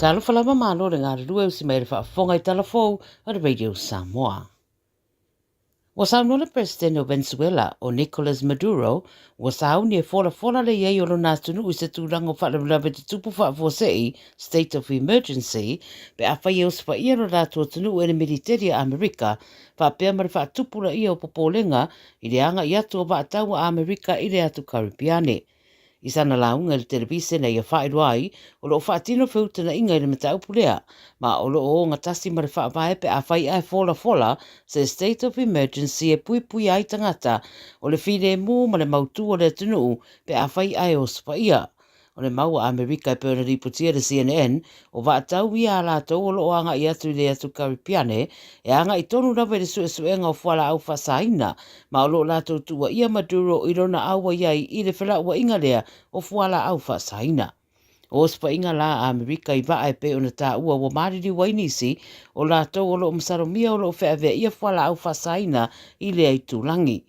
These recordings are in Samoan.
Talofa lava malo le galulue usi mai le faafofoga i tala fou a le Radio Samoa. Ua saunoa le Peresetene o Venezuela, o Nicolas Maduro, ua sauni e folafola le i ai o lona atunuu i se tulaga o faalavelave tutupu faafuasei, state of emergency, pe afai e osofaia lo latou atunuu e le Militeli a Amerika, faapea ma le faatupulaia o popolega i le agai atu o vaataua a Amerika i le atu Karipiane. I sana lauga i le televisene ia faailoa ai, o lo o faatino feutagaiga i le mataupu lea, ma o lo o ogatasi ma le faavae pe afai ae folafola se state of emergency e puipuia ai tagata o le filemu ma le mautū o le atunuu pe afai ae osofaia. O le mau a Amerika e pei ona lipotia e le CNN, o vaatau ia a latou o lo o agai atu i le atu Karipiane, e agai tonu lava i le suesuega o fualaau faasaina, ma o lo o latou tuuaia Maduro i lona auai ai i le felauaiga lea o fualaau faasaina. O osofaiga la a Amerika i vaa e pei ona taua ua maliliu ai nisi o latou o lo o masalomia o lo o feaveaia fualaau faasaina i lea itulagi.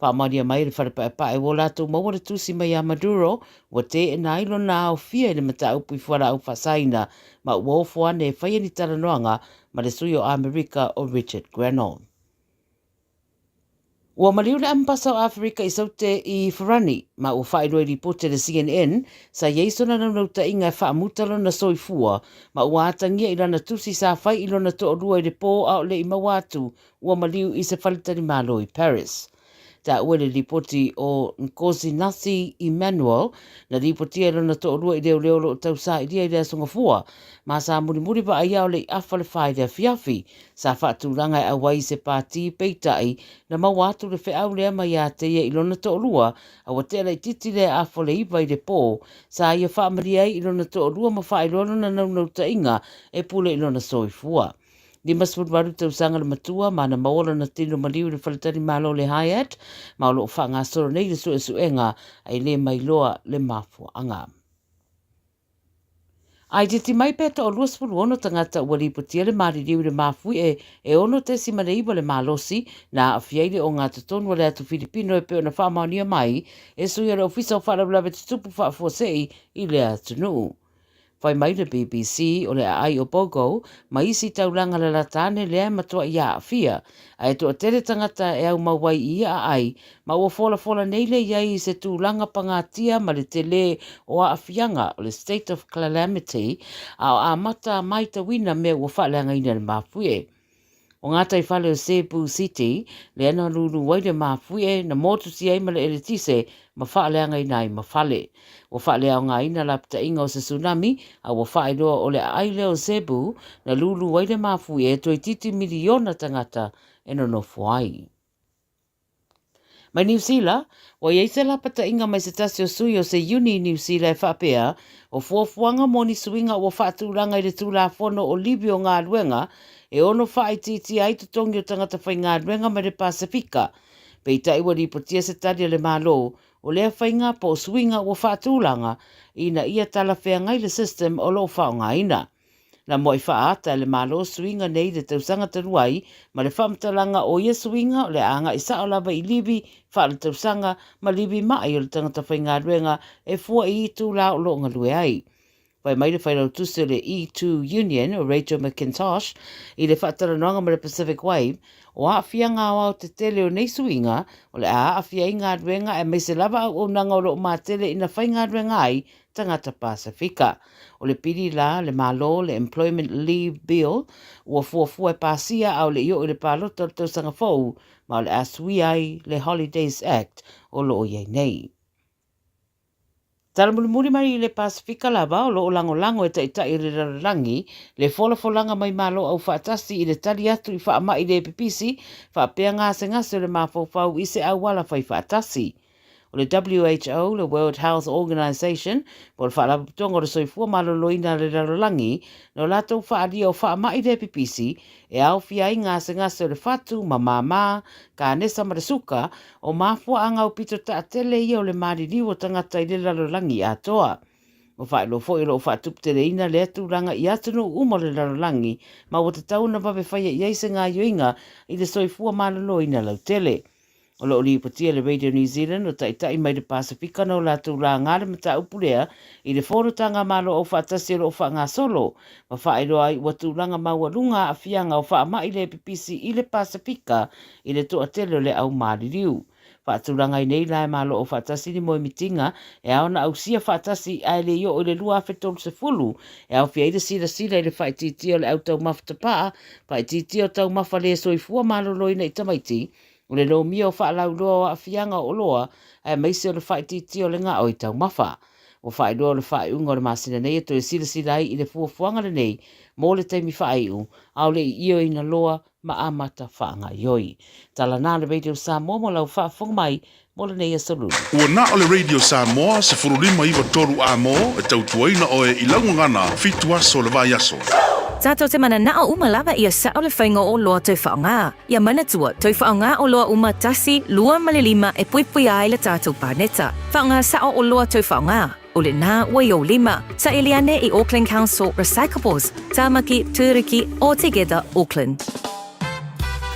Faamaonia mai e le Fale Paepae ua latou maua le tusi mai ia Maduro ua teena ai lona aofia i le mataupu i fualaau faasaina ma ua ofo ane e faia ni talanoaga ma le sui o Amerika o Richard Grenell. Ua maliu le Amepasa o Aferika i Saute i Farani, ma ua faailoa i lipoti a le CNN, sa i ai sona naunautaiga e faamuta lona soifua, ma ua atagia i lana tusi sa fai i lona toalua i le pō a o le i maua atu ua maliu i se faletalimalo i Paris. Taua i le lipoti o Nkosinathi Emmanuel, na lipotia e lona toalua i leoleo o lo o tausailia i le Aso Gafua, ma sa mulimuli vaaia o le i afa le fa i le afiafi. Sa faatulaga e auai i se pātī, peitai, na maua atu le feau lea mai ia te ia i lona toalua, a ua tea laitiiti lea afa o le 9 i le pō, sa ia faamalie ai i lona toalua ma faailoa lona naunautaiga e pule i lona soifua. 58 tausaga le matua ma na maua lona tino maliu i le faletalimalo o le Hyatt, ma o lo o faagasolo nei le suesuega a e le mailoa le mafuaaga. A i titi mai pe toa 26 tagata ua lipotia le maliliu i le mafuie e 6.9 le malosi na aafia ai le ogatotonu o le atu Filipino e pei ona faamaonia mai e sui o le Ofisa o Faalavelave Tutupu Faafuasei i lea atunuu. Fai mai le BBC, o le aai o Bogo ma isi taulaga lalata ane lea e matuai aafia, a e toatele tagata e aumau ai i ia aai, ma ua folafola nei le i ai i se tulaga pagatia ma le telē o aafiaga o le state of calamity, a o amata maitauina mea ua faaleagaina e le mafuie. O gataifale o Cebu City, lea na lūlū ai le mafuie, na motusia ai ma le eletise ma faaleagaina ai ma fale. Ua faaleaogaina lapataiga o se tsunami, a ua faailoa o le aai lea o Cebu na lūlū ai le mafuie toeitiiti miliona tagata e nonofo ai. Mai Niu Sila, ua i ai se lapataiga mai se tasi o sui o se iuni i Niu Sila e faapea, o fuafuaga mo ni suiga ua faatulaga i le Tulafono o Livi o Galuega e ono faaitiitia ai totogi o tagata faigaluega mai le Pasefika. Peitai ua lipotia se tali a le Malo, o lea faiga po o suiga ua faatulaga ina ia talafeagai le system o lo o faaaogaina. Na muai faaata e le Malo suiga nei i le tausaga talu ai, ma le faamatalaga o ia suiga o le a agai sao lava i livi faaletausaga ma livi ma'i o le tagata faigaluega e fua i itulā o lo o galue ai. Fai mai le failautusi o le E2 Union o Rachel McIntosh i le faatalanoaga ma le Pacific Wave, o aafiaga aoao tetele o nei suiga o le a aafia ai galuega aemaise lava auaunaga o lo o matele ina faigaluega ai tagata Pasefika. O le pili la le Malo, le Employment Leave Bill, ua fuafua e pasia a o le i oo i le palota o le tausaga fou, ma o le a suia ai le Holidays Act o lo o i ai nei. Tala mulimuli mai i le Pasefika lava o lo o lagolago e Taitai o le Lalolagi le folafolaga mai Malo Aufaatasi i le tali atu i faamai le pipisi faapea gasegase o le mafaufau i se auala fai faatasi. O le WHO, le World Health Organization, po o le Faalapotopotoga o le Soifua Maloloina a le Lalolagi, no latou faaalia o faamai le pipisi e aofia ai gasegase o le fatu ma māmā, kanesa ma le suka, o mafuaaga aupito taatele ia o le maliliu o tagata i le lalolagi atoa. Ua faailoa foi o lo o faatuputeleina lea tulaga i atunuu uma o le lalolagi ma ua tatau ona vave faia i ai se gaioiga i le soifua maloloina lautele. O lo o lipotia e le Radio New Zealand o taitai mai le Pasefika na o latou laga le mataupu lea i le Fonotaga a Malo Aufaatasi o lo o faagasolo ma faailoa ai ua tulaga maualuga aafiaga o faamai le pipisi i le Pasefika i le toatele o le au maliliu. Faatulaga ai nei la e Malo Aufaatasi ni moemitiga e ao ona ausia faatasi ae le i oo i le 2030 e aofia ai le silasila i le faaitiitia o le au taumafa tapaa, faaitiitia o taumafa le soifua maloloina i tamaiti, o le lomia o faalauiloa o aafiaga o oloa aemaise o le faaitiitia o le gaoi taumafa. Ua faailoa o le faaiuga o le masina nei e toe silasila ai i le fuafuaga lenei mo le taimi faaiu, a o le i ioeina loa ma amata faagaoioi. Tala na le Radio Samoa mo lau faafofoga mai mo lenei aso lulu. Ua na o le Radio Samoa 15 93 A-mo e tautuaina oe i lau gagana fitu aso o le vaiaso. Tatou te mananao uma lava ia sao le faiga o oloa toe faaaoga. Ia manatua, toe faaaoga oloa uma tasi, lua ma le lima e puipuia ai le tatou paneta. Faaaoga sao oloa toe faaaoga. O lena ua i ou lima. Saili ane i Auckland Council Recyclables, Tamaki, Turuki, or Together Auckland.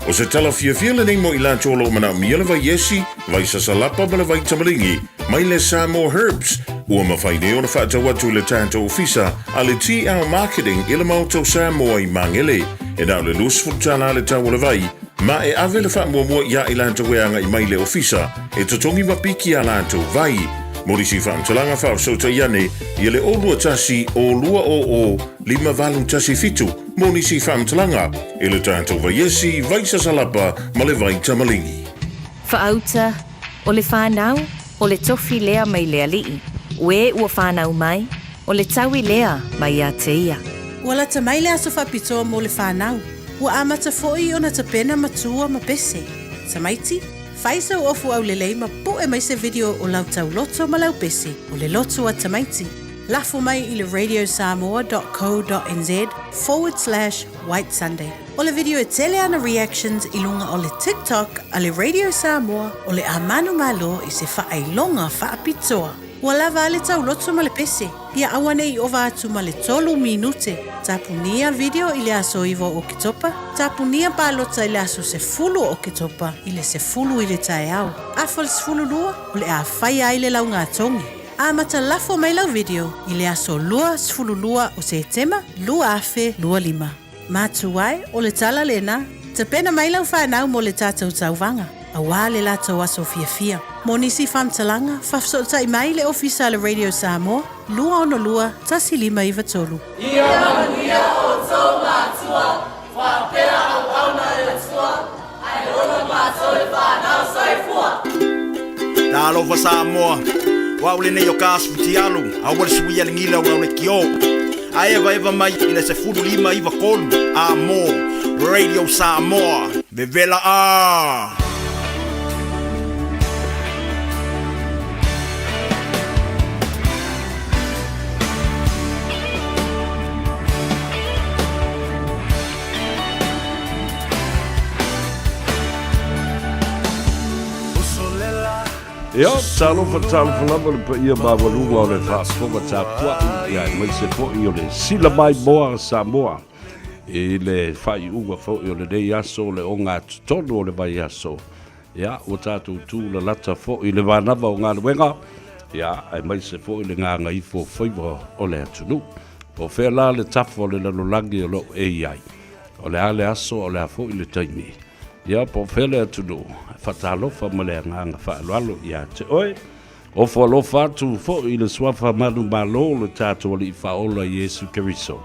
O se tala fiafia lenei mo i latou o lo o manaomia le vai esi, vai sasalapa ma le vai tamaligi mai le Samoa Herbs, ua mafai nei ona faatau atu i le tatou ofisa a le TL Marketing i le Maota o Samoa i Magele. E na o le $20 le tau o le vai, ma e ave le faamuamua iā i latou e agai mai i le ofisa e totogi ma piki a latou vai. Mo nisi faamatalaga faafesootai ane ia le 021 020 5817 mo nisi faamatalaga i le tatou vaiesi, vai sasalapa ma le vai tamaligi. Faauta, O le whanau, o le tofi lea mai le alii, o e ua whanau mai, o le taui lea mai ia te ia. Ua lata mai le aso faapitoa mo le whanau. Ua amata foi ona tapena matua ma pese. Tamaiti, fai sau ofu aulelei ma pu'e mai se video o lau tauloto ma lau pese, o le loto a tamaiti. Lafo mai i le radiosamoa dot co dot nz forward slash white sunday. O le video e tele ana reactions i luga o le TikTok a le Radio Samoa o le a manumalo i se faailoga faapitoa. Ua lava a le tauloto ma le pese, ia auaneʻi ova atu ma le tolu minute. Tapunia video i le aso 9 o Oketopa, tapunia palota i le aso 10 o Oketopa i le 10 i le taeao. Afa le 12, o le a faia ai le laugatogi. Amata lafo mai lau video i le aso 22 o Setema 2025. Matua e, o le tala lena, tapena mai lau whanau mo le tatou tauvaga, auā le latou aso fiafia. Mo nisi faamatalaga, faafesootai mai le Ofisa a le Radio Samoa, 262 1593. Ia manuia outou matua, faapea auauna e le Atua, ae ola matou le fanau. Soifua! Talofa Samoa, o au lenei o Kasu Futialu, aua le suia le gila o le kio. A evaeva mai i le 15 9 3 a mo Radio Samoa. Vevela a! Ia, talofa, talofa lava le paia maualuga o le faafofoga tapuai, ia aemaise foi o le sila maimoa a Samoa i le faaiuga foi o lenei aso o le ogatotonu o le vaiaso. Ia, ua tatou tulalata foi i le manava o galuega, ia, aemaise foi le gagaifo faiva o le atunuu. Po o fea la le tafa o le lalolagi o lo o e i ai, o le a le aso, o le a foi le taimi, ia, po o fea le atunuu, e faatalofa ma le agaga faaaloalo ia te oe. Ofo alofa atu foi i le suafa manumalo o le tatou Alii Faaola Iesu Keriso,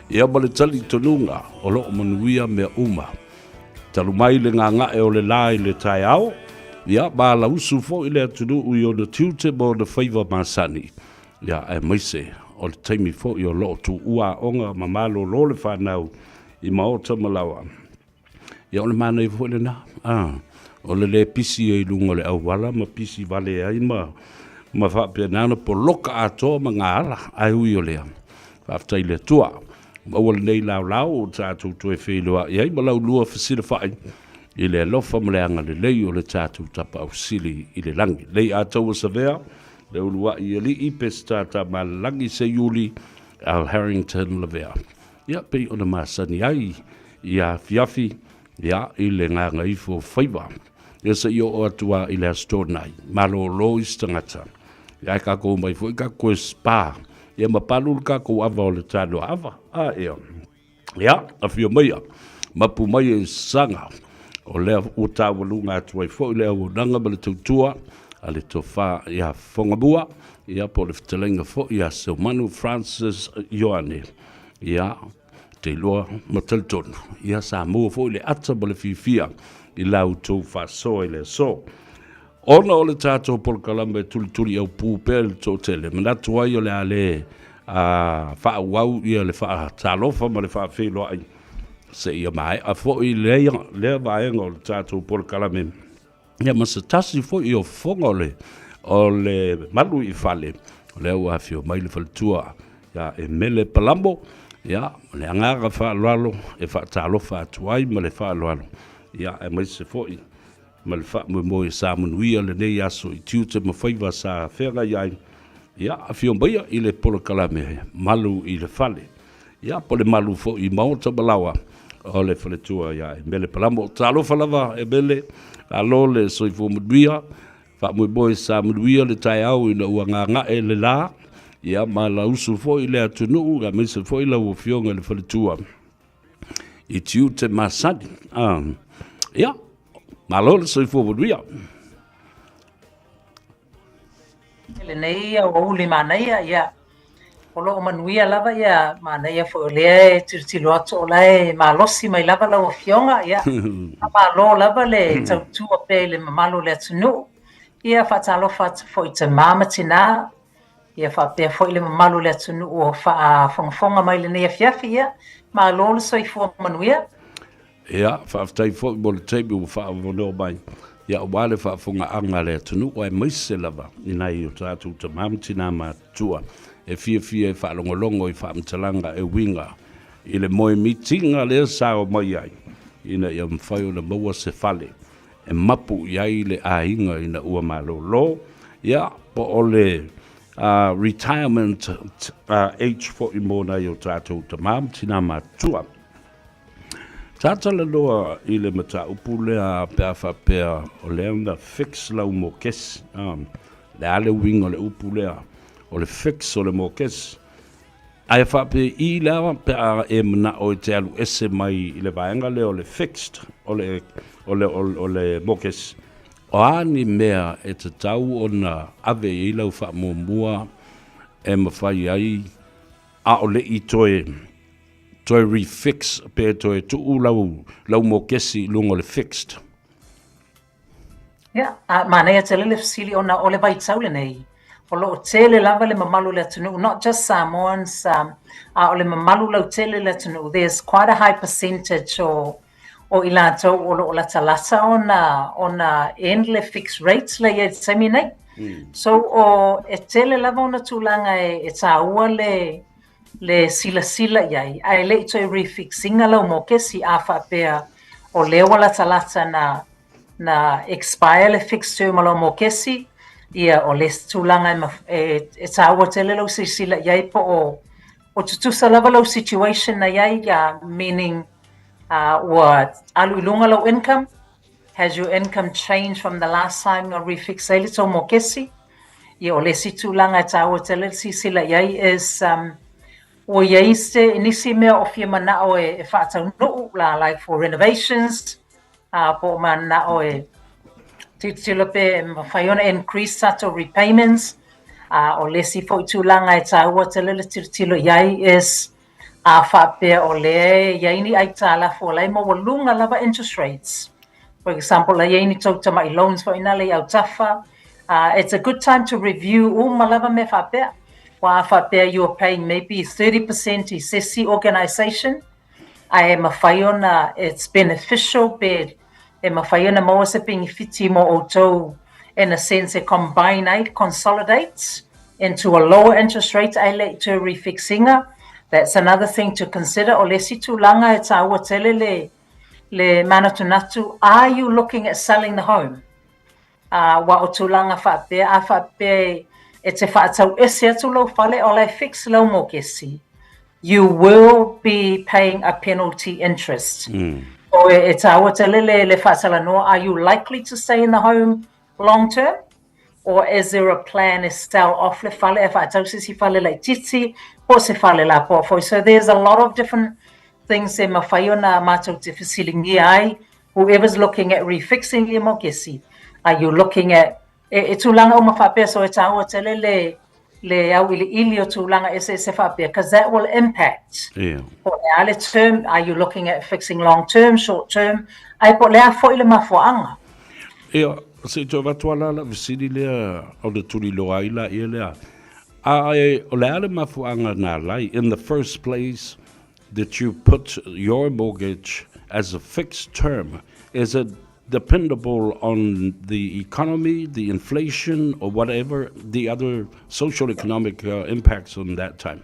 ia ma le talitonuga o lo o manuia mea uma. Talu mai le gaga'e o le lā i le taeao, ia, ma alausu foi le atunuu i ona tiute ma ona faiva masani, ia, aemaise o le taimi foi o lo o tuua aoga ma malolo le fanau i maota ma laoa. Ia, o le manaia foi lena, a, o le lē pisi ai i luga o le auala ma pisi vale ai ma, ma faapena ona poloka atoa ma gaala, ae ui o lea, faafetai i le Atua. Maua lenei laolao o tatou toe feiloai ai ma laulua fesilafai i le alofa ma le agalelei o le tatou Tapaau Sili i le lagi. Lei Ataua Savea, le uluai alii Peseta Tamalelagi Seiuli, Al Harrington Lavea. Ia, pei ona masani ai i afiafi, ia, i le gagaifo faiva. Ia seia oo atu lava i le Aso Toonai, malolo isi tagata. Ia ae tatou omai foi tatou toe spa, ia ma palu le tatou ava o le tanoa ava. A ia. Ia, afio maia, mapu mai e saga, o lea ua taualuga atu ai foi le auaunaga ma le tautua a le Tofa ia Fogamua, ia po o le fetalaiga foi ia Seumanu Francis Ioane. Ia, te iloa ma talitonu, ia sa maua foi le ata ma le fiafia i la outou faasoa i le aso. Ona o le tatou polokalame e tulituli aupū pea i le toatele, manatu ai o le a le faaauau ia le faatalofa ma le faafeiloai seia maea foi lea, lea vaega o le tatou polokalame. Ia ma se tasi foi o fofoga o le, o le malu i fale, o lea ua afio mai le faletua ia Emele Palamo, ia, ma le agaga faaaloalo e faatalofa atu ai ma le faaaloalo, ia, aemaise foi ma le faamoemoe sa manuia lenei aso i tiute ma faiva sa feagai ai, ia, afio maia i le polokalame Malu i le Fale. Ia, po o le malu foi i maota ma laoa o le faletua ia Emele Palamo. Talofa lava Emele, malo le soifua manuia, faamoemoe sa manuia le taeao ina ua gaga'e le la, ia ma lausu foi le atunuu aemaise foi lau Afioga i le faletua i tiute masani. Ah, ia, malo le soifua manuia. Lenei aoauli manaia, ia, o lo o manuia lava, ia, manaia foi o lea e tilotilo atu o la e malosi mai lava lau Afioga, ia, faamalo lava le tautua pea i le mamalu o le atunuu. Ia, faatalofa atu foi i tama ma tina, ia faapea foi le mamalu o le atunuu o faafogafoga mai lenei afiafi, ia, malo le soifua manuia. Ia, faafetai foi mo le taimi ua faaavanoa mai, ia aua le faafogaaga a le atunuu aemaise lava i nai o tatou tama ma tina matutua e fiafia e faalogologo i faamatalaga e uiga i le moemitiga lea sa omai ai ina ia mafai ona maua se fale e mapu i ai le aiga ina ua malolo, ia, po o le retirement age foi mo nai o tatou tama ma tina matutua. Sa talanoa i le mataupu lea pe a faapea o lea na fix lau mokesi. O le a le uiga o le upu lea o le fix o le mokesi? Ae faapei la pe a e manao e te alu ese mai i le vaega lea o le fixed o le, o le, o le mokesi, o a ni mea e tatau ona ave i ai lau faamuamua e mafai ai a o le i toe toe refix pe toe tuu lau, lau mokesi i luga o le fixed? Ia, a manaia tele le fesili ona o le vaitau lenei, o lo o tele lava le mamalu o le atunuu, not just Samoans, um, a o le mamalu lautele o le atunuu, there's quite a high percentage o, o i latou o lo o latalata ona, ona end le fixed rates la i ai i le taimi nei. So, o, e tele lava ona tulaga e, e tāua le, le silasila i ai, ae le i toe refix ina lau mokesi a faapea o lea ua latalata na na expire le fixed term o lau mokesi, ia o le isi tulaga e, e, e tāua tele lau silasila i ai po o o tutusa lava lau situation na i ai, uh, meaning uh, ua alu i luga lau income, has your income changed from the last time na refix ai le tou mokesi? Ia, o le isi tulaga e tāua tele le silasila i ai is um, ua i ai se nisi mea o fia mana'o e, e faataunuu la like for renovations, uh, po o mana'o e tilotilo pe e mafai ona increase tatou repayments. Uh, o le isi foi tulaga e tāua tele le tilotilo i ai is a faapea o lea e i ai ni aitalafu o la e maualuga lava interest rates. For example, la i ai ni tou tamai loans foi na le i autafa. Uh, it's a good time to review uma lava mea faapea. Ua a faapea you are paying maybe 30% i se isi organisation, ae mafai ona it's beneficial pe e mafai ona maua se penefiti mo outou in a sense e combine ai, consolidate into a lower interest rate ae le i toe refix ina. That's another thing to consider. O le isi tulaga e tāua tele le, le manatunatu, are you looking at selling the home? Uh, wa o tulaga faapea, a faapea e te whaatau ese atu lau fale o lai fix lau mokesi, you will be paying a penalty interest. Mm. So e tāua tele le, le faatalanoa, are you likely to stay in the home long term? Or is there a plan e sell off le fale, e faatau se isi fale laitiiti, po o se fale lapoa foi. So there's a lot of different things e mafai ona mātou te fesiligia ai, whoever's looking at refixing le mokesi, are you looking at, e, e tulaga uma faapea, so e tāua tele le, le auiliili o tulaga eseese faapea, because that will impact. Yeah. Po o le a le term, are you looking at fixing long term, short term, ae po o le a foi le mafuaaga. Ia, se i toe avatu lava la lau fesili lea ona tuliloa ai laia lea. A e, o le a le mafuaaga na ala ai, in the first place, that you put your mortgage as a fixed term? Is it dependable on the economy, the inflation, or whatever the other social economic impacts on that time?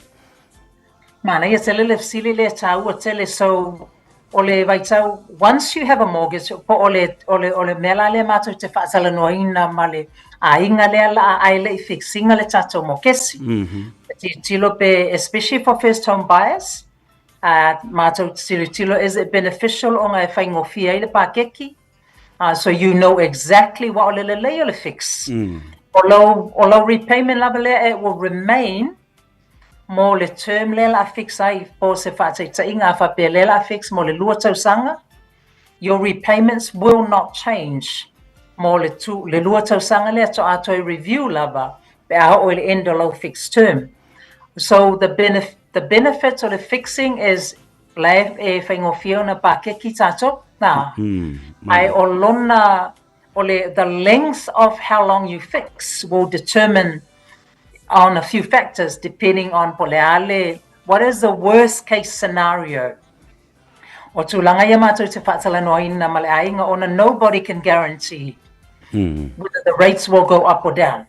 Manaia tele le fesili lea taua tele so o le vaitau once you have a mortgage po o le o le o le mea la lea matou te faatalanoaina ma le aiga lea laa ae le i fix ina le tatou mokesi. Mm -hmm. Tilotilo pe especially for first home buyers uh, matou te tilotilo is it beneficial ona e faigofie ai le pakeki uh, so you know exactly what o le lelei o le fix. O lau, o lau repayment lava lea it will remain mo le term lea la fix ai po se faataitaiga a faapea lea la fix mo le lua tausaga, your repayments will not change mo le, tu, le lua tausaga lea to'a toe review lava pe a oo i le end o lau fixed term. So the, benef the benefits o le fixing is la e, e faigofie ona pakeki tātou, nā. Ae o lona, o le, the length of how long you fix will determine on a few factors depending on po le a le, what is the worst case scenario. O tulaga ia mātou te faatalanoaina ma le aiga ona nobody can guarantee whether the rates will go up or down.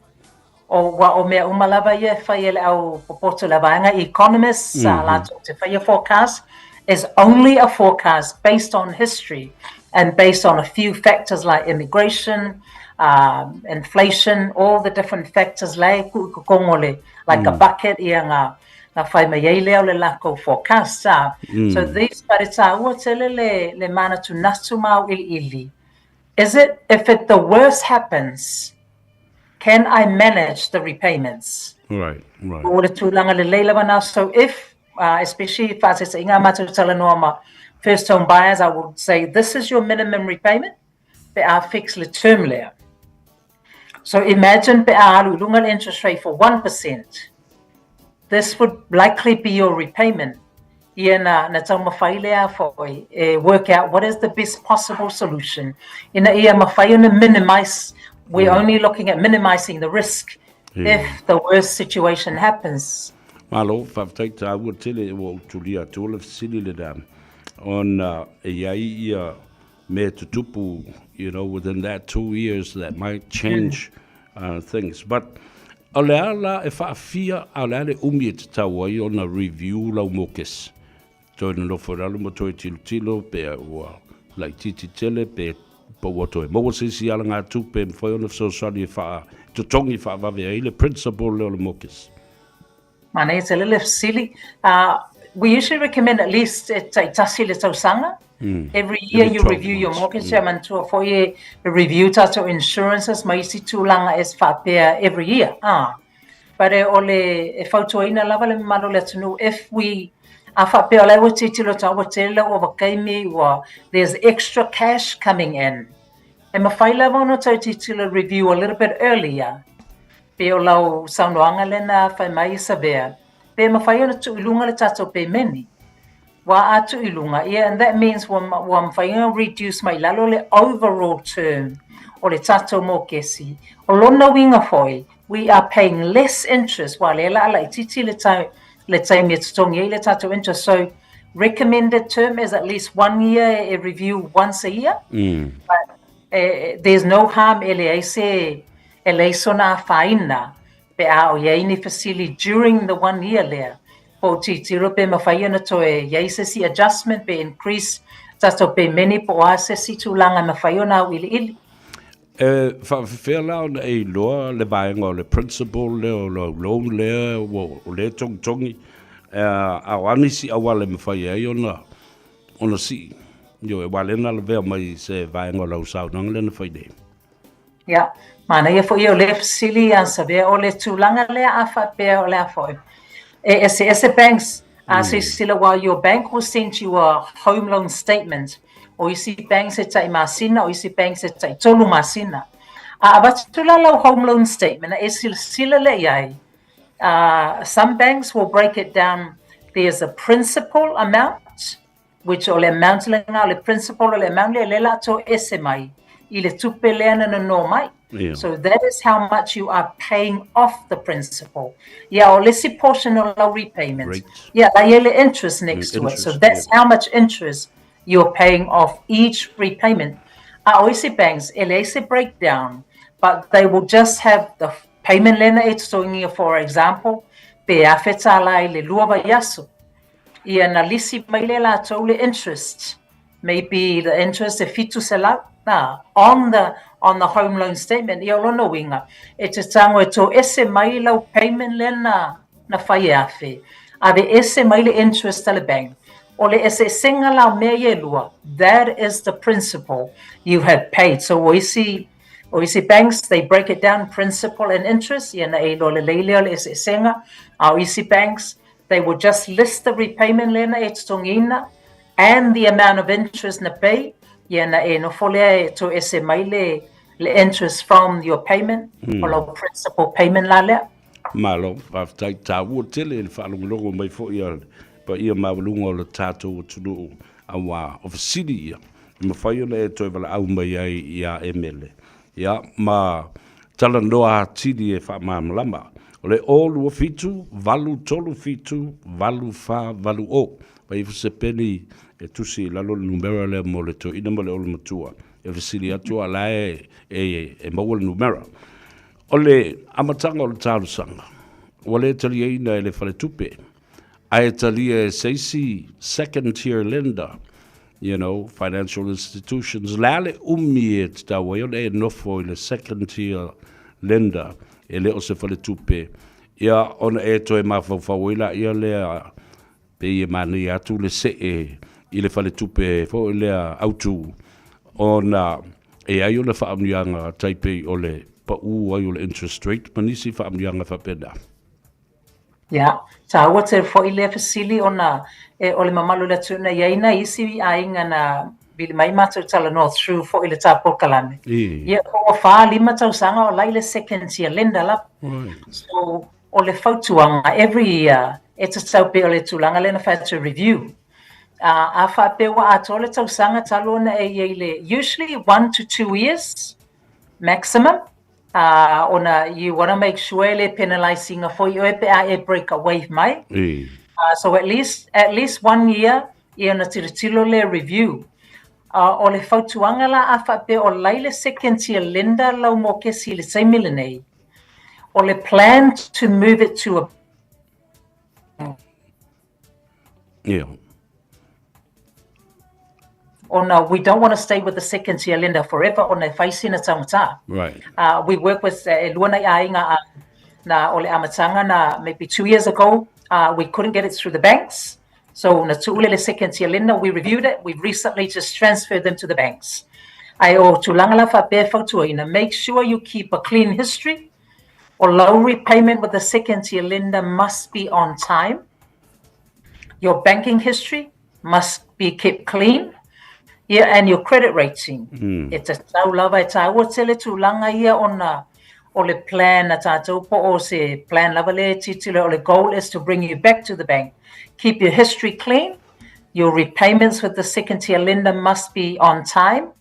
O, ua o mea uma lava ia e fai e le au popoto le vaega economists mm -hmm. latou te whaia forecast is only a forecast based on history and based on a few factors like immigration, um, inflation, all the different factors la e ku i kokongo le, like mm. a bucket ia ngā, ngā whai mai ei lea o le lako forecast. Ah. Mm. So these, but it's a ua tele le, le manatu natu mau ili ili. Is it, if it the worst happens, can I manage the repayments? Right, right. O le tulaga lelei lava na. So if, uh, especially whaatetainga mātou talanoa ma first home buyers, I would say this is your minimum repayment, pe a fix le term lea. So imagine pe a alu i lunga le interest rate for 1%. This would likely be your repayment. Ia na, na taumawhai lea foi e work out what is the best possible solution. Ina ia mawhai ona minimize, we're only looking at minimizing the risk yeah. if the worst situation happens. Malo, faafetai tāua tele ua ou tulia atu o le fesili lena ona e i ai ia mea tutupu, you know, within that 2 years that might change things. But o le a la e faafia, a o le a le umi e tatau ai ona review lau mokesi? Toe nonofo i lalo ma toe tilotilo pe ua laitiiti tele pe po ua toe maua se isi alagatupe e mafai ona fesoasoani e faa totogi faavave ai le principal lea o le mokesi. Manaia tele le fesili. Uh, we usually recommend at least e taitasi le tausaga. Every year Every you 12 review your months. mortgage. Mm. Manatua foi e review tātou insurances ma isi tulaga e faapea every year. Ah. But e o le e fautuaina lava le mamalu o le atunuu if we a faapea o la ua tilotilo atu ua tele lau ovakaimi ua there's extra cash coming in. E mawhai lava ona tau tilotilo review a little bit earlier. Pei o lau saunoaga lena fai mai i Savea, pe mawhai ona tuu i lunga le tatou pemeni. Ua a tuu i lunga, ia, and that means ua, ua mawhai ona reduce mai lalo le overall term o le tatou mokesi. O lona uiga foi, we are paying less interest, ua lea la a laitiiti le, ta, le taimi e totogi ai le tatou interest. So, recommended term is at least one year e review once a year. But eh, there's no harm e leai se e leai sona afaina pe a o iai ni fesili during the one year lea po o tilotilo pe mawhai ona toe iai se isi adjustment pe increase tatou pemeni po o a se isi tulaga e mawhai ona auiliili. E faafefea la ona e iloa le vaega o le principal lea o lau loan lea ua o lea e togitogi, a o a nisi auala e mafai ai ona ona sii? Ioe, aua o lea na lavea mai i se vaega o lau saunoaga lea na fai nei. Ia, manaia foi ia o lea fesili a Savea, o le tulaga lea a faapea o le a foi. E eseese banks, a silasila aua your bank will send you a home loan statement. O isi banks e tai masina, o isi banks e tai tolu masina. A avatu la lau home loan statement, e silasila lea i ai. Some banks will break it down, there's a principal amount, which o le amount lena, o le principal o le amount lea, lea la toese mai i le tupe lea na nono mai. Yeah. So that is how much you are paying off the principal. Yeah, o le isi portion o lau repayment. Right. Yeah, la i ai le interest next to it. So that's how much interest you're paying off each repayment. A o isi banks, e leai se breakdown, but they will just have the payment lena e totoginia, for example, pe $1,000 i le lua vaiaso. Ia na lisi mai lea latou le interest, maybe the interest e 700 na, on the on the home loan statement. Ia o lona uiga, e te tago e toese mai lau payment lea na na fai e afe, ave ese mai le interest a le bank. O le eseesega la o mea ia e lua, that is the principal you have paid. So o isi o isi banks, they break it down, principal and interest, ia na e iloa lelei lea o le eseesega. A o isi banks, They will just list the repayment lea na e totogiina and the amount of interest na pay, ia na e nofo lea e toese mai le le interest from your payment, o lau principal payment la lea. Malo, faafetai taua tele i le faalogologo mai foi a le paia maualuga o le tatou atunuu, aua o fesili ia e mafai ona e toe valaau mai ai iā Emele. Ia, ma talanoa atili e faamalamalama. O le 0 2 7 8 3 7 8 4 8 0. Fai ifo se peni e tusi i lalo le numera lea mo le toeaina ma le olomatua e fesili atu a la e, e, e maua le numera. O le amataga o le talosaga, ua le taliaina e le faletupe, ae talia e se isi second tier lender, you know, financial institutions, le a le umi e tatau ai ona e nofo i le second tier lender, e le o se faletupe, ia ona e toe mafaufau ai laia lea, pei e manaia atu le see i le faletupe foi lea autu, ona e ai ona faamanuiaga tai pei o le pau ai o le interest rate ma nisi faamanuiaga faapena. Ia, taua tele foi lea fesili ona e o le mamalu o le atunuu na i ai nai isi aiga na vili mai matou talanoa through foi le ta polokalame. Ia, po ua fa lima tausaga o la i le second tier lender lava. So, o le fautuaga every year e tatau pea o le tulaga lea na fai atu review. A faapea ua atoa le tausaga talu ona e i ai le usually 1 to 2 years maximum. Ā, ona you wanna make sure e le penalise ina foi oe pe a e break away mai. So at least, at least one year ia ona tilotilo lea review. Ā, o le fautuaga la a faapea o lai le second tier lender lau mokesi i le taimi lenei, o le plan to move it to a Yeah. Ona we don't want to stay with the second tier lender forever ona e whai sina taungata. Right. We work with e lua nei aiga a na o le amataga na maybe 2 years ago we couldn't get it through the banks. So na tuule le second tier lender, we reviewed it, we've recently just transferred them to the banks. Ai o tulaga la faapea e fautuaina, make sure you keep a clean history. O lau repayment with the second tier lender must be on time. Your banking history must be kept clean. Yeah, and your credit rating. E tatau lava, e tāua tele tulaga ia ona o le plan a tātou po o se plan lava lea e tilotilo, o le goal is to bring you back to the bank. Keep your history clean. Your repayments with the second tier lender must be on time.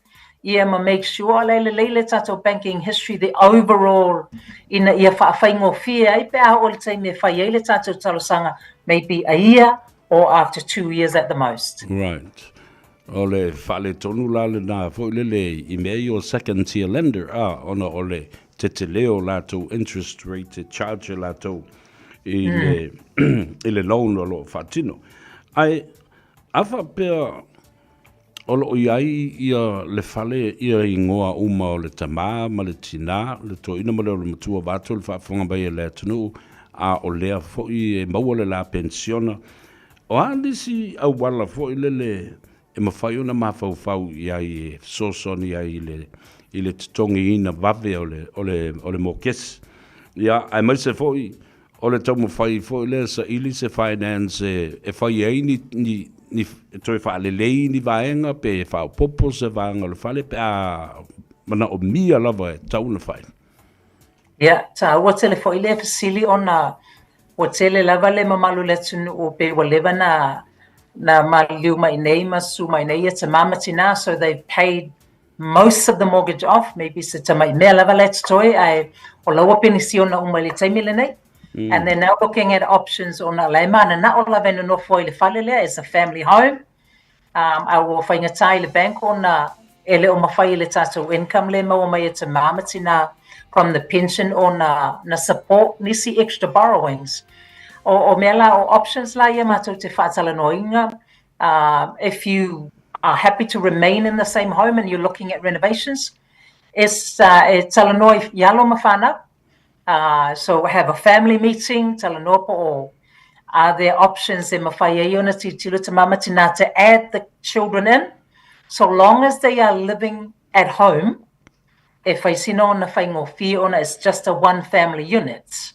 Ia ma make sure o la e lelei le tatou banking history, the overall, ina ia faafaigofie ai pe a oo i le taimi e fai ai le tatou talosaga, maybe a year or after 2 years at the most. Right. O le faaletonu la lena foi lele i mea ia o second tier lender, a, ona o le tetele o latou interest rate e charge e latou i le, i le loan o lo o faatino. Ae, a faapea O lo o i ai ia le fale ia igoa uma o le tamā ma le tinā, le toeaina ma le olomatua vaeatu le faafofoga mai a le atunuu, a o lea foi e maua le la penisiona. O a nisi auala foi lele e mafai ona mafaufau i ai e fesoasoani ai i le i le totogiina vave o le o le o le mokesi. Ia, aemaise foi o le taumafai foi lea e saili se finance e e fai ai ni ni ni e toe faalelei ni vaega pe faaopoopo se vaega o le fale pe a manaomia lava e tatau ona fai. Ia, taua tele foi lea fesili ona ua tele lava le mamalu o le atunuu pei ua leva na na maliliu mai nei ma susu mai nei ia tamā ma tinā, so they've paid most of the mortgage off, maybe se tamai mea lava la e totoe ae o la ua penisiona uma i le taimi lenei. And they're now looking at options ona la e mananao lava e nonofo ai i le fale lea as a family home. Um, a ua faigata i le bank ona e le o mafai e le tatou income le maua mai e tamā ma tinā from the pension ona na support nisi extra borrowings. O, o mea la, o options la ia matou te faatalanoaina, uh, if you are happy to remain in the same home and you're looking at renovations, es, uh, e talanoa i alo ma whanau, Uh, so have a family meeting, talanoa po o are there options e mawhai ai ona tilotilo tamā ma tinā to add the children in, so long as they are living at home, e whai sina ona whaingōwhie ona it's just a one family unit.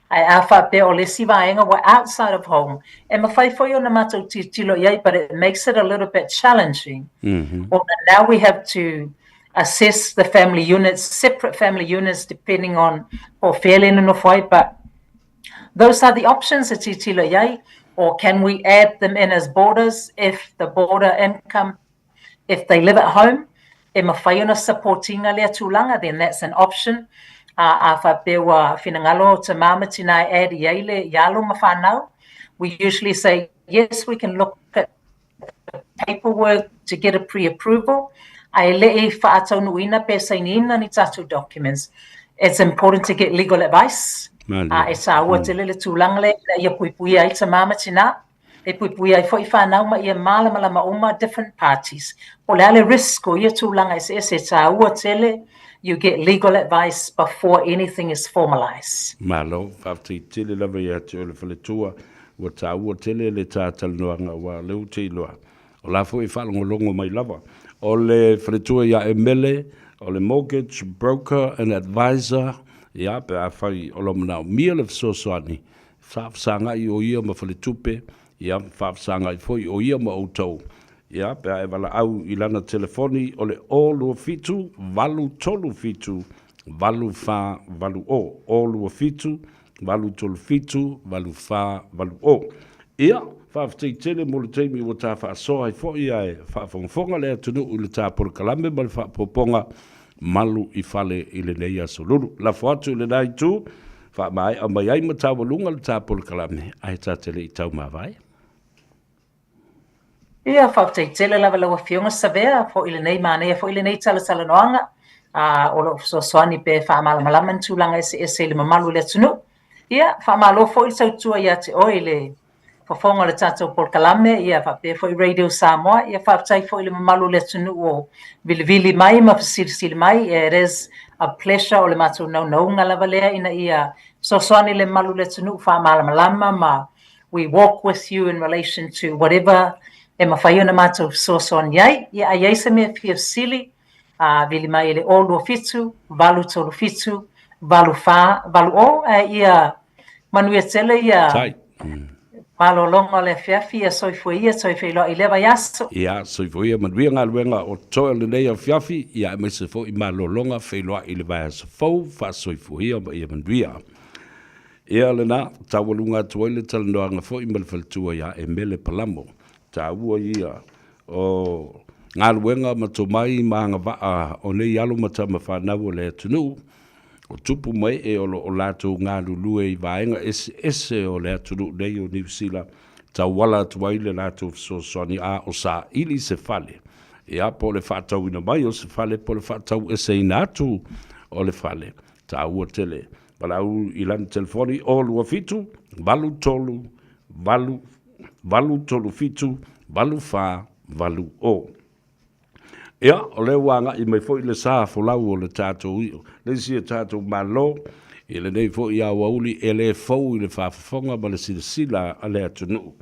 Ae a whapea o le isi vaega ua outside of home, e mawhai foi ona mātou tilotilo i ai, but it makes it a little bit challenging. Ona now we have to assess the family units, separate family units depending on po o fea le nonofo ai, but those are the options e tilotilo i ai, or can we add them in as boarders if the boarder income, if they live at home, e mawhai ona supportinga lea tulaga, then that's an option. A, a whapea ua finagalo tamā ma tinā e add i ai le i alo ma whanau, we usually say, yes, we can look at paperwork to get a pre-approval, ae leʻi faataunuuina pe sainiina ni tatou documents. It's important to get legal advice. A e tāua tele le tulaga lea ina ia puipuia ai tamā ma tinā, e puipuia ai foi whanau ma ia mālamalama uma different parties. Po o le a le risk o ia tulaga eseese, e tāua tele you get legal advice before anything is formalised. Malo, faafetai tele lava ia te oe le faletua. Ua taua tele le tā talanoaga aua o lea ou te iloa, o la foi e faalogologo mai lava. O le faletua ia Emele, o le mortgage broker and advisor, ia, pe afai o lou manaomia le fesoasoani, faafesagai o ia ma faletupe, ia, faafesagai foi o ia ma outou. Ia, pe a e valaau i lana telefoni o le 027 837 8480, 027 837 8480. Ia, faafetai tele mo le taimi ua ta faasoa ai foi ae faafogafoga le atunuu i le ta polokalame ma le faaopoopoga malu i fale i lenei aso lulu. Lafo atu i lena itu, faamaea mai ai ma taualuga le ta polokalame ae ta te le i taumavae. Ia, faafetai tele lava lau Afioga Savea foi i lenei manaia foi lenei talatalanoaga, a o lo o fesoasoani pea e faamalamalama ni tulaga eseese i le mamalu o le atunuu. Ia, faamalo foi le tautua ia te oe i le fofoga o le tatou polokalame, ia faapea foi Radio Samoa. Ia, faafetai foi i le mamalu o le atunuu o vilivili mai ma fesilisili mai. It is a pleasure o le matou naunauga lava lea ina ia fesoasoani le mamalu o le atunuu faamalamalama ma We walk with you in relation to whatever e mafai ona matou fesoasoani ai. Ia, a i ai se mea fia fesili, a vili mai i le 027 837 8480, ae ia manuia tele ia Tai. malologa o le afiafi, ia soifua ia, toe feiloai i lea vaiaso. Ia, soifua ia, manuia galuega o totoe o lenei afiafi, ia aemaise foi malologa feiloai i le vaiaso fou, faasoifua ia ma ia manuia. Ia lena, taualuga atu ai le talanoaga foi ma le faletua ia Emele Palamo. Taua ia o galuega ma tomai ma agavaa o nei alo ma tama fanau o le atunuu, o tupu ma ee o lo o latou galulue i vaega eseese o le atunuu nei o Niu Sila, tauala atu ai le latou fesoasoani a o saili se fale, ia, po o le faatauina mai o se fale, po o le faataueseina atu o le fale. Taua tele. Valaau i lana telefoni 027 83 8 837 84 80. Ia, o lea ua agai mai foi le sa folau o le tatou iʻu, le isi o tatou Malo, i lenei foi aoauli e le fou i le faafofoga ma le silasila a le atunuu.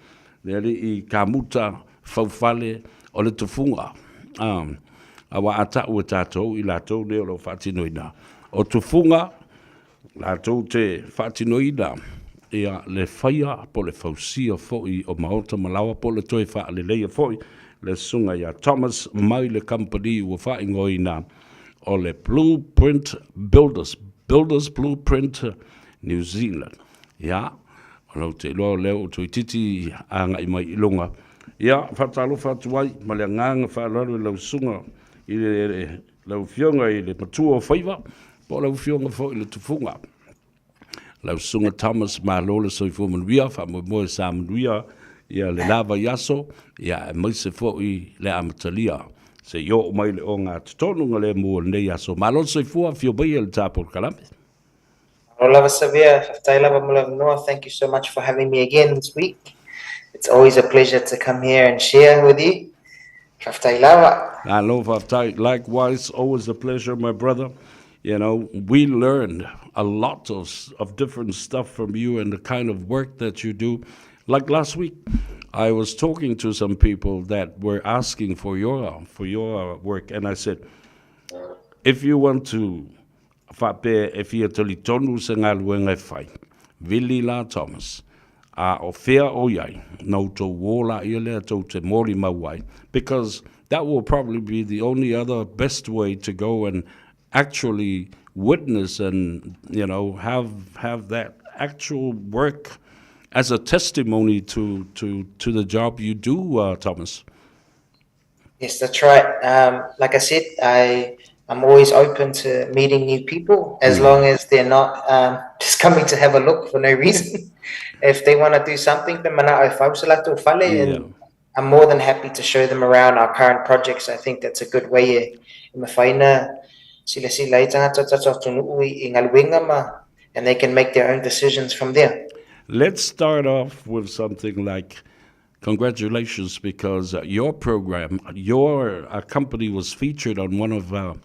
Le alii kamuta faufale. o le tufuga, auā a ta'u e tātou i latou nei o lo o faatinoina, o tufuga latou te faatinoina ia le faia po o le fausia foi o maota ma laoa po o le toe faaleleia foi le susuga ia Thomas mai le kamupani ua faaigoaina o le Blueprint Builders, Builders Blueprint New Zealand. Ia, o lau te iloa o lea ua toeitiiti agai mai i luga. Ia, faatalofa atu ai ma le agaga faaaloalo i lau susuga i le lau Afioga i le Matua o Faiva, po o lau Afioga foi i le Tufuga. Lau Susuga Thomas, malo le soifua manuia, faamoemoe sa manuia ia le la vaiaso, ia aemaise foi le amatalia se i oo mai le ogatotonu lemu o lenei aso. Malo le soifua, afio maia i le ta polokalame. Malo lava Savea, faafetai lava mo le avanoa. Thank you so much for having me again this week. It's always a pleasure to come here and share with you. Faafetai lava. Malo faafetai. Likewise, always a pleasure, my brother. You know, we learned a lot of, of different stuff from you and the kind of work that you do. Like last week, I was talking to some people that were asking for your for your work, and I said, if you want to faapea e fia talitonu se galuega e fai, vili la Thomas, a o fea o i ai, na outou uō laia lea tou te molimau ai, because that will probably be the only other best way to go and actually witness and, you know, have, have that actual work as a testimony to, to, to the job you do, uh, Thomas. Yes, that's right. Um, like I said, I I'm always open to meeting new people as mm. long as they're not um, just coming to have a look for no reason. if they want to do something, then and I'm more than happy to show them around our current projects. I think that's a good way e mawhai silasila ai tagata o tatou atunuu i galuega ma and they can make their own decisions from there. Let's start off with something like congratulations because your program, your uh, company was featured on one of uh,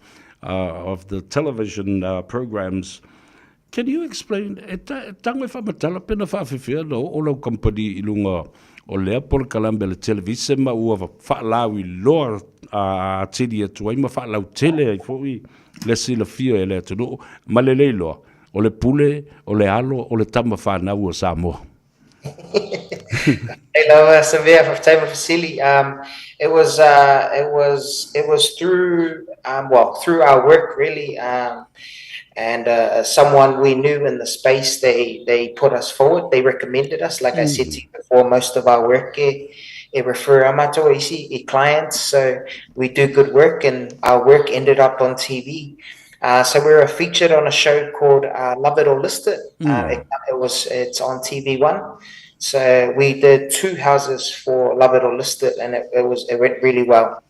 uh, of the television uh, programs. Can you explain, e ta, e tango e whamatala pena whaawhiwhia no o lau company i lunga o lea polokalame le televise ma ua whaalawi loa a tini atu ai ma whaalau tele ai foi le silafia e le atunuu ma le leiloa o le pule, o le alo, o le tama whanau o Samoa. Hey, lava Savea, faafetai mo fesili. Um, it was uh, it was it was through um, well through our work really, um, and uh, someone we knew in the space they they put us forward. They recommended us. Like I said to you before, most of our work e, e refer amato isi e clients, so we do good work, and our work ended up on TV. Uh, so we were featured on a show called uh, Love It or List It. Uh, it. It was it's on TV One. So we did two houses for Love It or List It, and it, it was it went really well.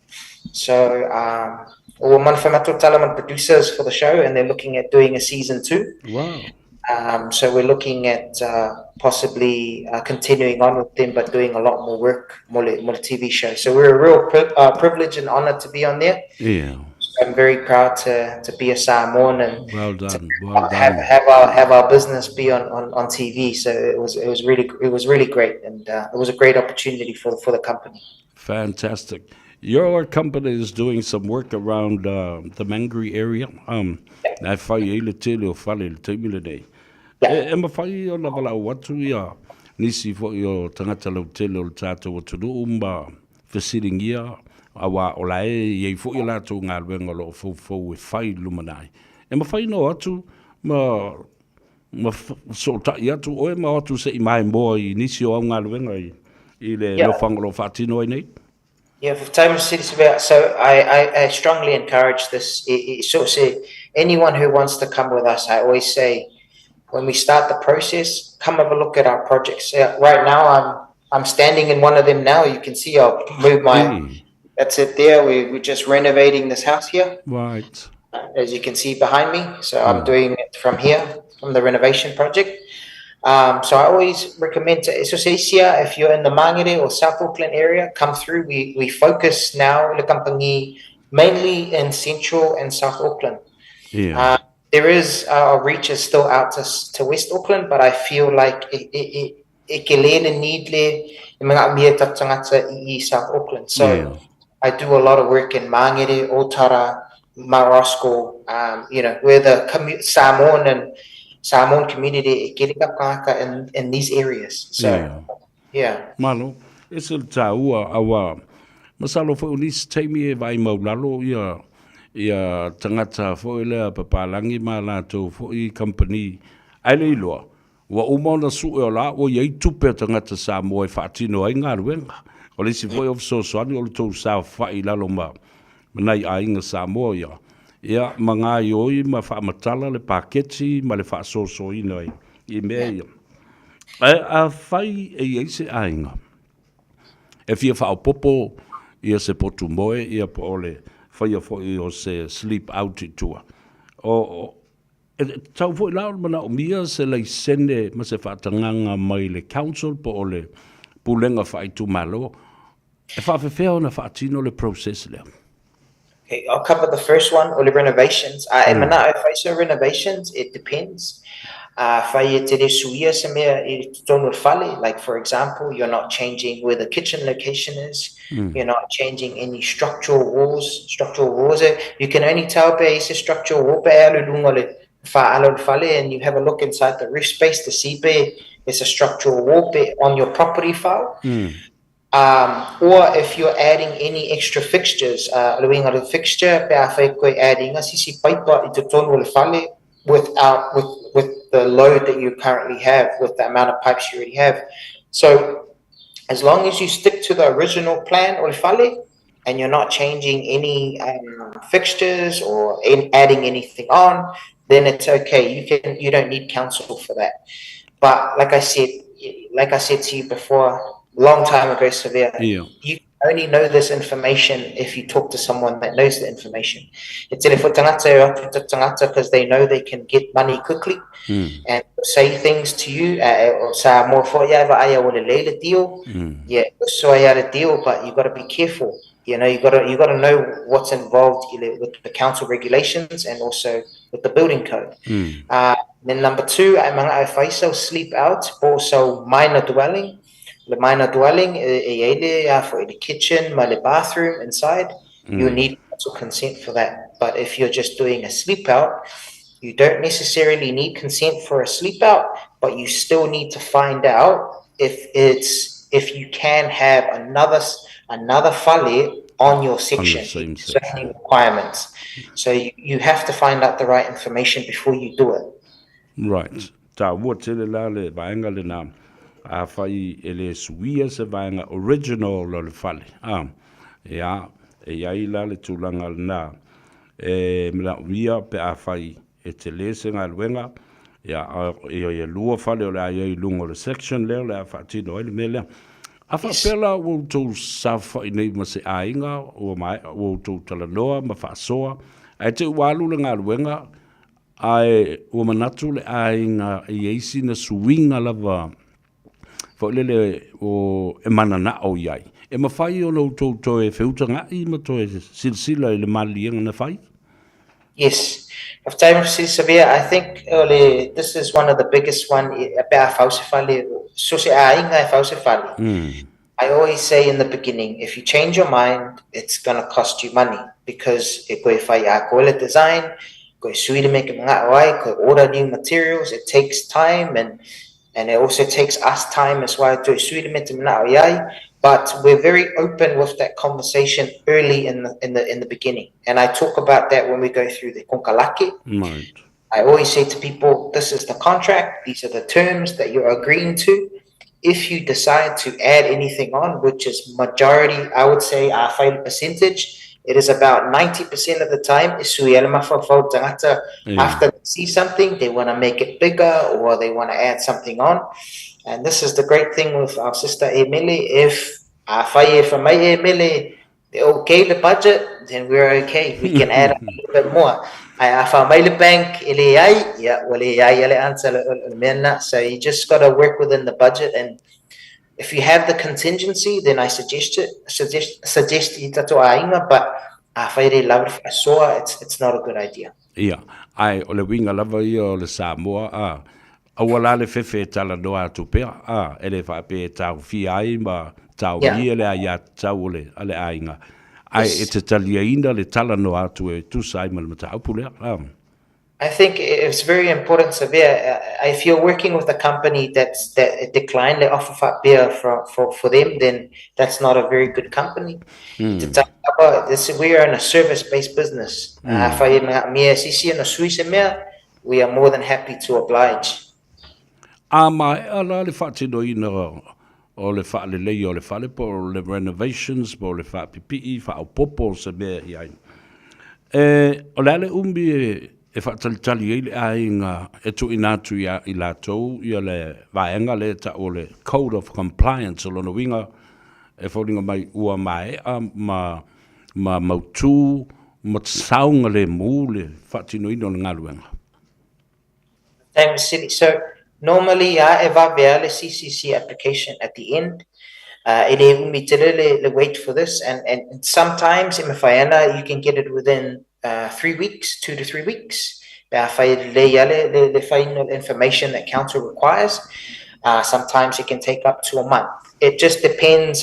So um, we're producers for the show, and they're looking at doing a season two. Wow. Um, so we're looking at uh, possibly uh, continuing on with them, but doing a lot more work, more, more TV show. So we're a real pri- uh, privilege and honor to be on there. Yeah. I'm very proud to, to be a Samoan and well done, well done. have have our have our business be on, on, on TV. So it was it was really it was really great, and uh, it was a great opportunity for for the company. Fantastic. Your company is doing some work around uh, the Mangere area. Um, yeah. E whai e le tele o whale le taimi lenei. Yeah. E, e mawhai o na wala o atu ia nisi fo i o tangata lau tele o le tātou atunuu ma fesiligia, auā o la e i ai foi a latou galuega o lo o foufou e fai i le lumanai. E mafai ona o atu ma ma fesootai atu oe ma o atu se i maimoa i nisi o au galuega i i le Yeah. nofoaga o lo o faatino ai nei? Yeah, for time so I, I, I strongly encourage this. I, I, so say anyone who wants to come with us, I always say when we start the process, come have a look at our projects. Uh, right now, I'm I'm standing in one of them now. You can see I'll move my. Mm. That's it there. We, we're just renovating this house here. Right. As you can see behind me. So mm. I'm doing it from here, from the renovation project. Um, so I always recommend to Associatia, if you're in the Mangere or South Auckland area, come through. We, we focus now, the company, mainly in Central and South Auckland. Yeah. Uh, there is, our reach is still out to, to West Auckland, but I feel like it, it, it, e ke le le need le e mga mia tangata i South Auckland. So yeah. I do a lot of work in Mangere, Otara, Mount um, you know, where the commu- Samoan and Samoan community e kere ka pāka in, in these areas. So, yeah. yeah. Malo, e se le tāua, awa, masalo foi o nisi taimi e vai maulalo ia, ia tangata foi lea papalangi ma latou foi company, ai le iloa, Ua uma ona sue o la ua i ai tupe a tagata Samoa e faatino ai galuega. O le isi foi o fesoasoani o le tou saofai i lalo ma nai aiga Samoa ia, ia ma gaoioi ma faamatala le paketi ma le faasoasoaina i mea ia. Ae afai e i ai se aiga e fia faaopoopo ia se potu moe ia po o le faia foi o se sleep out i tua, o E tatau foi la ona manaomia se laisene ma se faatagaga mai le council po o le pulega faaitumalo e faafefea ona faatino le process lea? Okay, I'll cover the first one, o le renovations. A e manao e fai se renovations, it depends. A fai e te re suia se mea i totonu o le fale, like for example, you're not changing where the kitchen location is, You're not changing any structural walls, structural walls. You can only tell pe is a structural wall pe alu lunga le whaalo le fale and you have a look inside the roof space to see pe it's a structural wall pe on your property file. Um, or if you're adding any extra fixtures, uh, le uiga le fixture, pe a whai koe adding a sisi paipa i totonu o le fale without, with, with the load that you currently have, with the amount of pipes you already have. So, as long as you stick to the original plan o le fale, and you're not changing any um, fixtures or in adding anything on, then it's okay. You can you don't need council for that. But like I said, like I said to you before, long time ago, Severe, yeah. you only know this information if you talk to someone that knows the information. E tele fo tangata e atu ta tangata because they know they can get money quickly mm. and say things to you. Uh, sa mo fo ia va aia o le leile deal. Mm. Yeah, so ai a deal, but you got to be careful. You know, you got to you got to know what's involved with the council regulations and also with the building code. Mm. Uh, then number two, ai mga ai whaisau sleep out, also minor dwelling. Le minor dwelling, e, e le a for the kitchen, ma le bathroom inside. Mm. You need council consent for that. But if you're just doing a sleep out, you don't necessarily need consent for a sleep out, but you still need to find out if it's if you can have another another fale on your section, on the same section. requirements. So you, you have to find out the right information before you do it. Right. Tāua tele la le vaega lena, afai e le suia se vaega original o le fale, a, ea, e i ai la le tulaga lena e manaomia pe afai e tele se galuega, ia, a, ia, ia lua fale o le a i ai i luga o le section lea o le a faatino ai le mea lea. A faapea la ua outou saofai nei ma se aiga, ua maea, ua outou talanoa ma faasoa, ae te i ua alu le galuega, Ae ua manatu le aiga e i ai sina suiga lava foi lele o e mananao i ai. E mafai ona outou toe feutaga'i ma toe silasila i le maliliega na fai? Yes. Faafetai mo fesili Savea. I think o le this is one of the biggest one pe a fau se fale, so se aiga e fau se fale. I always say in the beginning, if you change your mind, it's gonna cost you money because e koe whai a koe le design, koe sui le mea ke manga'o ai, koe order new materials, it takes time and and it also takes us time as well to sui le mea te mana'o i ai. But we're very open with that conversation early in the, in the, in the beginning. And I talk about that when we go through the konkalake. Right. I always say to people, this is the contract, these are the terms that you're agreeing to. If you decide to add anything on, which is majority, I would say a whai percentage, it is about 90% of the time, e sui ele mawhawhau tangata, after they see something, they want to make it bigger or they want to add something on. And this is the great thing with our sister Emily, if a whai e whamai Emily, they okay the budget, then we're okay. We can add a little bit more. Ai a wha mai le bank, e le ai, ia, ua le ai ele answer le, le mea na. So you just got to work within the budget and if you have the contingency, then I suggest it, suggest, suggest i tatou aiga, but a whai re lava whaasoa, it's, it's not a good idea. Ia, ae o le uiga lava ia o le Samoa, a, Aua la le fefe e talanoa atu pea, a, e le faapea e taofia ai ma taomia le aiatatau o le, a le aiga. Ae e te taliaina le talanoa atu e tusa ai ma le mataupu lea. A. I think it's very important Savea, if you're working with a company that's that declined le offer faapea for, for, for them, then that's not a very good company. Te tau lava, this, we are in a service-based business. Afai e mea mea sisi ana sui se mea, we are more than happy to oblige. A maea la le faatinoina o le faaleleia o le fale po o le renovations po o le faapipii, faaopoopo o se mea i ai. E, o le a le umi e, e faatalitali ai le aiga e tuuina atu ia i latou ia le vaega lea e tau o le Code of Compliance, o lona uiga e foliga mai ua maea ma, ma mautu ma saogalemu le faatinoina o le galuega. Thanks, City. So normally a e vavea le CCC application at the end. E le umi tele le, le wait for this and, and, and sometimes e mawhai ana you can get it within 3 weeks, 2 to 3 weeks. Pe a whai le ia le, le, le final information that council requires. Sometimes it can take up to a month. It just depends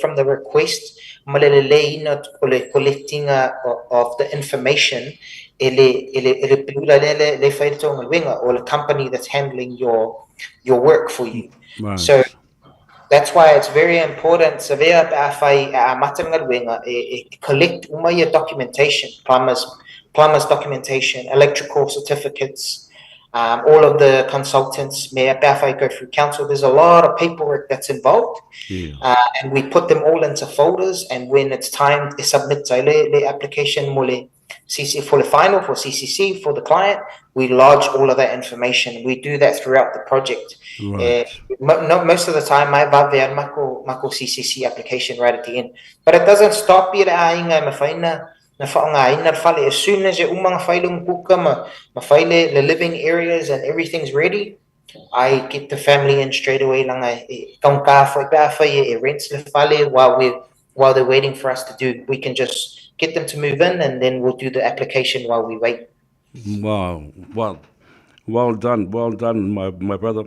from the request ma le lelei o le collecting of the information e le, e le, e le pula le, le, le whai le or the company that's handling your work for you. So that's why it's very important Savea pe a whai a mata galuega e, e collect uma ia documentation, plumbers documentation, electrical certificates, all of the consultants, me pe a whai go through council. There's a lot of paperwork that's involved. And we put them all into folders, and when it's time to submit le, le application mo le CC for the final for CCC for the client, we lodge all of that information. We do that throughout the project. No, most of the time, mai vave mako mako CCC application right at the end. But it doesn't stop i le aiga e mawhai na na whaonga ina fale. As soon as e umanga whailung puka ma, ma whaile the living areas and everything's ready, I get the family in straight away langa e kaunga fo pe a whai e rents le fale while they're waiting for us to do. We can just get them to move in and then we'll do the application while we wait. Wow, well done, well done, my brother.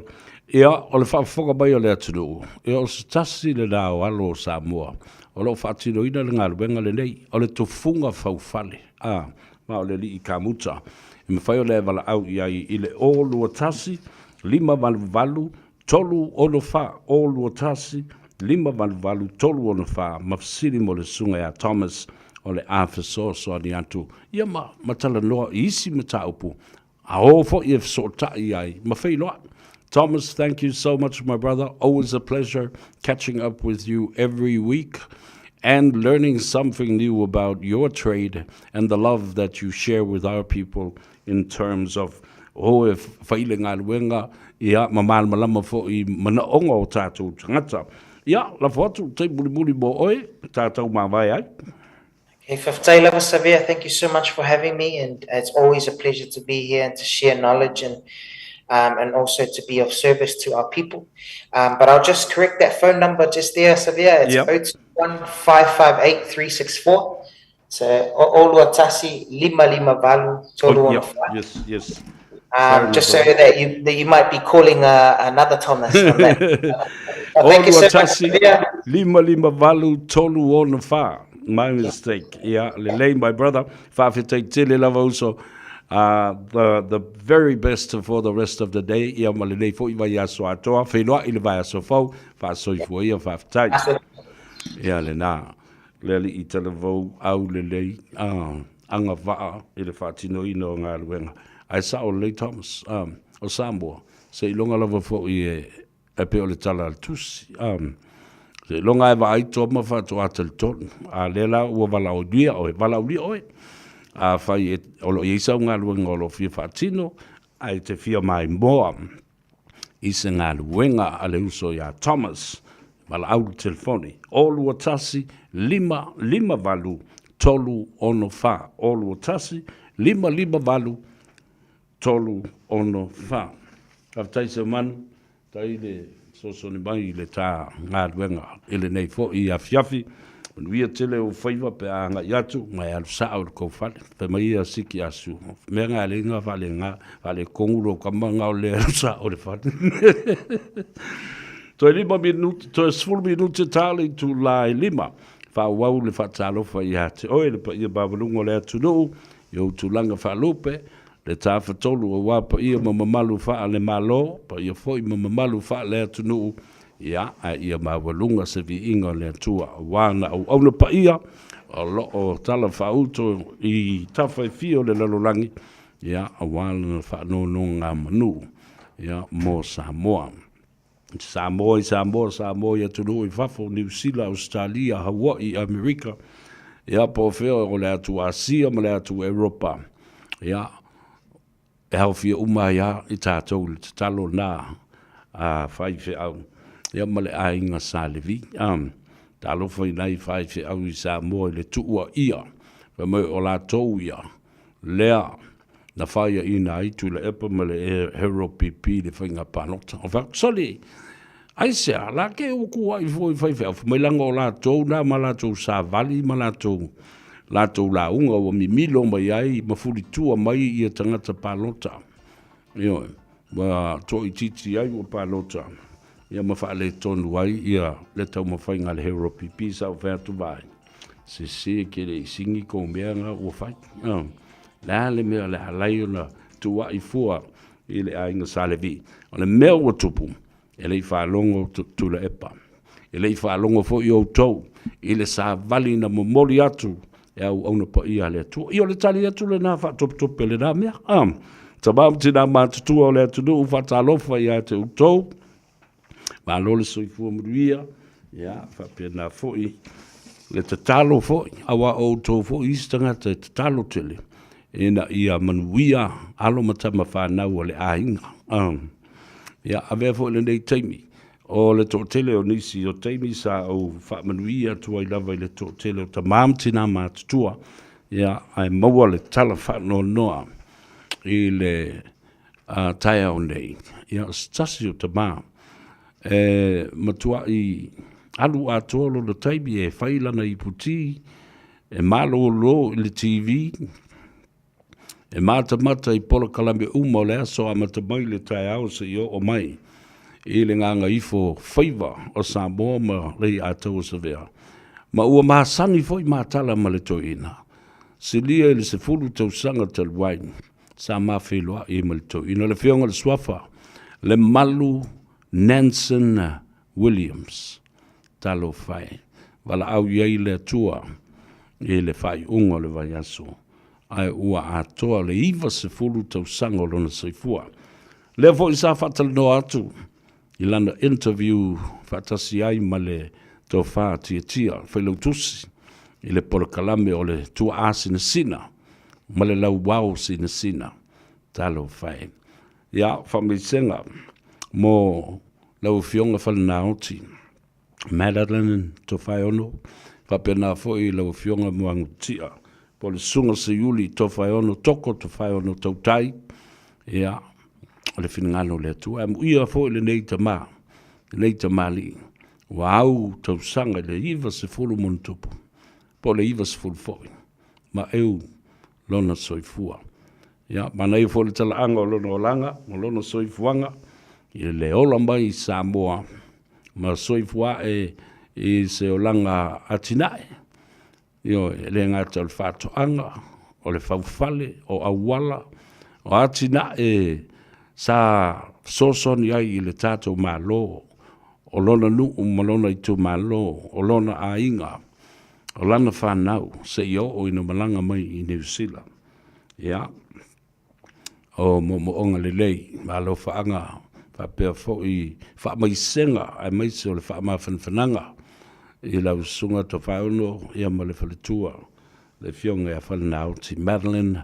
Ia, o le faafofoga mai o le atunuu, ia o se tasi le na o alo o Samoa, o loo faatinoina le galuega lenei, o le tofuga faufale, a, ma o le alii kamuta. E mafai ona e valaau i ai i le 0 21 588 364, 0 21 588 364, ma fesili mo le susuga ia Thomas o le a fesoasoani atu ia ma, ma talanoa i isi mataupu a o fo'i e fesoota'i ai ma feiloai. Thomas, thank you so much, my brother. Always a pleasure catching up with you every week and learning something new about your trade and the love that you share with our people in terms of o e whaile galuega ia ma malamalama fo'i manaoga o tatou tagata. Ia, lafo atu te mulimuli mo oe, tatou mavae ai. Okay, Faafetai lava Savea, thank you so much for having me, and it's always a pleasure to be here and to share knowledge and also to be of service to our people. But I'll just correct that phone number just there, Savea. It's 021 364. So, 021 558 Oh, yep. Yes. Just so that you might be calling another Thomas on that. Well, thank you so much, 021 Savea. 558 364. My mistake. Yeah, lelei, my brother. Faafetai tele lava uso. The very best for the rest of the day. Ia ma lelei fo'i vaiaso atoa. Feiloai i le vaiaso fou. Faasoifua ia faafetai. Ia lena. Le alii talavou au lelei. Agavaa i le faatinoina o galuega. Ae sao lelei Thomas. O Samoa. Seiloga lava fo'i e e pei o le tala a le tusi. Seiloga e vaai toma faatoa talitonu. A lea la ua valaaulia oe, valaaulia oe. Afai e, o lo o i ai sau galuega o lo o fia faatino, ae te fia maimoa i se galuega a le uso iā Thomas, valaau le telefoni, 0 21 558 364, 0 21 558 364. Faafetai Seumanu, tai le fesoasoani mai i le ta galuega i lenei fo'i afiafi. Manuia tele ou faiva pe a agai atu, ma e alu sao i le tou fale. Fai mai ia siki asu, mea nga le nga fale nga, fale kongu lo kama nga o le alu sao i le fale. Toe 5 minuti, toe 10 minuti ta le itulā e 5. Faaauau le faatalofa ia te oe le paia maualuga o le atunuu i ou tulaga faalupe, le Tafatolu aua paia ma mamalu faale-Malo, paia foi ma mamalu faale-atunuu, ia, ae ia maualuga se viiga o le Atua aua ana auauna paia o lo o talafaauto i tafa e fia o le lalolagi, ia, aua lana faanonogamanu, ia, mo Samoa. Samoa i Samoa, Samoa i atunuu i fafo, Niu Sila, Ausetalia, Hawaii, Amerika, ia po o fea o le atu Asia ma le atu Europa, ia, e aofia uma ai lava i tatou i le tatalo lena a faifeau, ia ma le aiga Sa Levi. Talofa i nai faifeau i Samoa i le tuuaia, fai mai o latou ia, lea na faiaina ai Tuilaepa ma le Harold PP i le faiga palota. O fai atu, sole, aisea, la ke ua tuuai foi i faifeau, fai mai leaga o latou na ma latou savali ma latou latou lauga ua mimilo mai ai ma fulitua mai ia tagata palota. Ioe, ua toaitiiti ai ua palota ia ma faaletonu ai ia le taumafaiga a le Harold PP. Sa ou fai atu, vaai, sese e te le i sigi kou mea na ua fai. O le a le mea o le a ala ai ona tuuai fua i le aiga Sa Levi? O le mea ua tupu, e le i faalogo Tuilaepa, e le i faalogo foi outou i le savali na momoli atu e auauna paia a le Atua. Ia o le tali atu lena faatopetope lena mea. Ah, tama ma tina matutua o le atunuu, faatalofa ia te outou. Malo le soifua manuia, ia faapena foi le tatalo foi, aua o outou foi isi tagata e tatalo tele ina ia manuia alo ma tama fanau a le aiga. Ia avea foi lenei taimi o le toatele o nisi o taimi sa ou faamanuia atu ai lava i le toatele o tama ma tina matutua, ia ae maua le tala faanoanoa i le taeao nei, ia o se tasi o tama e matuai alu atoa lona taimi e fai lana iputi, e malolo i le TV, e matamata i polokalame uma o le aso amata mai le taeao seia oo mai i le gagaifo faiva o Samoa ma Leiataua Savea, ma ua masani foi matala ma le toeaina, silia i le 10 tausaga talu ai. Sa ma feiloai ma le toeaina, le Afioga i le Suafa, Lemalu Nanson Williams. Talofa e, valaau i ai le Atua i le faaiuga o le vaiaso, ae ua atoa le 90 tausaga o lona soifua. Lea foi sa faatalanoa atu i lana interview faatasi ai ma le Tofa Tiatia Failautusi i le polokalame o le Tuaa Sinasina ma le Lauao Sinasina. Talofa e. Ia, faamaisega mo lau Afioga Falenaoti Madeline Tofaeono, faapena foi lau Afioga Muagututia po o le Susuga Seiuli Tofaeono Toko Tofaeono Tautai, ia, o le finagalo o le Atua. E amuia foi lenei tama, lenei tamalii, ua au tausaga i le 90+, po o le 90 foi, ma eu lona soifua. Ia, manaia foi le talaaga o lona olaga ma lona soifuaga i le ola mai i Samoa ma soifua ae i se olaga atinae. Ioe, e le gata o le faatoaga, o le faufale, o auala, o atinae sa fesoasoani ai i le tatou Malo, o lona nuu ma lona itumalo, o lona aiga, o lana fanau seia oo ina malaga mai i Niu Sila. Ia, o moomooga lelei ma alofaaga faapea foi faamaisega aemaise o le faamafanafanaga i lau Susuga Tofaeono ia ma le faletua le Afioga ia Falenaoti Madeline,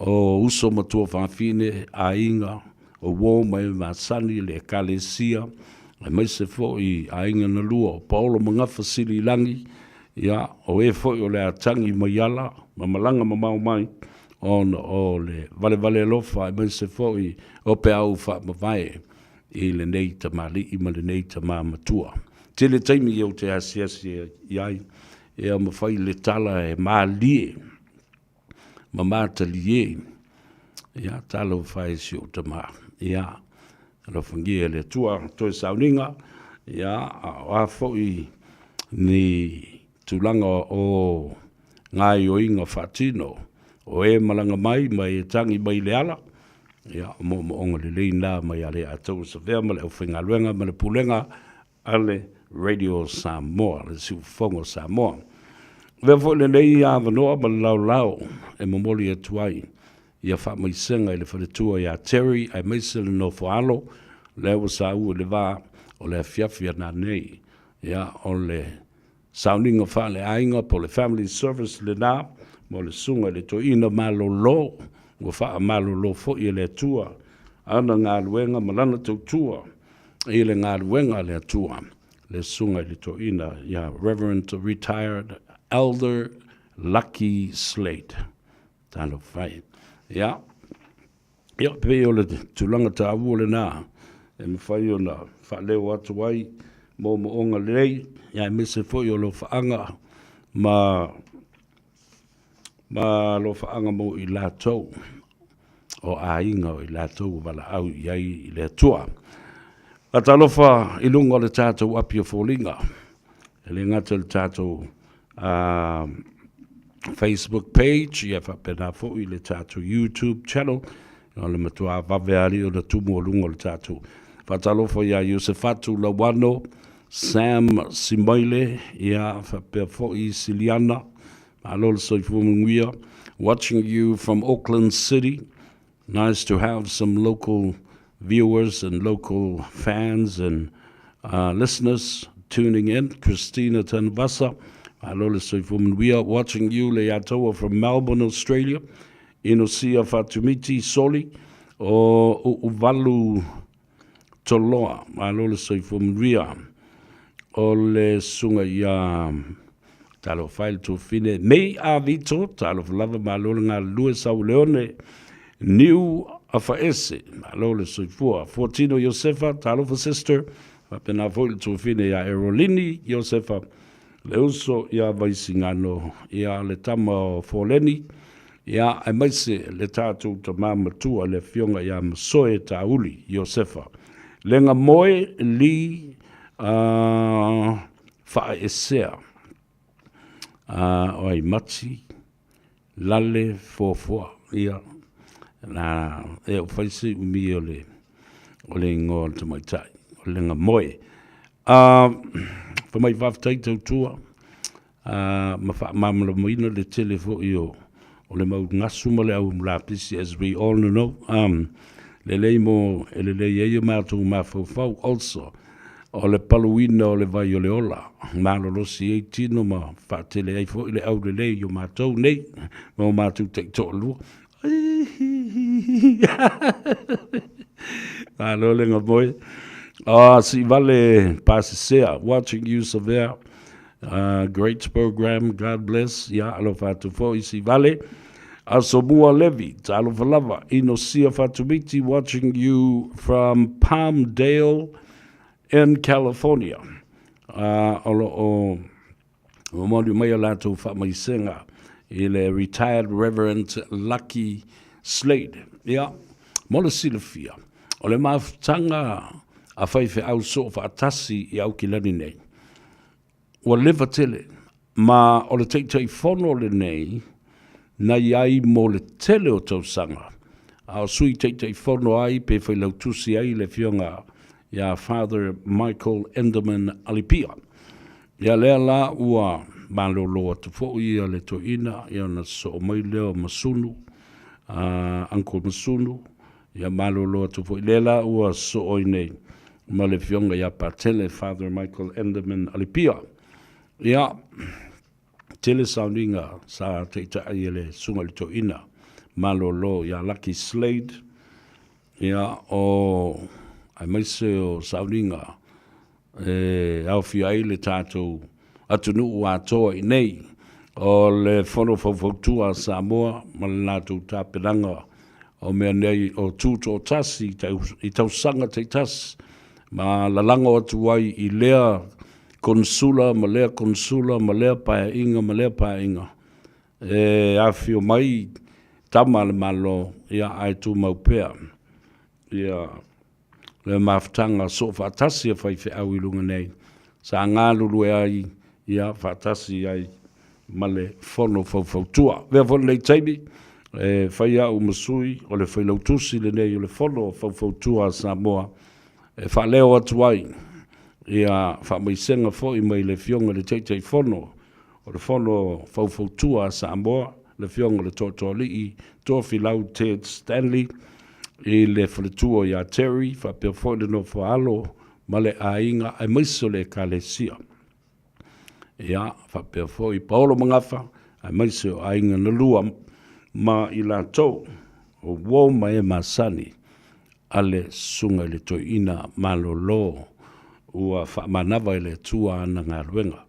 o uso ma tuafafine, aiga, o uo ma e masani, le Ekalesia, aemaise foi aiga na lua o Paolo ma Gafa Siliilagi, ia, o e foi o le a tagi mai ala ma malaga mamao mai ona o le valevale alofa aemaise foi o peau faamavae i lenei tamalii ma lenei tama matua. Tele taimi ou te asiasi i ai, ia ma fai le tala e malie ma matalie, ia, talofa e si ou tama, ia, alofagia e le Atua toe sauniga, ia, a o a foi ni. tulaga o gaoioiga faatino o e malaga mai ma e tagi mai i le ala, ia, o moomooga lelei na mai a le atou Savea ma le aufaigaluega ma le pulega a le Radio Samoa, le Siufofoga o Samoa. Avea foi lenei avanoa ma le laolao e momoli atu ai ia faamaisega i le faletua ia Terry aemaise le nofo alo lea ua saua i le va o le afiafi a nanei. Ia, o le sauniga faaleaiga po o le family service lena mo le susuga i le toeaina malolo ua faamalolo foi e le Atua ana galuega ma lana tautua i le galuega a le Atua, le susuga i le toeaina ia Reverend Retired Elder Lucky Slade. Talofa e. Ia, ia pei o le tulaga taua lena e mafai ona faaleo atu ai moomooga lelei, ia aemaise foi o alofaaga ma ma alofaaga mo i latou o aiga o i latou ua valaau i ai i le Atua. Faatalofa i luga o le tatou api o foliga, e le gata i le tatou Facebook page, ia faapena foi le tatou YouTube channel, o le matua vave alii o le tumu o luga o le tatou. Faatalofa ia Iosefatu Lauano, Sam Simaile, ia faapea foi Siliana, malo le soifua manuia. Watching you from Auckland City. Nice to have some local viewers and local fans and uh, listeners tuning in. Christina Tanvasa, malo le soifua manuia. Watching you le Atoa from Melbourne, Australia. Inosia Fatumiti Soli o Uvalu Toloa, malo le soifua manuia. O le susuga ia Talofa e le Tuafine Mei A Vito, talofa lava malo le galulue Sauleone Niu Afaese, malo le soifua. Fuatino Iosefa, talofa sister, faapena foi le Tuafine ia Erolini Iosefa, le uso ia Vaisigano, ia le tama o Foleni, ia aemaise le tatou tama matua le afioga ia Masoe Tauli Iosefa. Lega Moe Lee uh, Faaesea uh, o ai mati lale foafoa ia na e o fai se umi o le o le ingoa o le tamaitai o le lega moe. Uh, fa mai faafetai tautua uh, ma faamalamalamaina le tele foi o o le mau gasu ma le au lapisi as we all know. Um, lelei mo e lelei ai o matou mafaufau also o le paluina o le vai o le ola malolosi ai tino ma faatele ai foi le aulelei o matou nei ma o matou taitoalua. Malo le gamoe. Ah, si vale pasisea, watching you Savea. Great program, God bless. Ia, alofa atu foi si vale. Asomua Levi, talofa lava. Inosia Fatumiti, watching you from Palmdale in California. O lo o momoli mai a latou faamaisega i le retired Reverend Lucky Slade. Ia, mo le silafia, o le mafutaga a faifeau soo faatasi i Aukilani nei, Ua leva tele, ma o le Taitaifono lenei na i ai mo le tele o tausaga, a o Sui Taitaifono ai pe Failautusi ai le Afioga ia Father Michael Enderman Alipia. Ia lea la ua malolo atu foi ia le toeaina, ia ona sosoo mai lea o Masunu, uh, Uncle Masunu, Ia malolo atu foi lea la ua sosoo ai nei ma le Afioga ia Patele, Father Michael Enderman Alipia. Ia, tele sauniga sa taitai e le Susuga i le Toeaina malolo ia Lucky Slade, ia, o, aemaise o sauniga e aofia ai le tatou atunuu atoa i nei, o le Fono Faufautua a Samoa ma le latou tapenaga o mea nei o Tutoatasi i tausaga taitasi, ma lalago atu ai i lea Konesula ma lea Konesula ma lea Paeaiga ma lea Paeaiga e afifio mai tama a le Malo, ia ae tumau pea ia le mafutaga soofaatasi a faifeau i luga nei, sa galulue ai. ia faatasi ai ma le Fono Faufautua. Avea foi lenei taimi e fai au ma sui o le Failautusi lenei o le Fono Faufautua a Samoa e faaleo atu ai ia faamaisega foi mai le Afioga i le Taitaifono o le Fono Faufautua a Samoa, le Afioga i le Tootooalii Tofilau Ted Stanley i le faletua ia Terry faapea foi le nofo a alo ma le aiga aemaise o le Ekalesia. Ia, faapea foi Paolo Magafa aemaise o aiga na lua ma i latou o uo ma e masani a le Susuga i le Toeaina Malolo ua faamanava e le Atua ana galuega.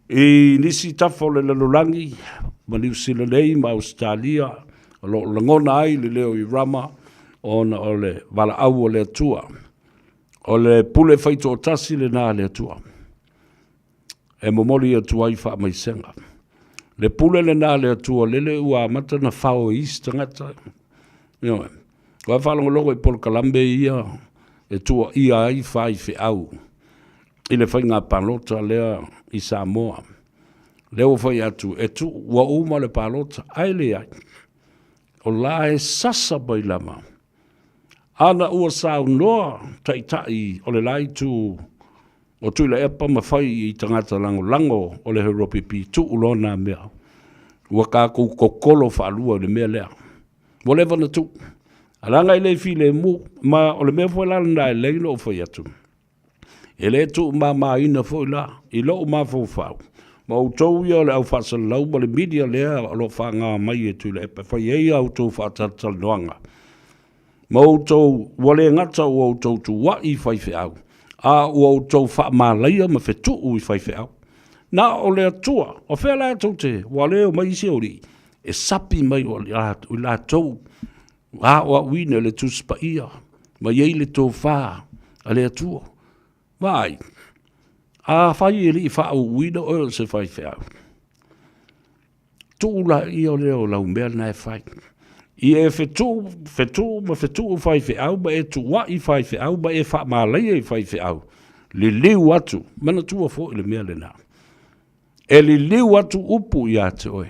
I nisi tafa o le lalolagi ma Niu Sila nei ma Ausetalia o lo o lagona ai le leo i Rama ona o le valaau a le Atua. O le pule faitoatasi lena a le Atua e momoli atu ai faamaisega. Le pule lena a le Atua lele ua amata na fao e isi tagata. Ioe. Ua faalogologo i polokalame ia e tuuaia ai faifeau i le faiga palota lea i Samoa. Lea ua fai atu e tuu ua uma le palota, ae leai. O la e sasa mai lava. Ana ua saunoa taitai o le la itu o Tuilaepa ma fai i tagata lagolago o le HRPP tuu loa na mea, ua tatou kokolo faalua i le mea lea. Ua leva ona tuu. Ae leaga e le filemu, ma o le mea foi la lena e lelei ona ou fai atu, e le tuumamaina foi la i lou mafaufau, ma outou ia o le au faasalalau ma le media lea o lo o faaaoga mai e Tuilaepa e fai ai a outou faatalatalanoaga, ma outou, ua le gata ua outou tuuai i faifeau, a ua outou faamalaia ma fetuu i faifeau. Na o le Atua, o fea la tou te, ua le omai isi aualii e sapi mai o i latou aoaoina i le Tusi Paia ma i ai le tofa a le Atua. Vaai, afai e le i faauuina oe o se faifeau, tuu laia lea o lau mea lena e fai. Ia e fetuu, fetuu ma fetuu faifeau ma e tuuai faifeau ma e faamalaia i faifeau, liliu atu, manatua foi le mea lena. E liliu atu upu ia te oe,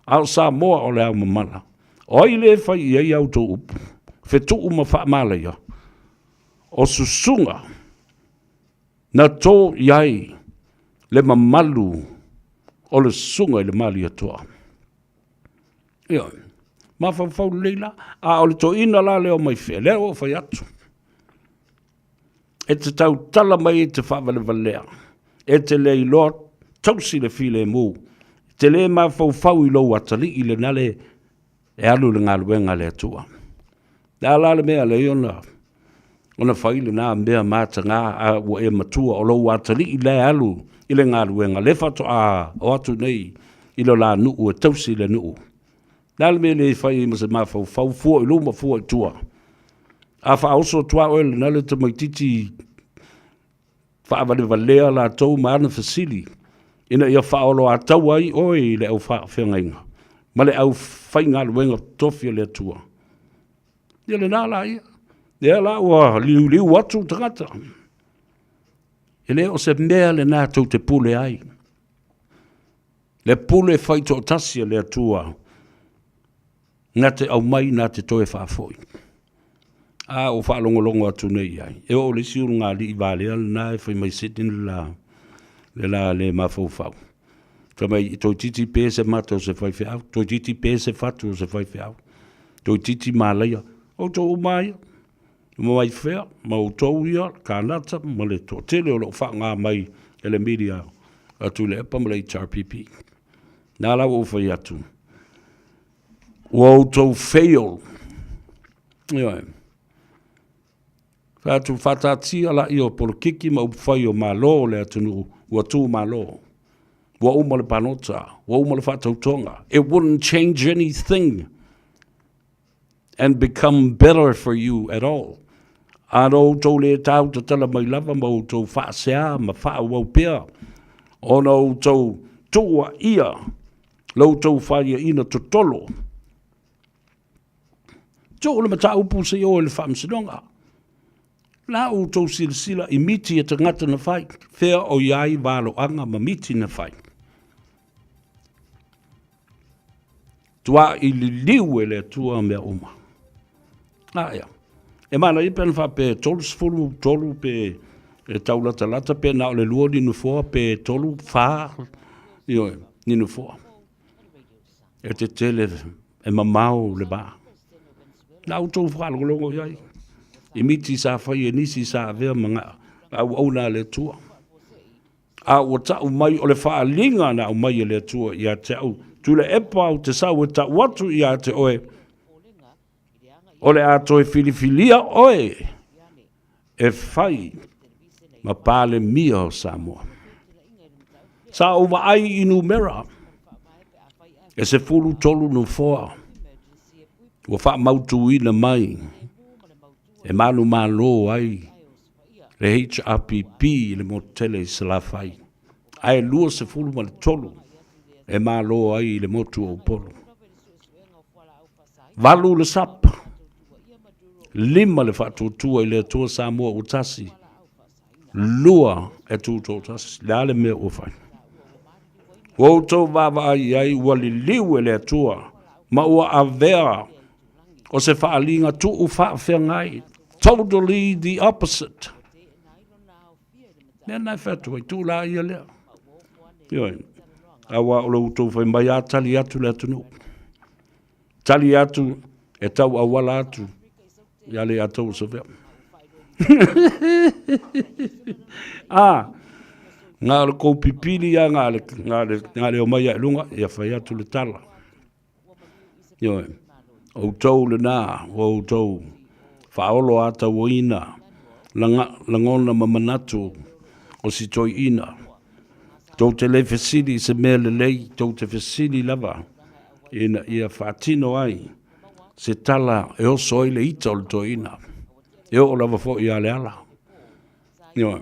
a o Samoa o le ao mamala. O ai le fai i ai a outou upu, fetuu ma faamalaia? O susuga na to i ai le mamalu o le susuga i le Malietoa. Ioe, mafaufau lelei la. A o le toeaina la lea o mai fea, lea ua ou fai atu, e te tautala mai e te faavalevalea, e te le iloa tausi le filemu, e te le mafaufau i lou atalii lena le e alu i le galuega a le Atua. Le a la le mea lea ona ona fai lena mea mataga a ua e matua o lou atalii la e alu i le galuega le faatoa o atu nei i lo la nuu e tausi le nuu. Le a le mea le fai ai ma se mafaufau fua i luma fua i tua. A faaoso atu lava oe lena le tamaititi faavalevalea latou ma ana fesili ina ia faaoloataua ai oe i le au faafeagaiga ma le aufaigaluega totofi a le Atua. Ia lena la ia. Lea la ua liuliu atu tagata. E le o se mea lena tou te pule ai. Le pule faitoatasi a le Atua na te aumai na te toe faafoi. A ua faalogologo atu nei i ai, e oo i le isi ulugalii valea lena e fai mai Sydney le la, le la le mafaufau. Fai mai, toeitiiti pe se mata o se faifeau, toeitiiti pe se fatu o se faifeau, toeitiiti malaia. Outou uma lava ia, ma mai fea, ma outou ia, Kanata ma le toatele o lo o faaaoga mai e le media a Tuilaepa ma le HRPP. Na la ua ou fai atu, ua outou fail. Ioe. Fai atu, faataatia laia o polokiki ma upufai o Malo o le atunuu ua tu malo. Ua uma le palota, ua uma le faatautoga. It wouldn't change anything and become better for you at all. A na outou le tau tatala mai lava ma outou faasea ma faaauau pea ona outou tuuaia la outou faiaina totolo. Tuu le mataupu se i oo i le faamasinoga. La outou silasila i miti a tagata na fai, fea o i ai valoaga ma miti na fai. Tuaʻi liliu e le Atua mea uma. A ea. E manaia pe ana faapea e 33 pe e tau latalata pe na o le lua ni nofoa pe tolu, fa, ioe, ni nofoa. E tetele, e mamao le va. La outou faalogologo i ai i miti sa fai e nisi sa avea ma auauna a le Atua. A ua tau mai o le faaaliga na aumai e le Atua ia te au, Tuilaepa ou te sau e tau atu ia te oe, o le a toe filifilia oe e fai ma Palemia o Samoa. Sa ou vaai i numera e 13 nofoa ua faamautuina mai e manumalo ai le HRPP i le motu tele i Salafai, ae 23 e malo ai i le motu o Upolu. 8 le SUPP, 5 le Faatuatua i le Atua Samoa ua tasi, 2 e tutoatasi. Le a le mea ua fai? Ua outou vaavaai i ai ua liliu e le Atua ma ua avea o se faaaliga tuu faafeagai, totally the opposite. Mea na e fai atu ai, tuu laia lea. Ioe, aua o lo outou fai mai a tali atu le atunuu. Tali atu e tau auala atu ia le atou o Savea. A, na o le kou pipili a na le, na le, na le omai a i luga, ia fai atu le tala. Ioe, outou lena, ua outou faaolo atauaina lagona ma manatu o si toeaina. Tou te le fesili i se mea lelei, tou te fesili lava ina ia faatino ai se tala e oso ai le ita o le toeaina, e oo lava foi ia Leala. Ioe.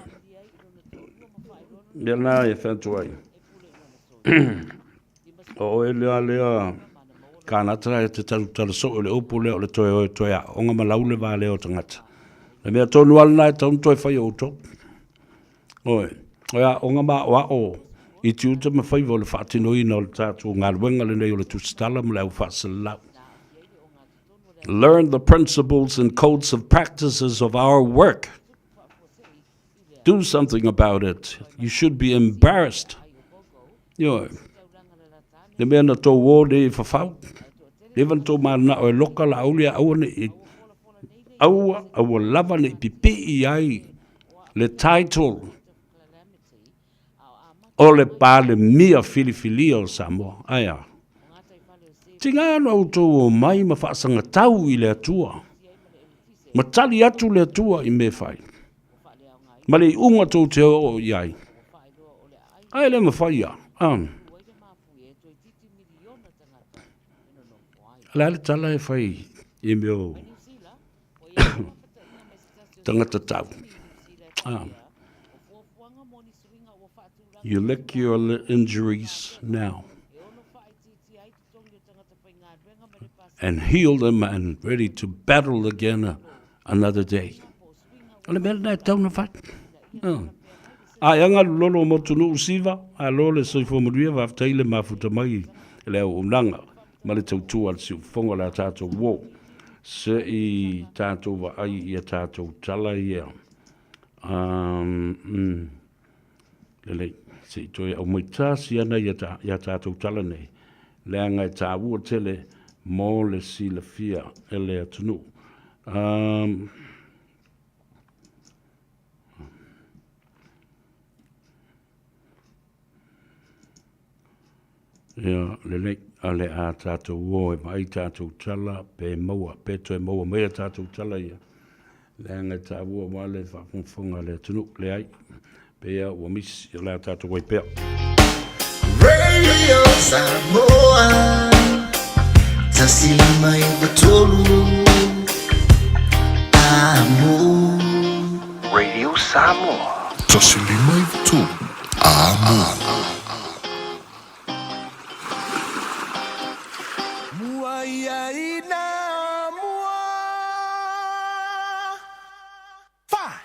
Mea lena e fai atu ai. O oe lea lea Kanata e te tautala soo i le upu lea o le toe o e toe aooga ma lau le va lea o tagata. Le mea tonu lava lena e tatau ona toe fai e outou. Ioe, o le aooga ma aoao i tiute ma faiva o le faatinoina o le tatou galuega lenei o le tusitala ma le au faasalalau. Learn the principles and codes of practices of our work. Do something about it. You should be embarrassed. Ioe. Le mea na tou o nei e fafau. Leva na tou mananao e loka Laauli a aua nei aua, aua lava nei pipii ai le title o le Palemia filifilia o Samoa. Ae a? Tiga na outou omai ma faasagatau i le Atua, ma tali atu le Atua i mea fai, ma le iuga tou te oo i ai. Ae le mafai a. Ah. O le a le tala e fai i mea o tagata tau. Ah. You lick your injuries now and heal them and ready to battle again another day. O le mea lena e tau na fai. Ah. A e anga lolo o Motunuu Siva, a lo le soifua manuia, faafetai le mafuta mai i le auaunaga ma le tautua a le siufofoga o le a tatou uo. Se i tatou vaai i a tatou tala ia. Um, mm, lelei, se i toe aumai tasi ana ia, ta, ia tatou tala nei, leaga e tāua tele mo le silafia e le atunuu. Um, Ia, lelei, a le a tātou o e vaai tātou tala, pe maua, pe toe maua mai a tātou tala ia. Leaga e tāua aua le faafogafoga a le atunuu, leai, pei a ua misi, o le a tātou ai pea. Radio Samoa 153 Amo. Radio Samoa. 153 Amo. Mua ia ina mua. Fa.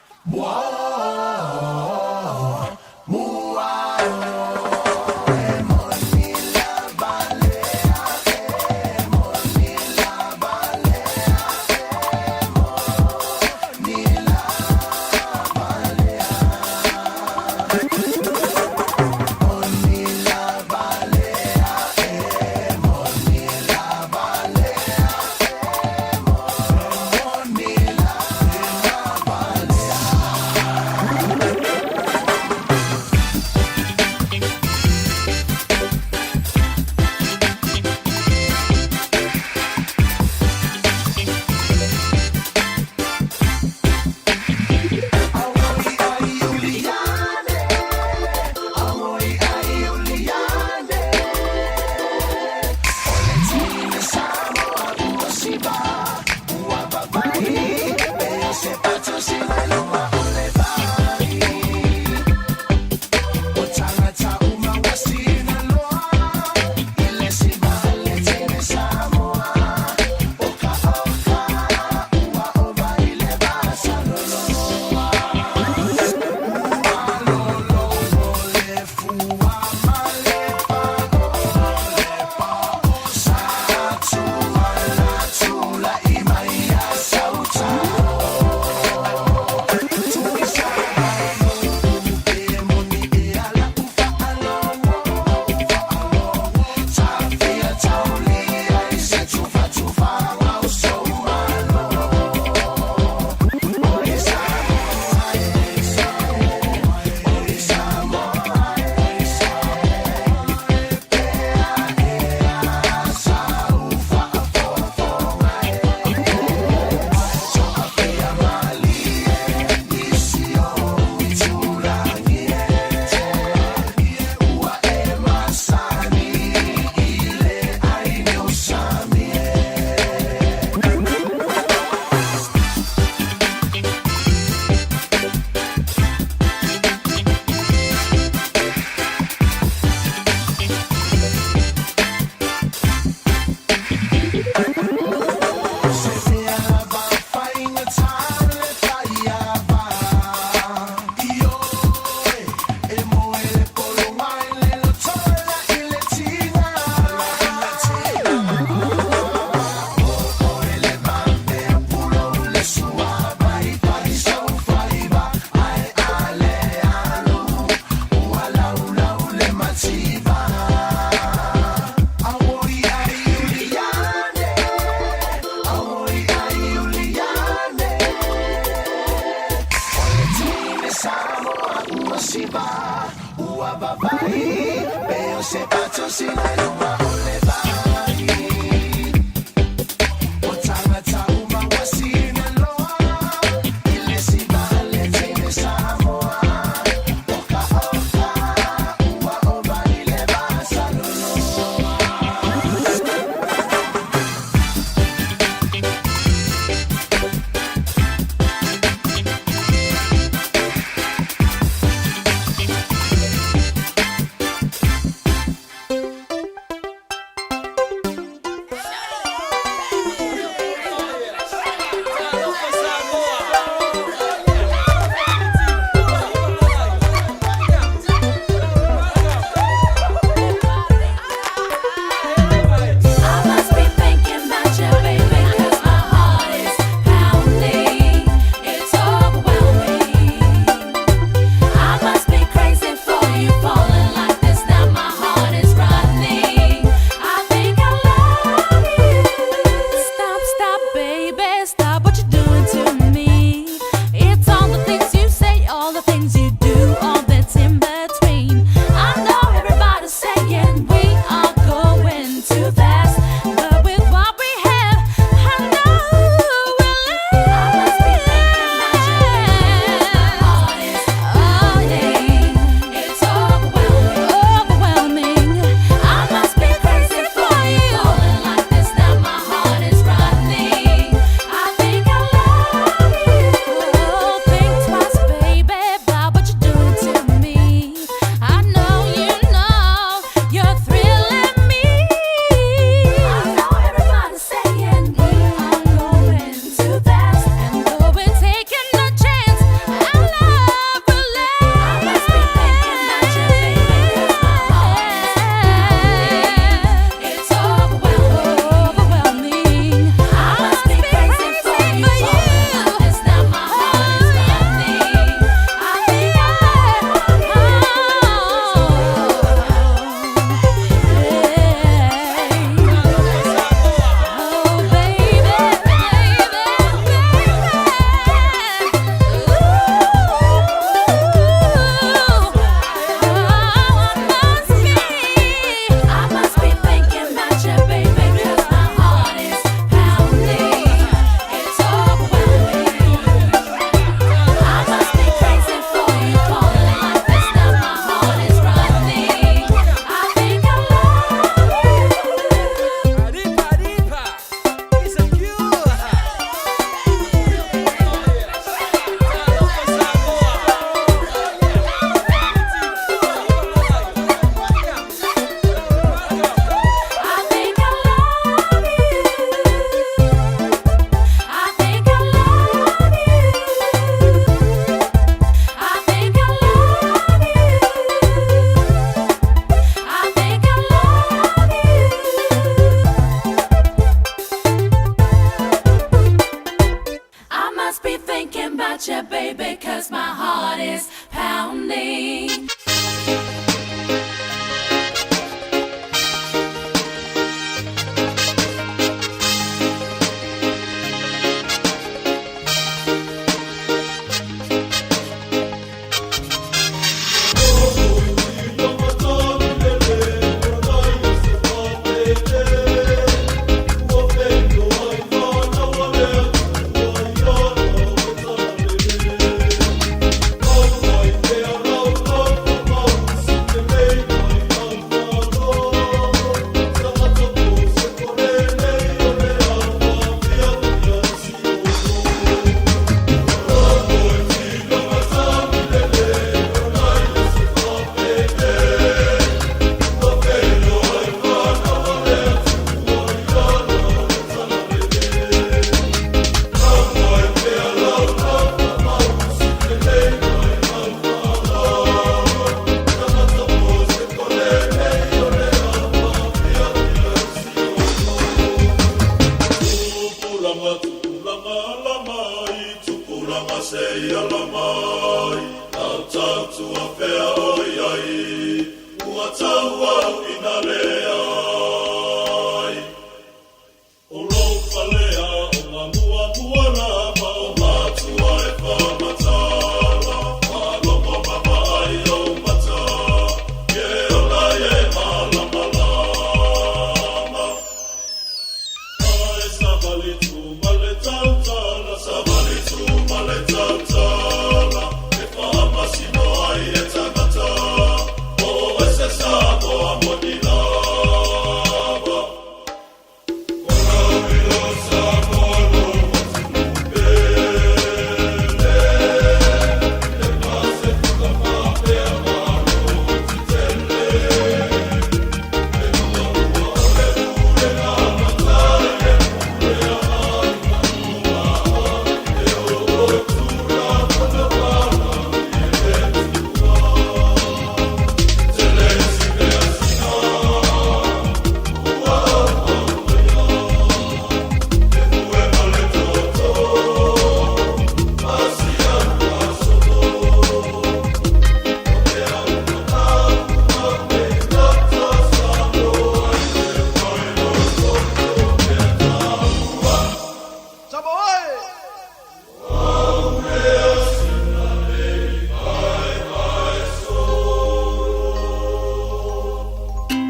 family.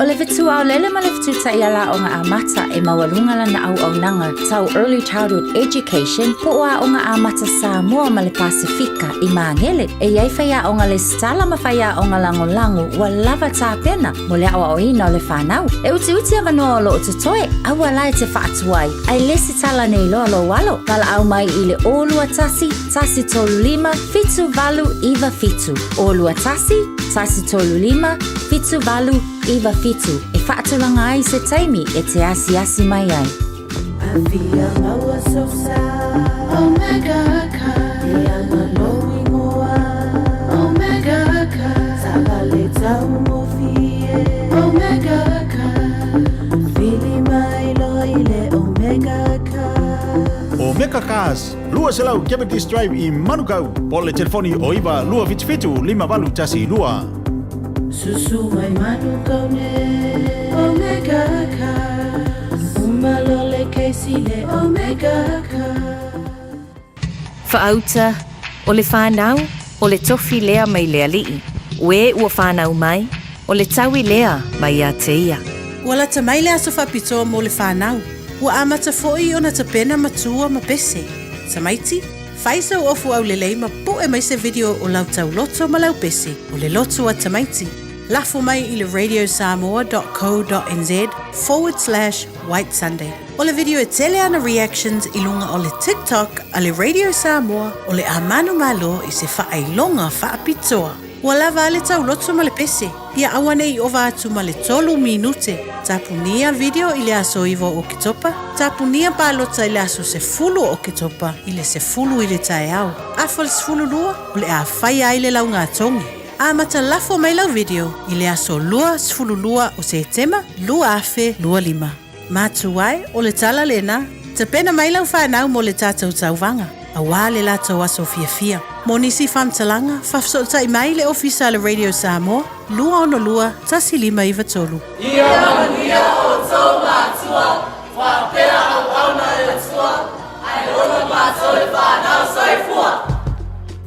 O le fetuaolele ma le fetutaiala aoga amata e maualuga lana auaunaga tau Early Childhood Education po o Aoga Amata Samoa ma le Pasefika i Magele. E i ai faiaoga lesitala ma faiaoga lagolago ua lava tapena mo le aoaoina o le fanau. E utiuti avanoa o lo o totoe, aua la e te faatuai, ae lesitala nei loa lou alo. Valaau mai i le 021 135 7897. 021 135 7897 e faatulaga ai se taimi e te asiasi mai ai. Afia maua sosa Omega Car E ana lou ingoa Omega Car Taavale taugofie Omega Car Vili mai loa i le Omega Car Omega Cars, 200 Cavendish Drive i Manukau, po o le telefoni o 9 277 5812. Susu mai Manukau nei Omega Cars Uma loa le kesi le Omega Cars. Faauta, o le fanau, o le tofi lea mai le Alii, o e ua fanau mai, o le taui lea mai ia te ia. Ua lata mai le aso faapitoa mo le fanau. Ua amata foi ona tapena matua ma pese. Tamaiti, fai sau ofu aulelei ma pu'e mai se video o lau tauloto ma lau pese, o le loto a tamaiti. Lafo mai i le radiosamoa dot co dot nz forward slash white sunday. O le video e tele ana reactions i luga o le TikTok a le Radio Samoa o le a manumalo i se faailoga faapitoa. Ua lava a le tauloto ma le pese, ia aua ne i ova atu ma le tolu minute. Tapunia video i le aso 9 o Oketopa, tapunia palota i le aso 10 o Oketopa i le 10 i le taeao. Afa le 12, o le a faia ai le laugatogi. Amata lafo mai lau video i le aso 22 o Setema 2025. Matua e, o le tala lena. Tapena mai lau fanau mo le tatou tauvaga. Auā le latou aso fiafia. Mo nisi faamatalaga, faafesootai mai le Ofisa a le Radio Samoa, 262 1593. Ia manuia outou matua, faapea auauna a le Atua, ae ola matou le fanau. Soifua!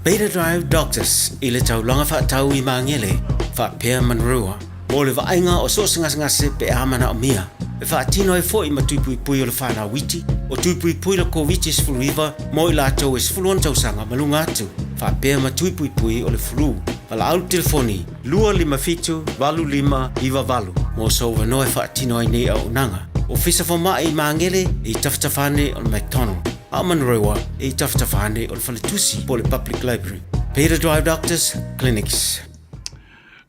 Beta Drive Doctors i le taulaga faatau i Magele faapea Manurewa mo le vaaiga o so o se gasegase pe a manaomia. E faatino ai foi ma tui puipui o le fanau iti, o tui puipui le Koviti-19 mo i latou e 16 tausaga ma luga atu, faapea ma tui puipui o le flu. Valaau le telefoni 257 8598 mo sou avanoa e faatino ai nei auaunaga. Ofisa Fomai i Magele i tafatafa ane o le McDonald, a o Manurewa i tafatafa ane o le Faletusi po o le Public Library. Peter Drive Doctors Clinics.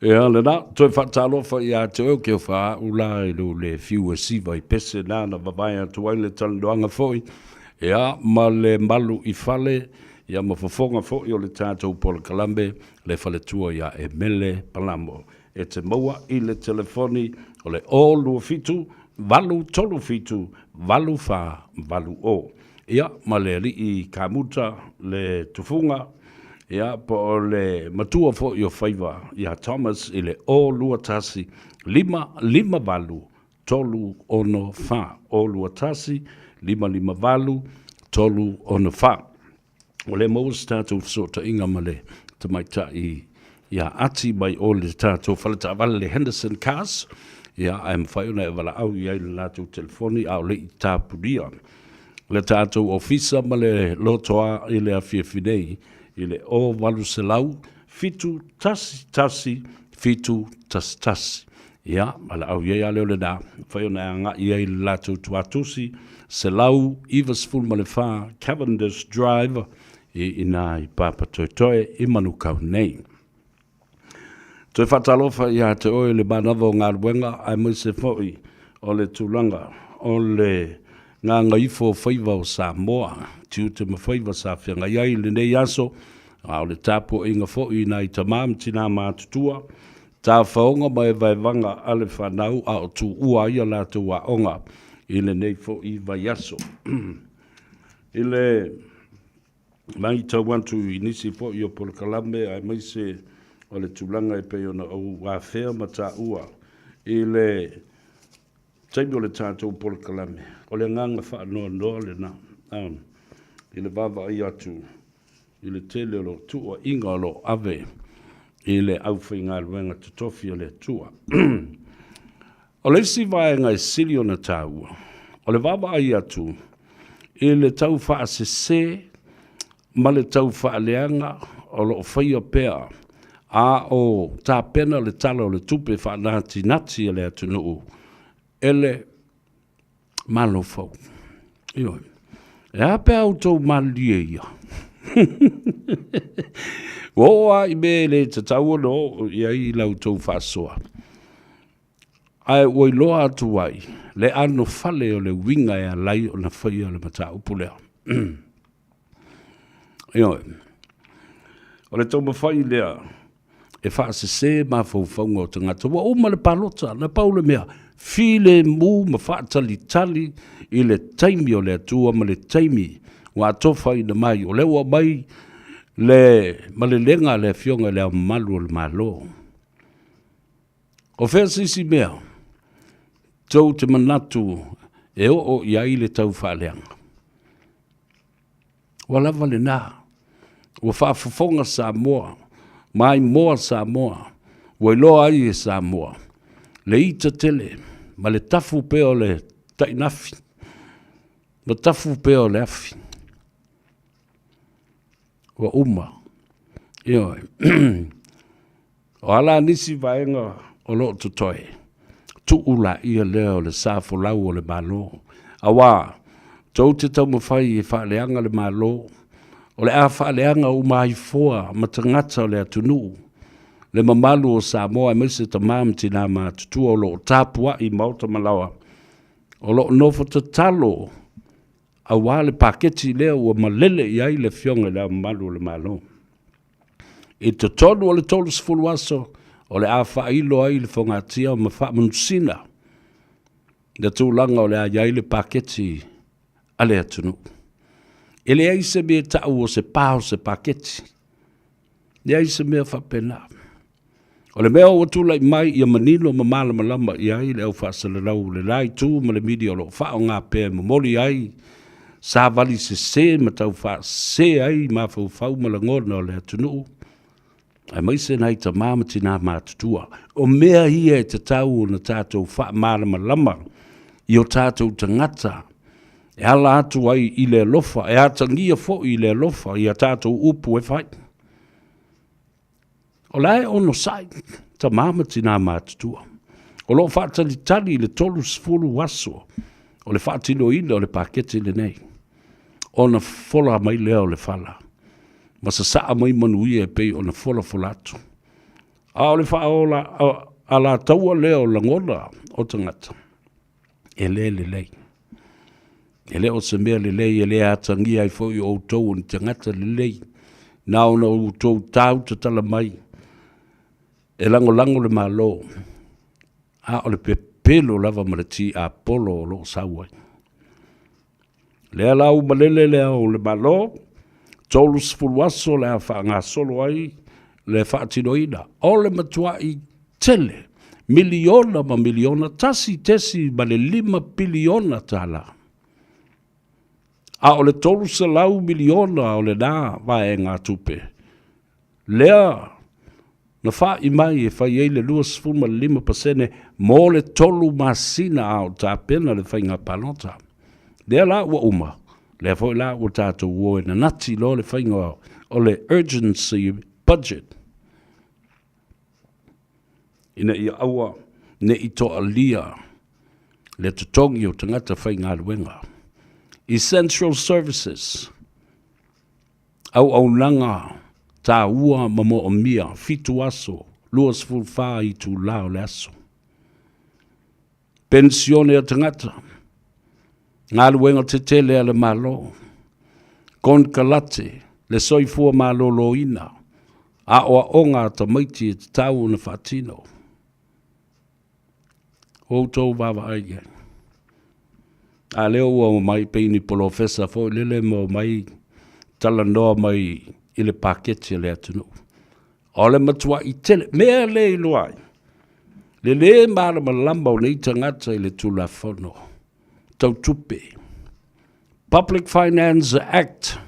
Ia lena, toe faatalofa ia te oe ke o whaau la i lo le fiu e siva i pese nā na vavae atu ai le talanoaga foi, ia ma le malu i fale, ia ma fofoga foi o le tātou polokalame le faletua ia Emele Palamo. E te maua i le telefoni o le 027 837 8480. Ia, ma le alii kamuta, le tufuga, ia, po o le matua foi o faiva ia Thomas i le 021 558 364. 021 558 364. O lea maua se tatou fesootaiga ma le tamaitai ia Ati mai o le tatou faletaavale le Henderson Cars, ia ae mafai ona e valaau i ai le latou telefoni a o le i tapunia le tatou ofisa ma le lotoa i le afiafi nei i le 0800 711 711. Ia, valaau i ai a lea o lena, mafai ona e agai i ai i le latou tuatusi 194 Cavendish Drive i ina i Papatoetoe i Manukau nei. Toe faatalofa ia te oe le manava o galuega aemaise foi o le tulaga o le gagaifo o faiva o Samoa, tiute ma faiva sa feagai ai i lenei aso, a o le tapuaiga foi i nai tama ma tina matutua, tafaoga ma evaevaga a le fanau a o tuua ai a latou aoga i lenei foi vaiaso. I le matau atu i nisi foi o polokalame aemaise o le tulaga e pei ona ou afea ma taua i le taimi o le tatou polokalame, o le agaga faanoanoa lena i le vaavaai atu i le tele o lo tuuaiga o lo o ave i le aufaigaluega totofi a le Atua. O le isi vaega e sili ona taua, o le vaavaai atu i le tau faasese ma le tau faaleaga o lo o faia pea a o tapena le Tala o le Tupe faanatinati a le atunuu e le Malo fou. Ioe. E a pe a outou malilie ia? Ua oo lava i mea e le tatau ona oo i ai la outou faasoa. Ae ua iloa atu ai le anofale o le uiga e ala ai ona faia le mataupu lea. Ioe. O le taumafai lea e faasese mafaufauga o tagata. Ua uma le palota, na pau le mea, filemu ma faatalitali i le taimi o le Atua ma le taimi ua atofaina mai. O lea ua aumai le malelega a le Afioga i Le Ao Mamalu o le Malo. O fea se isi mea tou te manatu e oo i ai le tau faaleaga? Ua lava lena. Ua faafofoga Samoa, maimoa Samoa, ua iloa ai e Samoa le ita tele ma le tafu pea o le tainafi, ma tafu pea o le afi. Ua uma. Ioe. O a la nisi vaega o lo o totoe, tuu laia lea o le sa folau o le Malo, auā tou te taumafai e faaleaga le Malo, o le a faaleaga uma ai foa ma tagata o le atunuu, le mamalu o Samoa aemaise tama ma tina matutua o lo o tapuai i maota ma laoa, o lo o nofo tatalo auā le paketi lea ua malele i ai le Afioga i Le Ao Mamalu o le Malo. I totonu o le 30 aso, o le a faailo ai le fogatia ma faamanusina le tulaga o le a i ai le paketi a le atunuu. E leai se mea e ta'u o se pa o se paketi. Leai se mea faapena. O le mea ua tulai mai ia manino ma malamalama i ai le au faasalalau o le la itu ma le media o lo o faaaoga pea e momoli ai savali sese ma taufaasese ai mafaufau ma lagona o le atunuu, aemaise nai tamā ma tinā matutua. O mea ia e tatau ona tatou faamalamalama i o tatou tagata e ala atu ai i le alofa, e atagia foi i le alofa i a tatou upu e fai. O la e onosai tamā ma tinā matutua. O lo o faatalitali i le 30 aso o le faatinoina o le paketi lenei, ona fola mai lea o le fala ma sasaa mai manuia e pei ona folafola atu. A o le faaola alataua lea o lagona o tagata, e le lelei. E le o se mea lelei e le atagia ai foi o outou o ni tagata lelei, na ona outou tau tatala mai e lagolago le Malo, a o le pepelo lava ma le tiapolo o lo o sau ai. Lea la ua malele le Ao o le Malo, 30 aso le a faagasolo ai le faatinoina. O le matuai tele, miliona ma miliona, 1.5 piliona tala. A o le 300 miliona o lena vaegatupe, lea na fa'i mai e fai ai le 25% mo le tolu masina a o tapena le faiga palota. Lea la ua uma, lea foi la ua tatou o e nanati loa le faiga o le urgency budget ina ia aua ne i toalia le totogi o tagata faigaluega. Essential services. Auaunaga taua ma moomia, fitu aso, 24 itulā o le aso. Penisione a tagata, galuega tetele a le Malo, konekarate, le soifua maloloina, aoaoga a tamaiti e tatau ona faatino. Outou vaavaai i ai. A lea ua omai pei ni polofesa foi lele ma omai talanoa mai i le paketi a le atunuu. O le matuai tele, mea le iloa ai, le lē malamalama o nei tagata i le Tulafono Tau Tupe, Public Finance Act,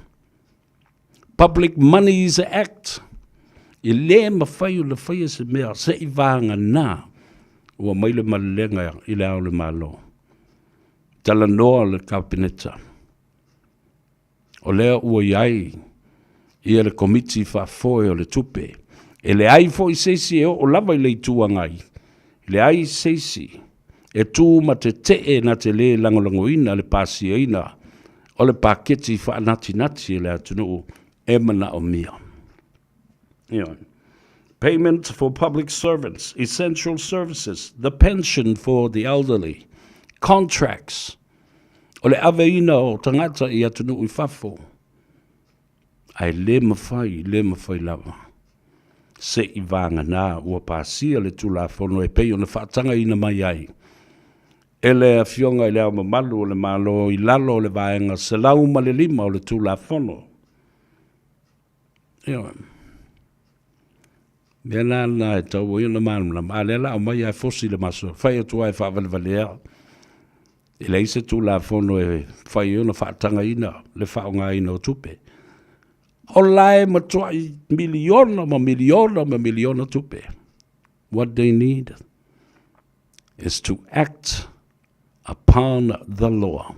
Public Monies Act, e lē mafai ona faia se mea se'i vagana ua mai le malelega i le Ao o le Malo. Talanoa le Kapeneta, o lea ua i ai ia le Komiti Faafoe o le Tupe. E leai foi se isi e oo lava i le Itu Agai, leai se isi e tu ma tetee na te lē lagolagoina le pasiaina o le paketi faanatinati a le atunuu e manaomia. Ioe. Payment for public servants, essential services, the pension for the elderly, contracts, o le aveina o tagata i atunuu i fafo, Ae le mafai, le mafai lava. Se i vagana ua pasia le Tulafono e pei ona faatagaina mai ai e le Afioga i Le Ao Mamalu o le Malo i lalo o le Vaega 105 o le Tulafono. Ioe. Mea la na e tau ai ona malamalama, a lea la aumai lava e fosi le maso, fai atu lava e faavalevalea. E leai se Tulafono e fai ai ona faatagaina le faaaogaina o tupe. O la e matuai miliona ma miliona ma miliona tupe. What they need is to act upon the law.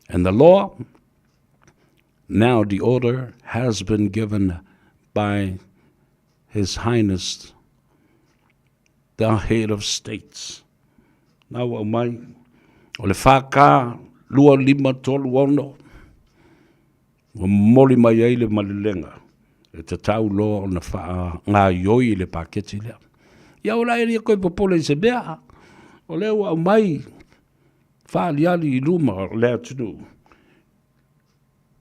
And the law, now the order has been given by His Highness the Head of States. Na ua aumai, o le FK 2536, ua momoli mai ai le malelega e tatau loa ona faagaioi le paketi lea. Ia o la e le toe popole i se mea, o lea ua aumai faaliali i luma o le atunuu.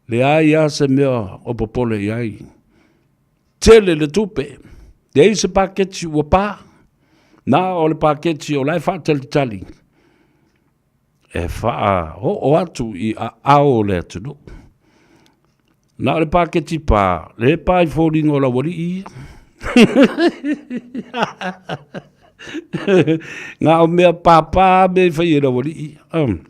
Leai lava se mea o popole i ai. Tele le tupe, leai se paketi ua pa, na o le paketi o la e faatalitali e faaoo atu i aao o le atunuu. Na o le paketi pā, le pā i foliga o laualii ia. Ngā o mea pāpā mea i whai e laualii. Um.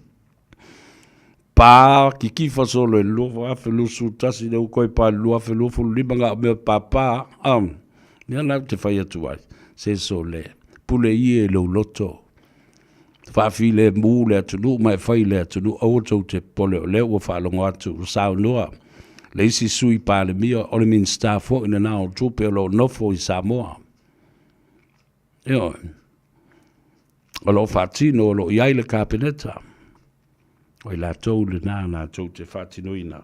Pā, kikifa solo e 2021, le ukoi pā 2025 ngā o mea pāpā. Um. Mea lau te whai atu ai, se so le, pule ie e lou loto. Faafilemu le atunuu ma e fai i le atunuu, aua tou te popole o lea ua faalogo atu ua saunoa le isi Sui Palemia o le Minisita foi lena o Tupe o lo o nofo i Samoa. Ioe. O lo o faatino o lo o i ai le Kapeneta. O i latou lena latou te faatinoina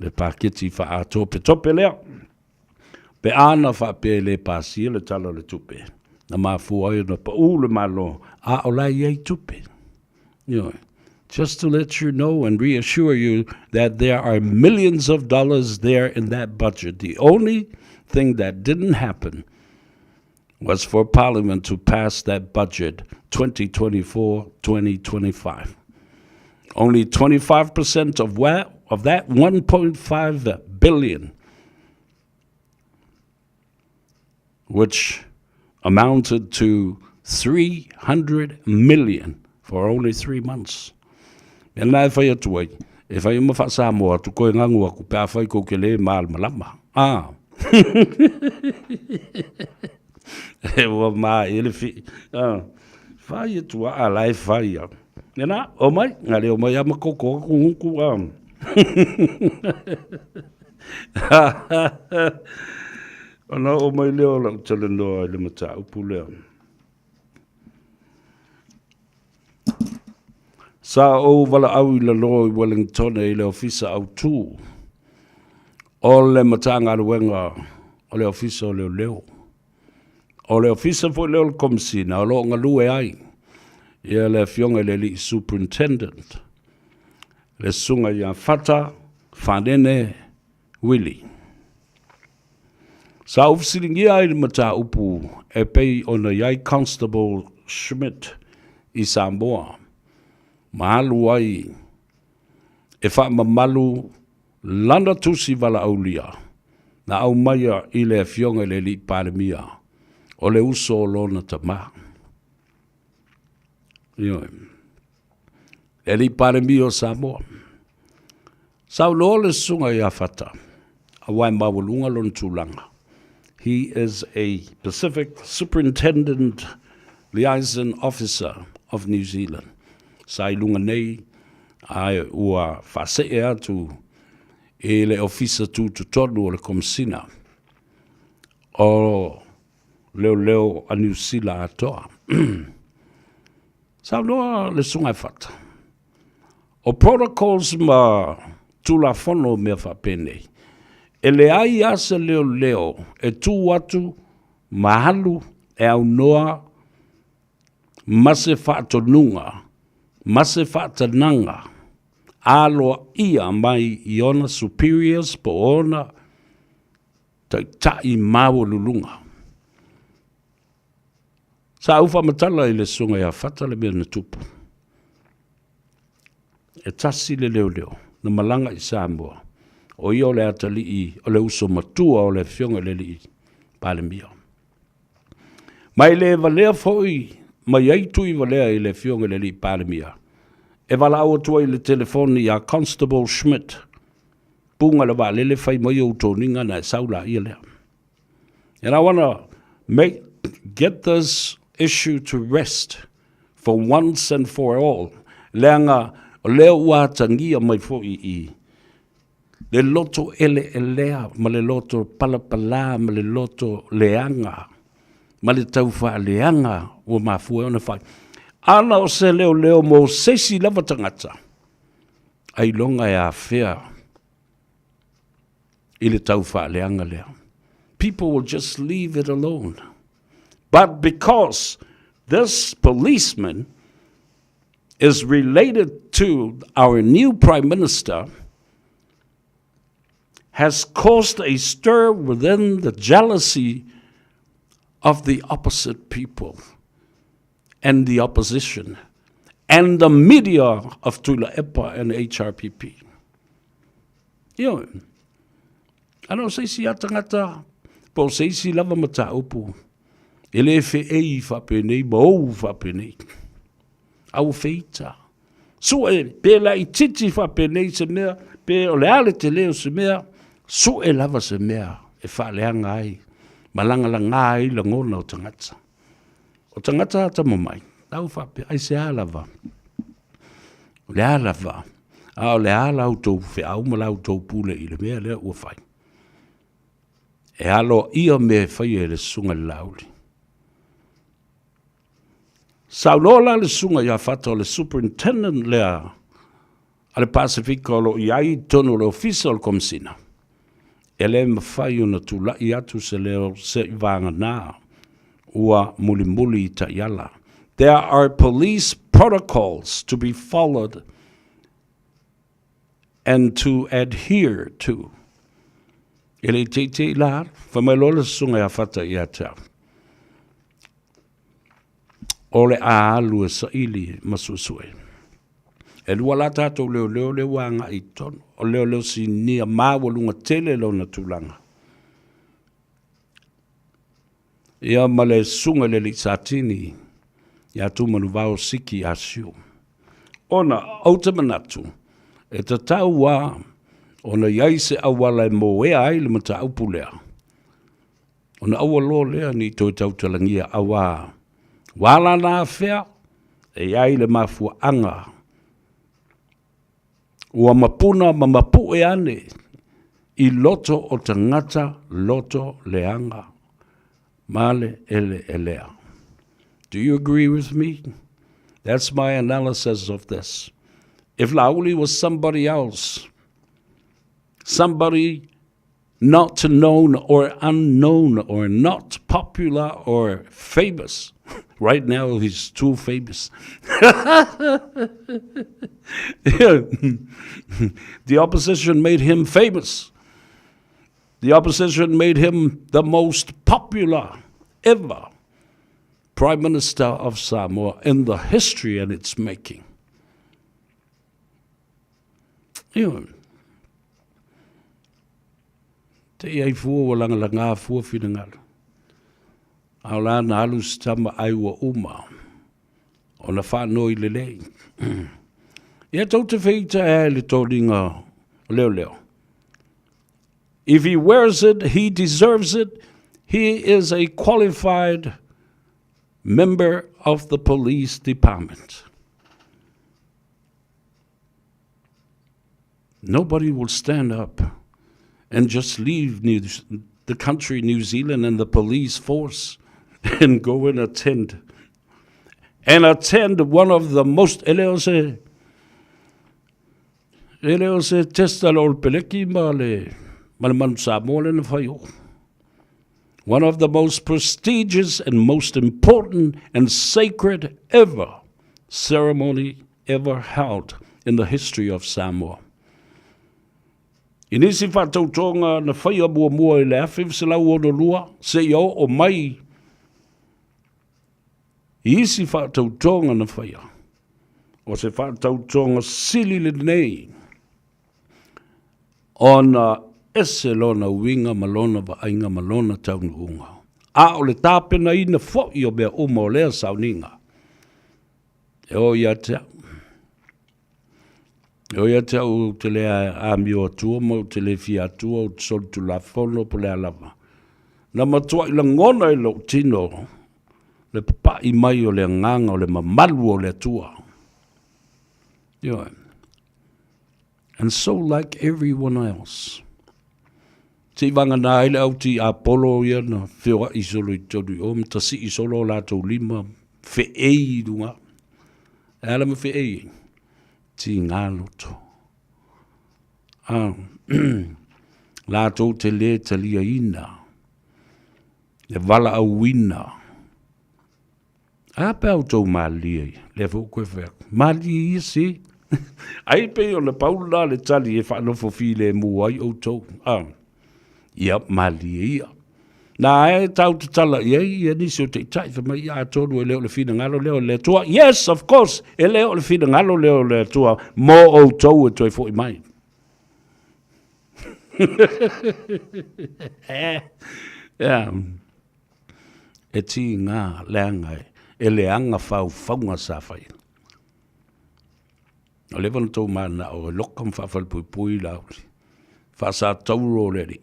le paketi faaatopetope lea. Pe a na faapea e le pasia le Tala o le Tupe, na mafua ai ona paʻū le Malo, a o la e i ai tupe. Ioe. Just to let you know and reassure you that there are millions of dollars there in that budget. The only thing that didn't happen was for Parliament to pass that budget 2024-2025. Only 25% of, what, of that 1.5 billion, which amounted to 300 million for only three months. Mea na e whai atu ai, e whai uma wha atu koe ngangu aku pe a whai kou ke le malamalama. Ah. E ua mā e le fi. Ah. Whai atu a la e whai a. Nena, o mai, ngā leo mai ama koko aku nguku a. Ona o mai leo lau talanoa i le mataupu lea. Sa ou valaau i lalo i Wellingtone i le Ofisa Autū o le Matagaluega o le Ofisa o Leoleo. O le Ofisa foi lea o le Komesina o lo o galue ai ia le Afioga i le Alii Superintendent, le Susuga ia Fata Fanene Willie. Sa ou fesiligia ai le mataupu e pei ona i ai Constable Schmidt i Samoa ma alu ai e faamamalu lana tusi valaaulia na aumaia i le Afioga i le Alii Palemia o le uso o lona tama. Ioe. Le Alii Palemia o Samoa. Saunoa le susuga ia Fata, aua e maualuga lona tulaga. He is a Pacific Superintendent Liaison Officer of New Zealand. Sa i luga nei, ae ua faasee atu i le Ofisa Tutotonu o le Komesina o Leoleo a Niu Sila atoa. Saunoa le Susuga e Fata, o protocols ma Tulafono mea faapenei, e leai lava se leoleo e tu atu ma alu e aunoa ma se faatonuga ma se faatanaga aloaia mai i ona superiors po o ona taitai maualuluga. Sa ou faamatala i le susuga ia Fata le mea na tupu. E tasi le leoleo na malaga i Samoa, o ia o le atalii o le uso matua o le afioga i le alii Palemia. Ma e le valea foi mai ai tui valea i le afioga i le alii Palemia e valaau atu ai i le telefoni ia Constable Schmidt, puga le vaalele fai mai ou toniga na e sau laia lea. And I want to make get this issue to rest for once and for all. Leaga o lea ua atagia mai foi i le loto eleelea ma le loto palapala ma le loto leaga ma le taufaaleaga ua mafua ai ona fai. Ana o se leoleo mo se isi lava tagata, ailoga e afea i le taufaaleaga lea. People will just leave it alone. But because this policeman is related to our new prime minister, has caused a stir within the jealousy of the opposite people and the opposition and the media of Tuilaepa and HRPP. Ioe. Ana o se isi a tagata, po o se isi lava mataupu, e le feei faapenei ma ou faapenei. A ua feita. Sue, pe laitiiti faapenei se mea, pe o le a le tele o se mea, sue lava se mea e faaleaga ai ma lagalaga ai lagona o tagata. O tagata atamamai, la ua faapea, aisea lava? O le a lava? A o le a la outou feau ma la outou pule i le mea lea ua fai? E aloaia mea e faia e le susuga i le Laauli. Saunoa la le susuga ia Fata o le superintendent lea a le Pasefika o lo o i ai i totonu o le Ofisa o le Komesina, e le mafai ona tulai atu se leo seivagana ua mulimuli i taiala. There are police protocols to be followed and to adhere to. E le i teitei la, fai mai loa le susuga ia Fata ia te au. O le a alu e saili ma suesue. E lua la tatou leoleo lea ua agai i totonu. O leoleo sinia maualuga tele lona tulaga. Ia ma le susuga i le alii Satini ia Tumanuvao Siki Asiu. Ona ou te manatu, e tatau lava ona i ai se auala e moea ai le mataupu lea, ona aua loa lea ne i toe tautalagia auā ua ala na afea e i ai le mafuaaga ua mapuna ma mapu'e ane i loto o tagata loto leaga ma le eleelea. Do you agree with me? That's my analysis of this. If Laauli was somebody else, somebody not known or unknown or not popular or famous. Right now, he's too famous. The opposition made him famous. The opposition made him the most popular ever Prime Minister of Samoa in the history and its making. Ioe. Te i ai fua ua lagalagā fua finagalo. A o la na alu se tama ai ua uma ona whaanoi lelei. Ia tou te whiita e ai le tōringa o leo leo. If he wears it, he deserves it. He is a qualified member of the police department. Nobody will stand up and just leave New, the country, New Zealand, and the police force and go and attend. And attend one of the most, e le o se, e le o se testa le Olpeleki ma le, ma le Manu Samoa le na whai o. One of the most prestigious and most important and sacred ever ceremony ever held in the history of Samoa. I nisi faatautoga na faia muamua i le 1962 seia oo mai i isi faatautoga na faia, o se faatautoga sili lenei ona ese lona uiga ma lona vaaiga ma lona taunuuga, a o le tapenaina foi o mea uma o lea sauniga. E oo ia te au. E oo ia te au ou te le amio atua ma ou te le fia atua ou te solitulafono po o le a lava. Na matuai lagona i lou tino le papai mai o le agaga o le mamalu o le Atua. Ioe. And so like everyone else. Se i vagana ai le au tiapolo ia na feoai solo i totonu i o ma tasii solo o latou lima feei i luga. E ala ma feei ai? Tigā loto. A, latou te lē taliaina le valaauina. A pe a outou malilie ia? Lea foi ua toe fai atu, malilie ia se. Ai pei o le pau lena le tali e faanofo filemu ai outou. A, ia malilie ia. Na e tau tatala i ai ia nisi o taitai, fai mai, ia atonu e le o le finagalo lea o le Atua. Yes, of course, e le o le finagalo lea o le Atua mo outou e toe foi mai. Ia. E tiga leaga e leaga faufauga sa fai. O leva na tou mananao e loka ma faafalepuipui Laauli. Faasatauro le alii.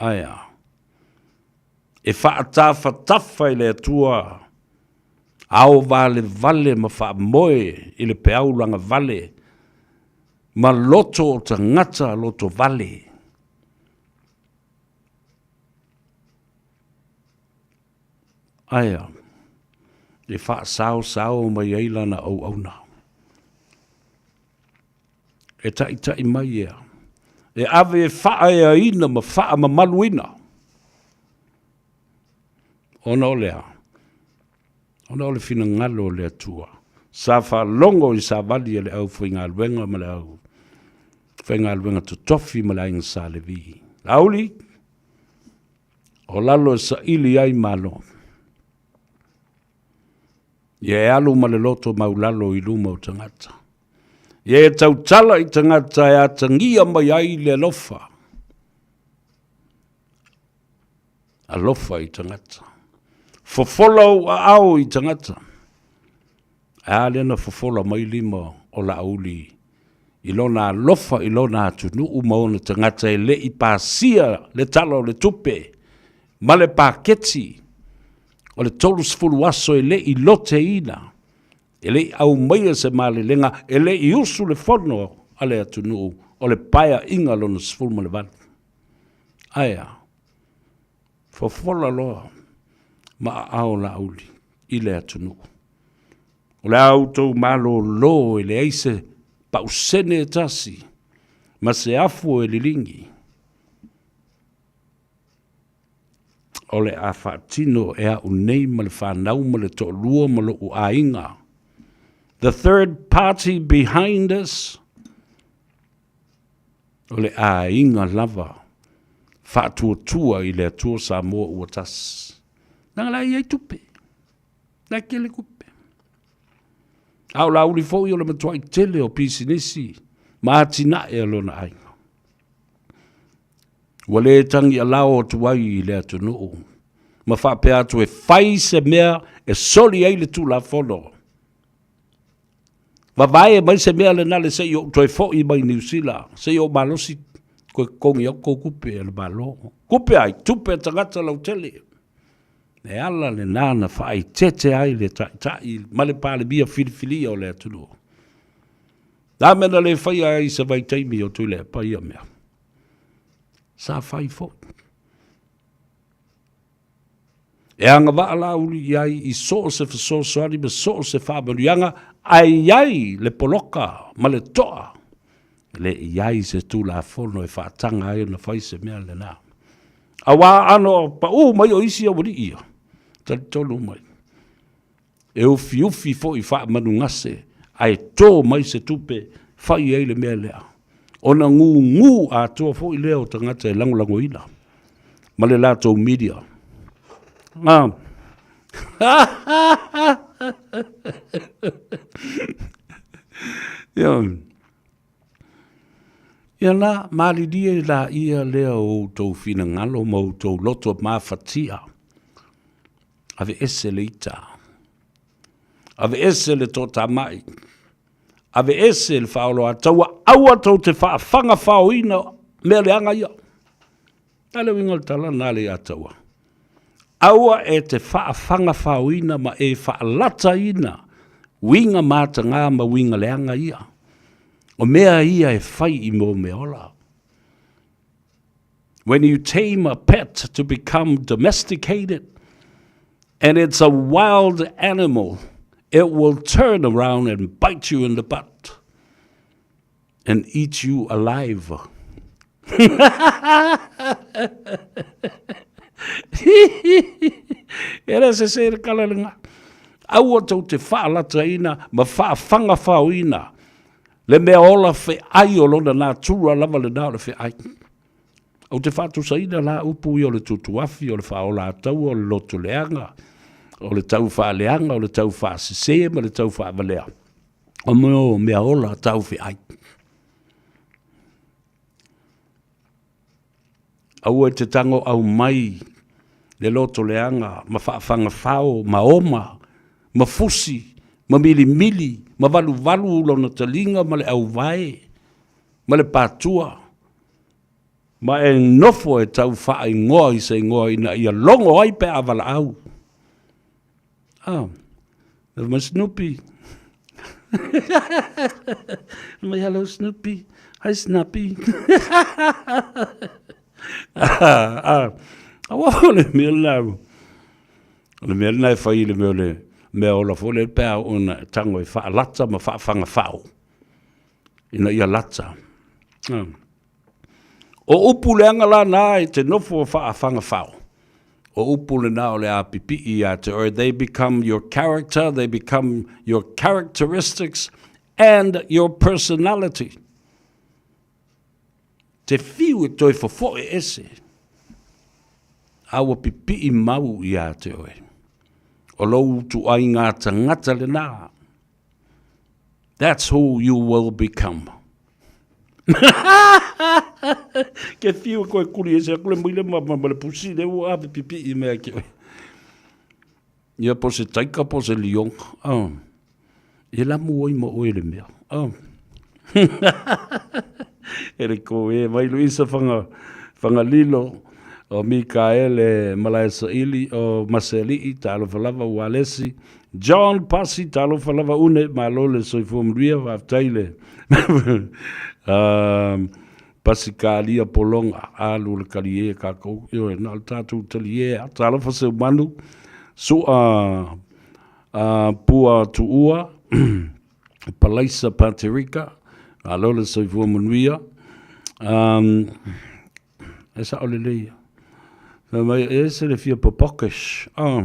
Ae a? E faatafatafa i le Atua, ao valevale ma faamoe i le peau lagavale ma loto o tagata lotovale. Ae a? E faasaosao mai ai lana auauna. E taʻitaʻi mai ia, e ave e faaeaina ma faamamaluina. Ona o le a? Ona o le finagalo o le Atua. Sa faalogo i savali a le aufaigaluega ma le aufaigaluega totofi ma le aiga Sa Levi. Laauli, o lalo e saili ai Malo. Ia e alu ma le loto maulalo i luma o tagata. Ia e tautala i tagata e atagia mai ai le alofa. Alofa i tagata. Fofola ou aao i tagata. Ae a lea na fofola mai lima o Laauli i lona alofa i lona atunuu ma ona tagata e le i pasia le Tala o le Tupe ma le paketi o le 30 aso e le i loteina, e le i aumaia se malelega, e le i usu le fono a le atunuu o le Paeaiga lona 18. Ae a? Fofola loa ma aao Laauli i le atunuu. O le a outou malōlō e leai se pausene e tasi ma se afu e liligi. O le a faatino e a'u nei ma le fanau ma le toalua ma lo'u aiga. The third party behind us, o le aiga lava faatuatua i le Atua Samoa ua tasi. Leaga la e i ai tupe. La e tele tupe. A o Laauli foi o le matuai tele o pisinisi ma atinae a lona aiga. Ua le tagialao atu ai i le atunuu ma faapea atu e fai se mea e soli ai le Tulafono. Vavae mai se mea lena le se i ou toe foi mai Niu Sila, se i ou malosi toe totogi atu tou tupe a le Malo. Tupe ai? Tupe a tagata lautele. Le ala lena na faaeteete ai le Taitai ma le Palemia filifilia o le atunuu. Le a mea na le faia ai i se vaitaimi o Tuilaepa ia mea? Sa fai foi. E agavaa Laauli i ai i so o se fesoasoani ma so o se faamanuiaga, ae i ai le poloka ma le toa, e le i ai se Tulafono e faataga ai ona fai se mea lena. Aua aano paū mai o isi aualii ia, talitonu mai, e ufiufi foi faamanugase ae to mai se tupe fai ai le mea lea, ona gūgū atoa foi lea o tagata e lagolagoina ma le latou media. Ah. Ia. Ia la, malilie laia lea o outou finagalo ma outou loto mafatia. Aveese le ita. Aveese le toatamai. Aveese le faaoloataua. Aua tou te faafagafaoina mea leaga ia. A le uiga o le tala lena le Ataua. Aua e te faafagafaoina ma e faalataina uiga mataga ma uiga leaga ia. O mea ia e fai i mō meaola. When you tame a pet to become domesticated, and it's a wild animal, it will turn around and bite you in the butt and eat you alive. E le sese le kala le ngā. Aua tou te whaalataina ma whaafangawhaoina le mea ola feai o lona natura lava lena o le feai. Ou te faatusaina la upu ia o le tutuafi, o le faaola-ataua, o le loto leaga, o le tau faaleaga, o le tau faasese ma le tau faavalea. O mea o meaola tau feai. Aua e te tago aumai le loto leaga ma faafagafao ma oma ma fusi ma milimili ma valuvalu lona taliga ma le auvae ma le patua ma e nofo e tau faaigoa i se igoa ina ia logo ai pe a valaau. Ah, mai Snoopy. Mai hello Snoopy. Hi Snappy. ah, ah. Aua o le mea lena. O le mea lena e fai i le mea o le mea ola foi lea pe a ona tango e faalata ma faafagafao ina ia lata. Ah. O upu leaga la na e te nofo faafagafao. O upu lena o le a pipii ia te oe. They become your character, they become your characteristics and your personality. Te whiu e toe fofoe ese. A ua pipii mau ia te oe. O lou tuaiga tagata lena. That's who you will become. Ke whiu e koe kuri ese aku le muile ma, ma, ma le pusi le ua awe pipi i mea ki oe. Ia po se taika po se lion. Oh. E la mua i ma oe le mea. Oh. e le ko e vai Luisa whanga, whanga lilo o Mikaele Malaesaili o Maseali'i talofa lava Ualesi John Pasi, talofa lava une, malo le soifua manuia, faafetai le um, Pasi kalia polonga, alu le kalie kākou, ioe, na o le tātou talie, talofa seu manu, sua pua tuua, Palaisa Paterika, malo le soifua manuia, um, E sao lelei ia. Fai mai, e ese le fia popokish. Oh.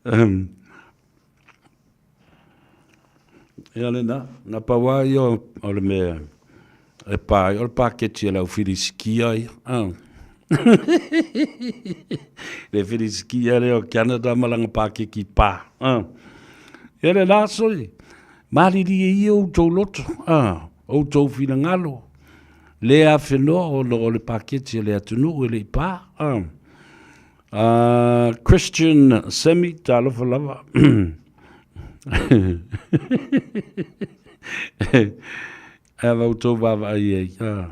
um, ia le na, na paua ia o le mea e pā, o le pāketi e lau whirisikia ia. Oh. le whirisikia lea o Canada ma langa pākeki pā. Oh. Ia le la soi, Malilie ia outou loto, a, outou finagalo, le afenoa ona o le paketi a le atunuu e le i pa, a. A, Christian Semi, talofa lava. E ala outou vaavaai ai, a,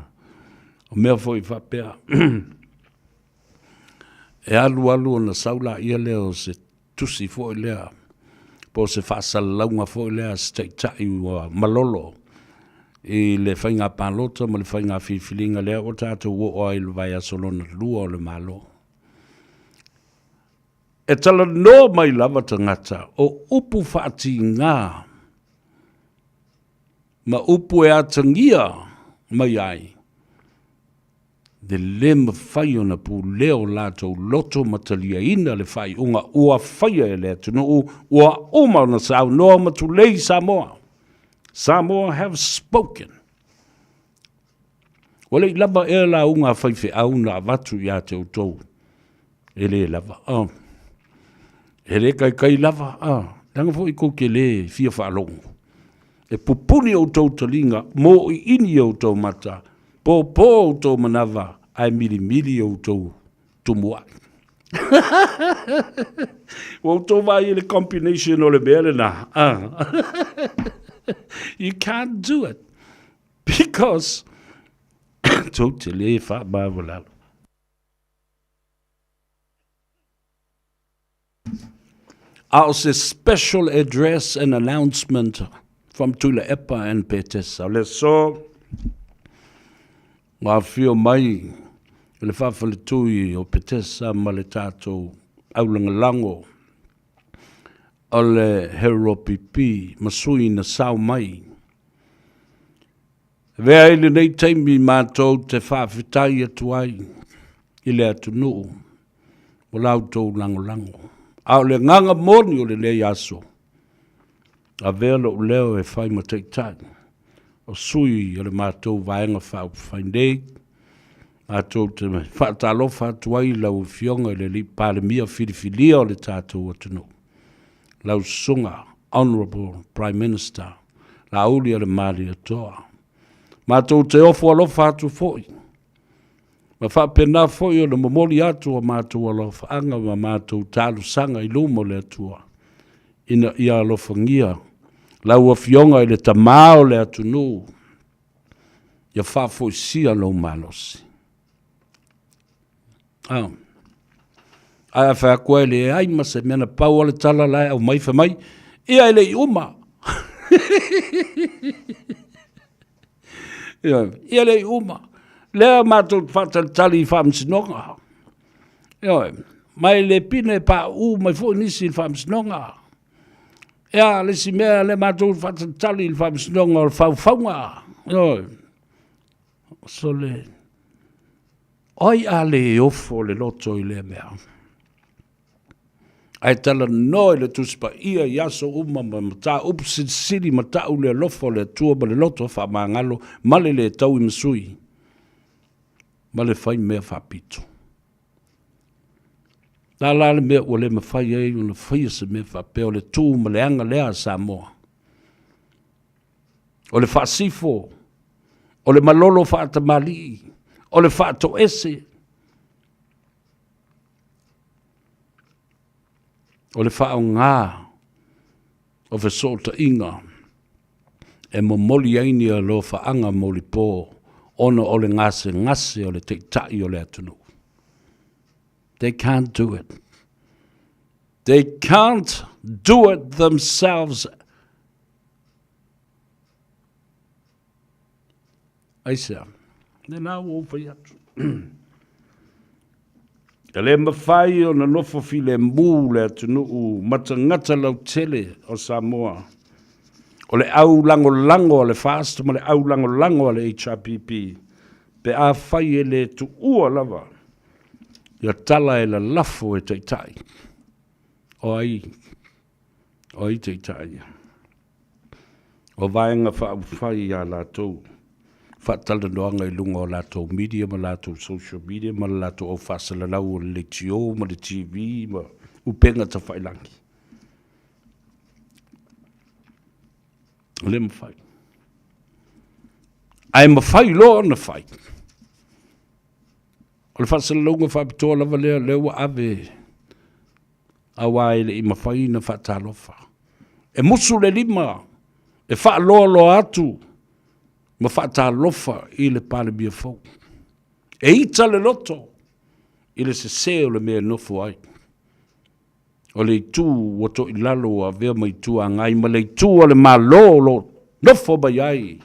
o mea foi faapea, e alu alu ona sau laia lea o se tusi foi lea, po o se faasalalauga foi lea a se taitai ua malolo i le faiga palota ma le faiga filifiliga lea ua tatou oo ai i le vaiaso lona lua o le Malo. E talanoa mai lava tagata o upu faatiga ma upu e atagia mai ai E le mafai ona pulea o latou loto ma taliaina le faaiuga ua faia e le atunuu ua uma ona saunoa ma tulei Samoa. Samoa have spoken. Ua le i lava ea lauga a faifeau na avatu ia te outou. E le lava. Oh. E le kaikai lava. Ah. Leaga foi kou te le fia faalogo. E pupuni outou taliga, mōʻiʻini outou mata, pōpō outou manava, ae milimili outou tumuaʻi. Ua outou vaai i le combination o le mea lena. Ah. You can't do it because tou te le faamaualalo. A o se special address and announcement from Tuilaepa and Petesa. O le aso, ua afio mai le faafaletui o Petesa ma le tatou aulagolago o le Heropipi ma sui na sao mai. Avea ai lenei taimi matou te faafetai atu ai i le atunuu mo la outou lagolago. A o le agaga moni o lenei aso, avea lou leo e fai ma taitai o sui o le matou Vaega Faaupufai nei, matou te faatalofa atu ai i lau Afioga i le Alii Palemia filifilia o le tatou atunuu, lau Susuga Honourable Prime Minister Laauli Alemalietoa. Matou te ofo alofa atu foi, ma faapena foi ona momoli atu a matou alofaaga ma matou talosaga i luma o le Atua, ina ia alofagia lau Afioga i le Tama o le atunuu, ia faafoisia lou malosi. Ah. Ae a fai atu e leai ma se mea na pau o le tala la e aumai fai mai, ia e le i uma. Ia, ia le i uma. Lea matou faatalitali i faamasinoga. Ioe, ma e le pine pauu mai foi nisi i le faamasinoga. Ia, le isi mea lea matou faatalitali i le faamasinoga o le faufauga. Ioe, sole, O ai a le ofo le loto i lea mea? Ae talanoa i le Tusi Paia i aso uma ma mataupu silisili ma tau le alofa o le Atua ma le loto faamagalo ma le lē taui ma sui ma le fai mea faapito. La la le mea ua le mafai ai ona faia se mea faapea o le tu ma le aga lea a Samoa. O le faasifo, o le malolo faatamalii, o le faatoese, o le faaaoga o fesootaiga e momoli ai ni alofaaga molipo ona o le gasegase o le taitai o le atunuu. They can't do it. They can't do it themselves. Aisea? Lena ua ou fai atu. E le mafai ona nofo filemu le atunuu ma tagata lautele o Samoa. O le au lagolago a le FAST ma le au lagolago a le HRPP pe afai e le tuua lava ia tala e lalafo e taitai. O ai, o ai taitai ia? O Vaega Faaupufai ia latou faatalanoaga i luga o latou media ma latou social media ma le latou au faasalalau o le leitio ma le TV ma upega tafailagi. Le mafai. Ae mafai loa ona fai. O le faasalalauga faapitoa lava lea, lea ua ave aua e le i mafai ona faatalofa. E musu le lima e faaloaloa atu ma faatalofa i le Palemia fou. E ita le loto i le sese o le mea e nofo ai. O le itu ua toilalo ua avea ma Itu Agai ma le itu a le Malo o lo o nofo mai ai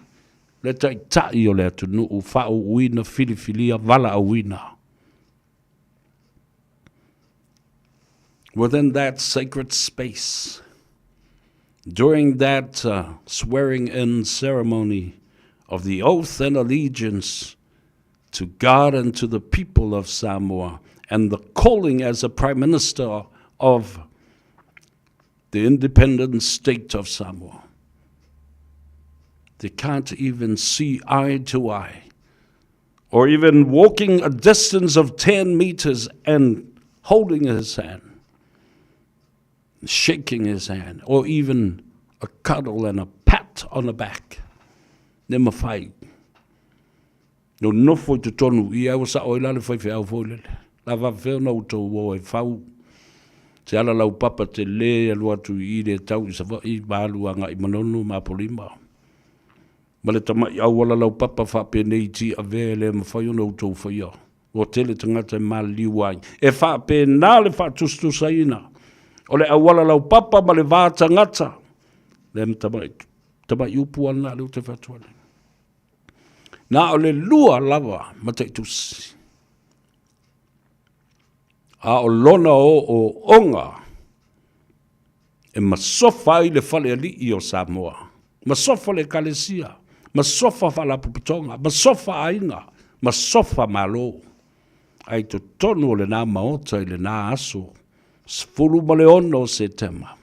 le Taitai o le atunuu faauuina filifilia valaauina. Within that sacred space, during that uh, swearing in ceremony of the oath and allegiance to God and to the people of Samoa, and the calling as a prime minister of the independent state of Samoa. They can't even see eye to eye, or even walking a distance of 10 meters and holding his hand, shaking his hand, or even a cuddle and a pat on the back. Le mafai. Nonofo i totonu i au sao ai la le faifeau foi lele. La faafefea ona outou o e fau se ala laupapa tele e alu atu i i le tau i Savaii ma alu agai i Manono ma Apolima. Ma le tamai auala laupapa faapenei i Tiavea e le mafai ona outou faia. Ua tele tagata e maliliu ai. E faapena le faatusatusaina o le auala laupapa ma le va tagata. Lea ma tamai, tamai upu lava lena lea ou te fai atu ai. Na o le lua lava mataitusi. A o lona ooooga e masofa ai le falealii o Samoa, masofa le Ekalesia, masofa faalapotopotoga, masofa aiga, masofa Malo. Ae i totonu o lena maota i lena aso 16 o Setema,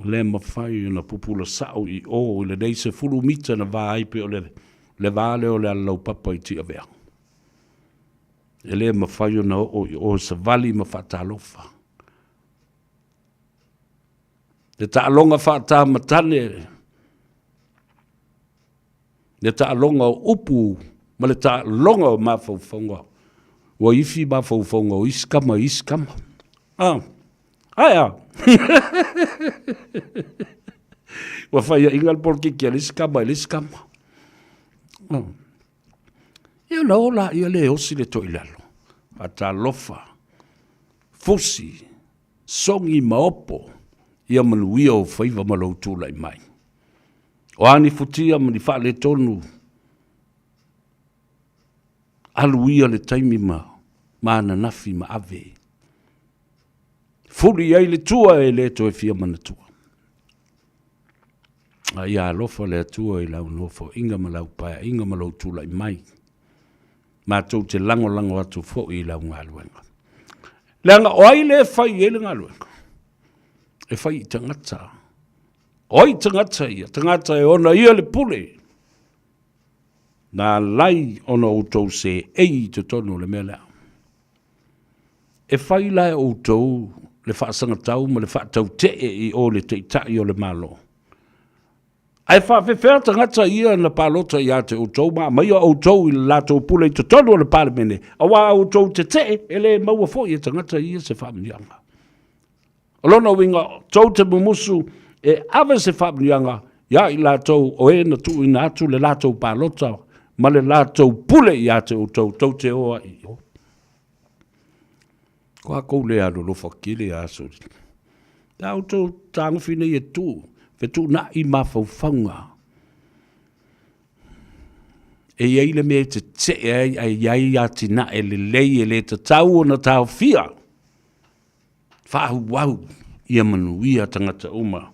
Le mafai ona pupula sao i o i lenei 10 mita na va ai pei o le, le va lea o le alalaupapa i Tiavea. E le mafai ona oo i o e savali ma faatalofa. Le taaloga faatamatane. Le taaloga o upu ma le taaloga o mafaufauga. Ua ifi mafaufauga o isi kama i isi kama. Ah, ae a? Ua faiaʻiga le polokiki a le isi kama i le isi kama. Ah. Ia ona o laia lea e osi le toilalo. Faatalofa, fusi, sogi ma opo, ia manuia ou faiva ma lou tulai mai. O a ni futia ma ni faaletonu, alu ia le taimi ma ma ananafi ma ave. Fuli i ai le tua e le toe fia manatua. A ia alofa le Atua i lau nofoaiga ma lau paeaiga ma lou tulai mai. Matou te lagolago atu foi i lau galuega. Leaga o ai le fai i ai le galuega? E fai i tagata. O ai tagata ia? Tagata e ona ia le pule. Na alai ona outou seei i totonu o le mea lea. E fai la e outou le faasagatau ma le faatautee i o le Taitai o le Malo. Ae faafefea tagata ia na palota ia te outou ma aumaia outou i le latou pule i totonu o le Palemene, aua a outou tetee, e le maua foi e tagata ia se faamanuiaga. O lona uiga, tou te mumusu e ave se faamanuiaga ia i latou o e na tuuina atu le latou palota ma le latou pule ia te outou, tou te o ai i o. Ko a kou le alolofa kele a soli. Ta outou tagofi nei e tu, fetuunai mafaufauga. E i ai le mea e tetee ai, ae i ai atinae lelei e le tatau ona taofia. Faaauau ia manuia tagata uma.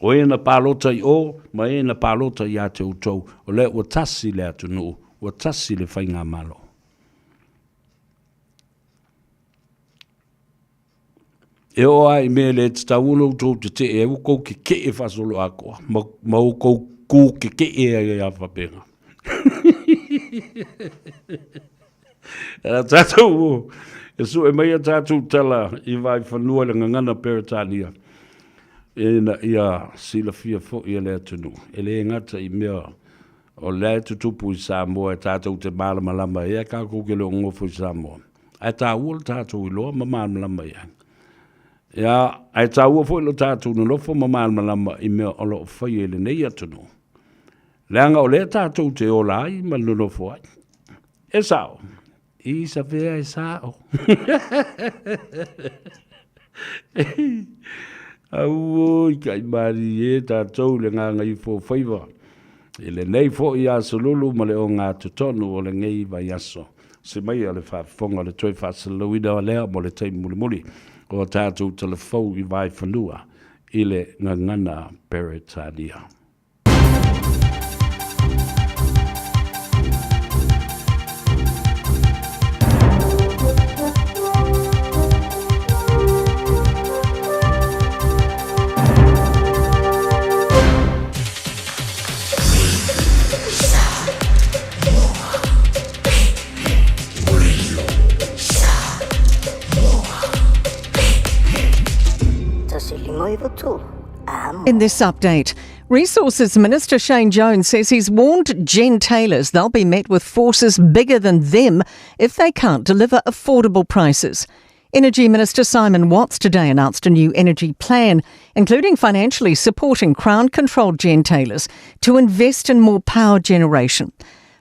O e na palota i o, ma e na palota ia te outou, o lea ua tasi le atunuu, ua tasi le faigamalo. E oo lava i mea e le tatau ona outou tetee ai, ua outou tetee faasoloatoa ma, ma outou kū tetee ai lava faapena. A tatou e sue mai a tatou tala i Vaifanua i le gagana Peretania, ina ia silafia foi e le atunuu, e le gata i mea o lea e tutupu i Samoa e tatou te malamalama ai, ae tatou te le o nonofo i Samoa. Ae taua lo tatou iloa ma malamalama i ai. Ia, ae taua foi lo tatou nonofo ma malamalama i mea o lo o faia i lenei atunuu. Leaga o lea tatou te ola ai ma nonofo ai. E sao. I sa fea e sao. Auoi kai marie tatou le gagaifo faiva i lenei foi aso lulu ma le ogatotonu o lenei vaiaso. Se mai a le faafofoga o le toe faasalalauina o lea mo le taimi mulimuli o a tatou talafou i Vaefanua i le gagana Peretania. In this update, Resources Minister Shane Jones says he's warned gentailers they'll be met with forces bigger than them if they can't deliver affordable prices. Energy Minister Simon Watts today announced a new energy plan, including financially supporting Crown controlled gentailers to invest in more power generation.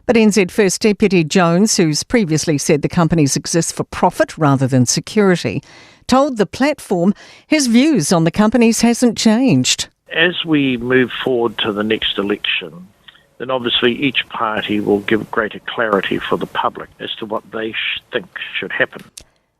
But NZ First Deputy Jones, who's previously said the companies exist for profit rather than security, told the platform his views on the companies hasn't changed. As we move forward to the next election, then obviously each party will give greater clarity for the public as to what they think should happen.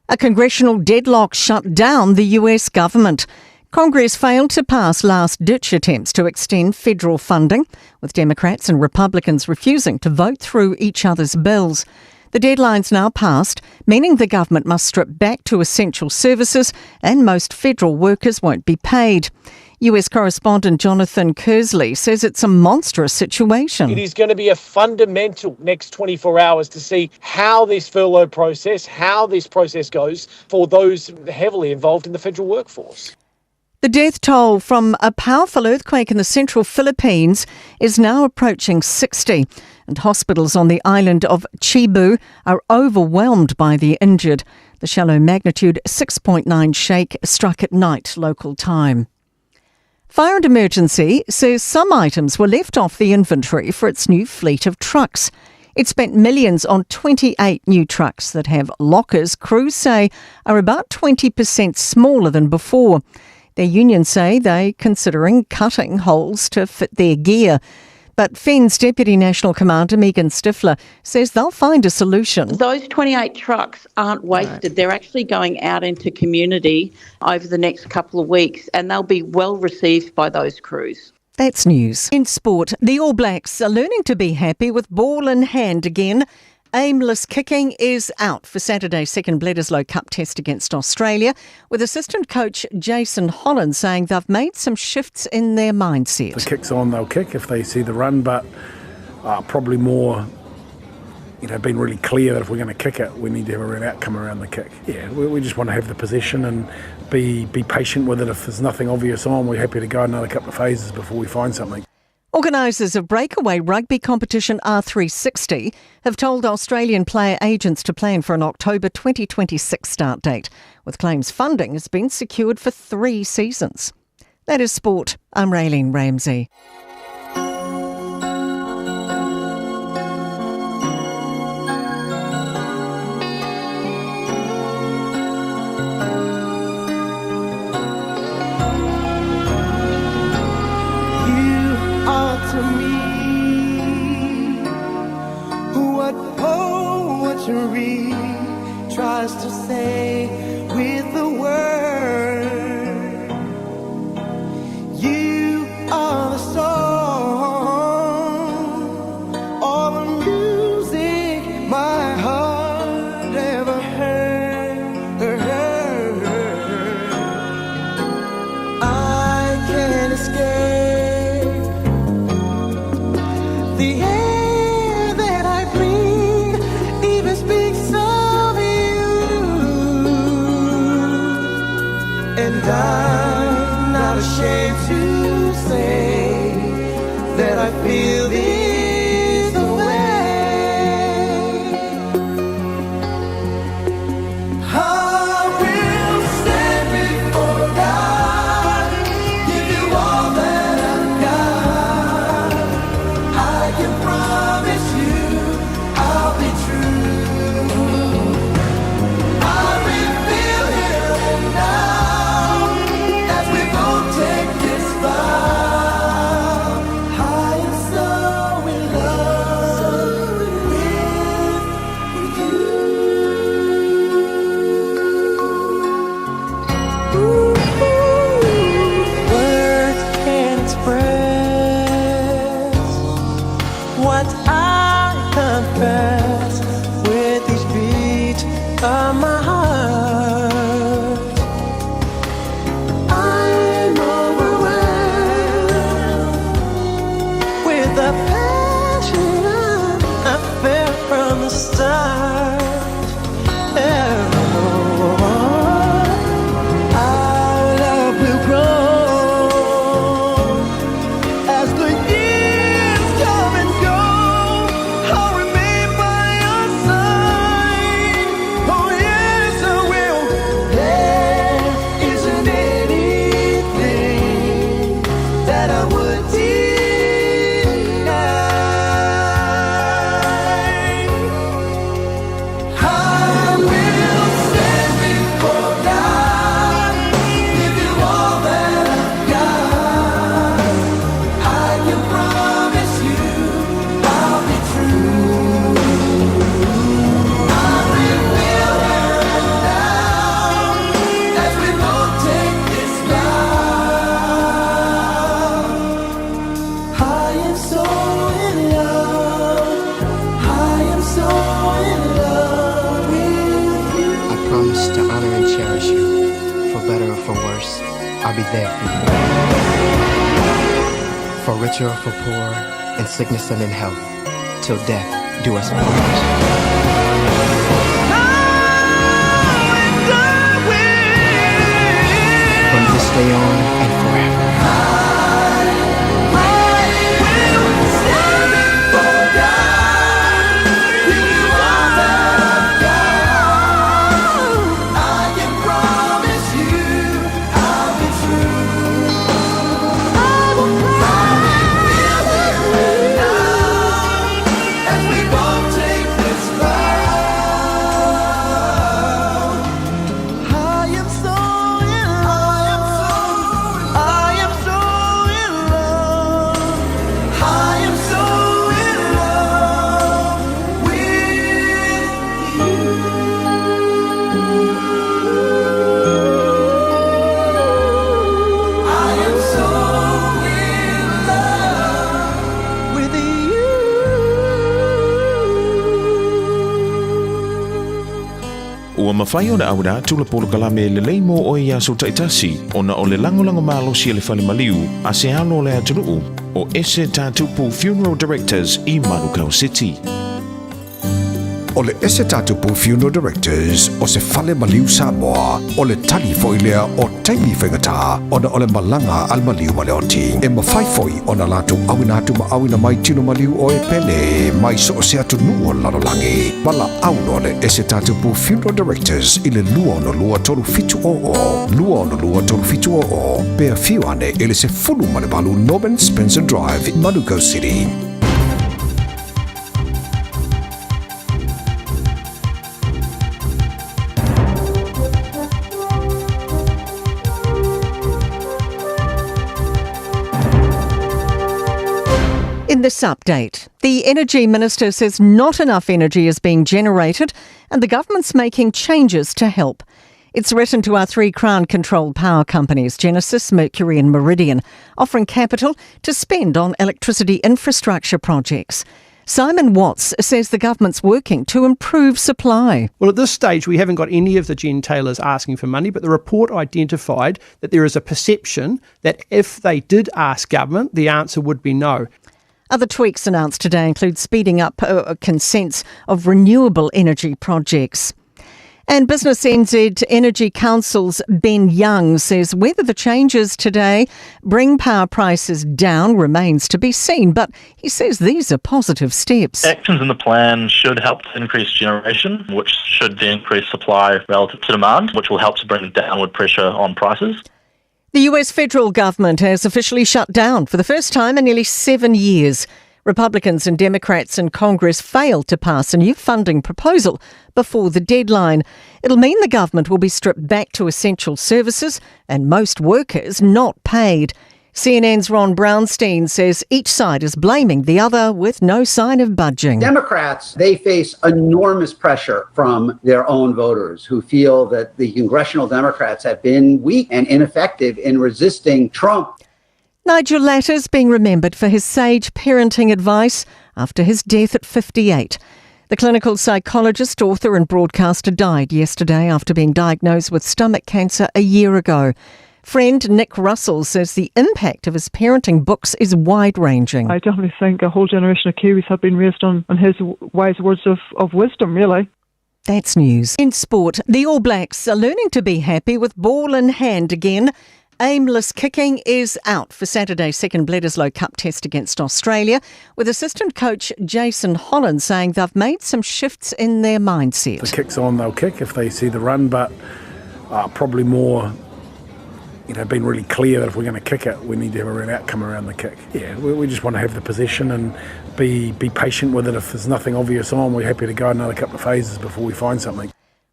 A congressional deadlock shut down the US government. Congress failed to pass last ditch attempts to extend federal funding, with Democrats and Republicans refusing to vote through each other's bills. The deadline's now passed, meaning the government must strip back to essential services and most federal workers won't be paid. US correspondent Jonathan Kersley says it's a monstrous situation. It is going to be a fundamental next 24 hours to see how this furlough process, how this process goes for those heavily involved in the federal workforce. The death toll from a powerful earthquake in the central Philippines is now approaching 60, and hospitals on the island of Cebu are overwhelmed by the injured. The shallow magnitude 6.9 shake struck at night local time. Fire and Emergency says some items were left off the inventory for its new fleet of trucks. It spent millions on 28 new trucks that have lockers crews say are about 20% smaller than before. Their unions say they're considering cutting holes to fit their gear. But FENZ Deputy National Commander Megan Stifler says they'll find a solution. Those 28 trucks aren't wasted. Right. They're actually going out into community over the next couple of weeks and they'll be well received by those crews. That's news. In sport, the All Blacks are learning to be happy with ball in hand again. Aimless kicking is out for Saturday's second Bledisloe Cup test against Australia, with assistant coach Jason Holland saying they've made some shifts in their mindset. If the kick's on, they'll kick if they see the run, but uh, probably more you know, been really clear that if we're going to kick it, we need to have a real outcome around the kick. Yeah, we, we just want to have the possession and be be patient with it. If there's nothing obvious on, we're happy to go another couple of phases before we find something. Organisers of breakaway rugby competition R360 have told Australian player agents to plan for an October 2026 start date, with claims funding has been secured for three seasons. That is sport. I'm Raylene Ramsey. You are to me what poetry tries to say with the word. You are the song, all the music my heart ever heard. I can't escape the air that I breathe, even speaks of you. And I'm not ashamed to say that I feel this way. I will stand before God, give you all that I've got. I can promise you I'll be true. I reveal here and now as we both take this vow. I am so in love with you. Words can't express what I confess with each beat of my heart. I'm overwhelmed with the passion I felt from the start. Oh, our love will grow as the years come and go. I'll remain by your side. Oh yes, I will. There isn't anything that I would deny. I will stand before God, give you all that I've got. I can promise you I'll be true. I reveal here and now as we both take this vow. I am so in love. I am so in love with you. I promise to honor and cherish you. For better or for worse, I'll be there for you. For richer or for poorer, in sickness and in health, till death do us part. From this day on, Ua mafai ona auina atu le polokalame lelei mo oe i aso taitasi ona o le lagolago malosi a le fale maliu a se alo o le atunuu o Ese Tatupu Funeral Directors i Manukau City. O le Ese Tatupu Funeral Directors o se fale maliu Samoa, o le tali foi lea o taimi faigata ona o le malaga a le maliu ma le oti. E mafai foi ona latou auina atu ma auina mai tino maliu o e pele mai so o se atunuu o le lalolagi. Valaau loa le Ese Tatupu Funeral Directors i le 262 3700, 262 3700, pe afio ane i le 18 Norman Spencer Drive, Manukau City. In this update, the Energy Minister says not enough energy is being generated and the government's making changes to help. It's written to our three Crown controlled power companies, Genesis, Mercury, and Meridian, offering capital to spend on electricity infrastructure projects. Simon Watts says the government's working to improve supply. Well, at this stage, we haven't got any of the gentailers asking for money, but the report identified that there is a perception that if they did ask government, the answer would be no. Other tweaks announced today include speeding up consents of renewable energy projects. And Business NZ Energy Council's Ben Young says whether the changes today bring power prices down remains to be seen, but he says these are positive steps. Actions in the plan should help to increase generation, which should then increase supply relative to demand, which will help to bring downward pressure on prices. The US federal government has officially shut down for the first time in nearly seven years. Republicans and Democrats in Congress failed to pass a new funding proposal before the deadline. It'll mean the government will be stripped back to essential services and most workers not paid. CNN's Ron Brownstein says each side is blaming the other with no sign of budging. Democrats, they face enormous pressure from their own voters who feel that the congressional Democrats have been weak and ineffective in resisting Trump. Nigel Latter's being remembered for his sage parenting advice after his death at 58. The clinical psychologist, author, and broadcaster died yesterday after being diagnosed with stomach cancer a year ago. Friend Nick Russell says the impact of his parenting books is wide ranging. I definitely think a whole generation of Kiwis have been raised on, on his wise words of, of wisdom, really. That's news. In sport, the All Blacks are learning to be happy with ball in hand again. Aimless kicking is out for Saturday's second Bledisloe Cup test against Australia, with assistant coach Jason Holland saying they've made some shifts in their mindset. The kick's on, they'll kick if they see the run, but probably more, you know, been really clear that if we're going to kick it, we need to have a real outcome around the kick. Yeah, we, we just want to have the possession and be be patient with it. If there's nothing obvious on, we're happy to go another couple of phases before we find something.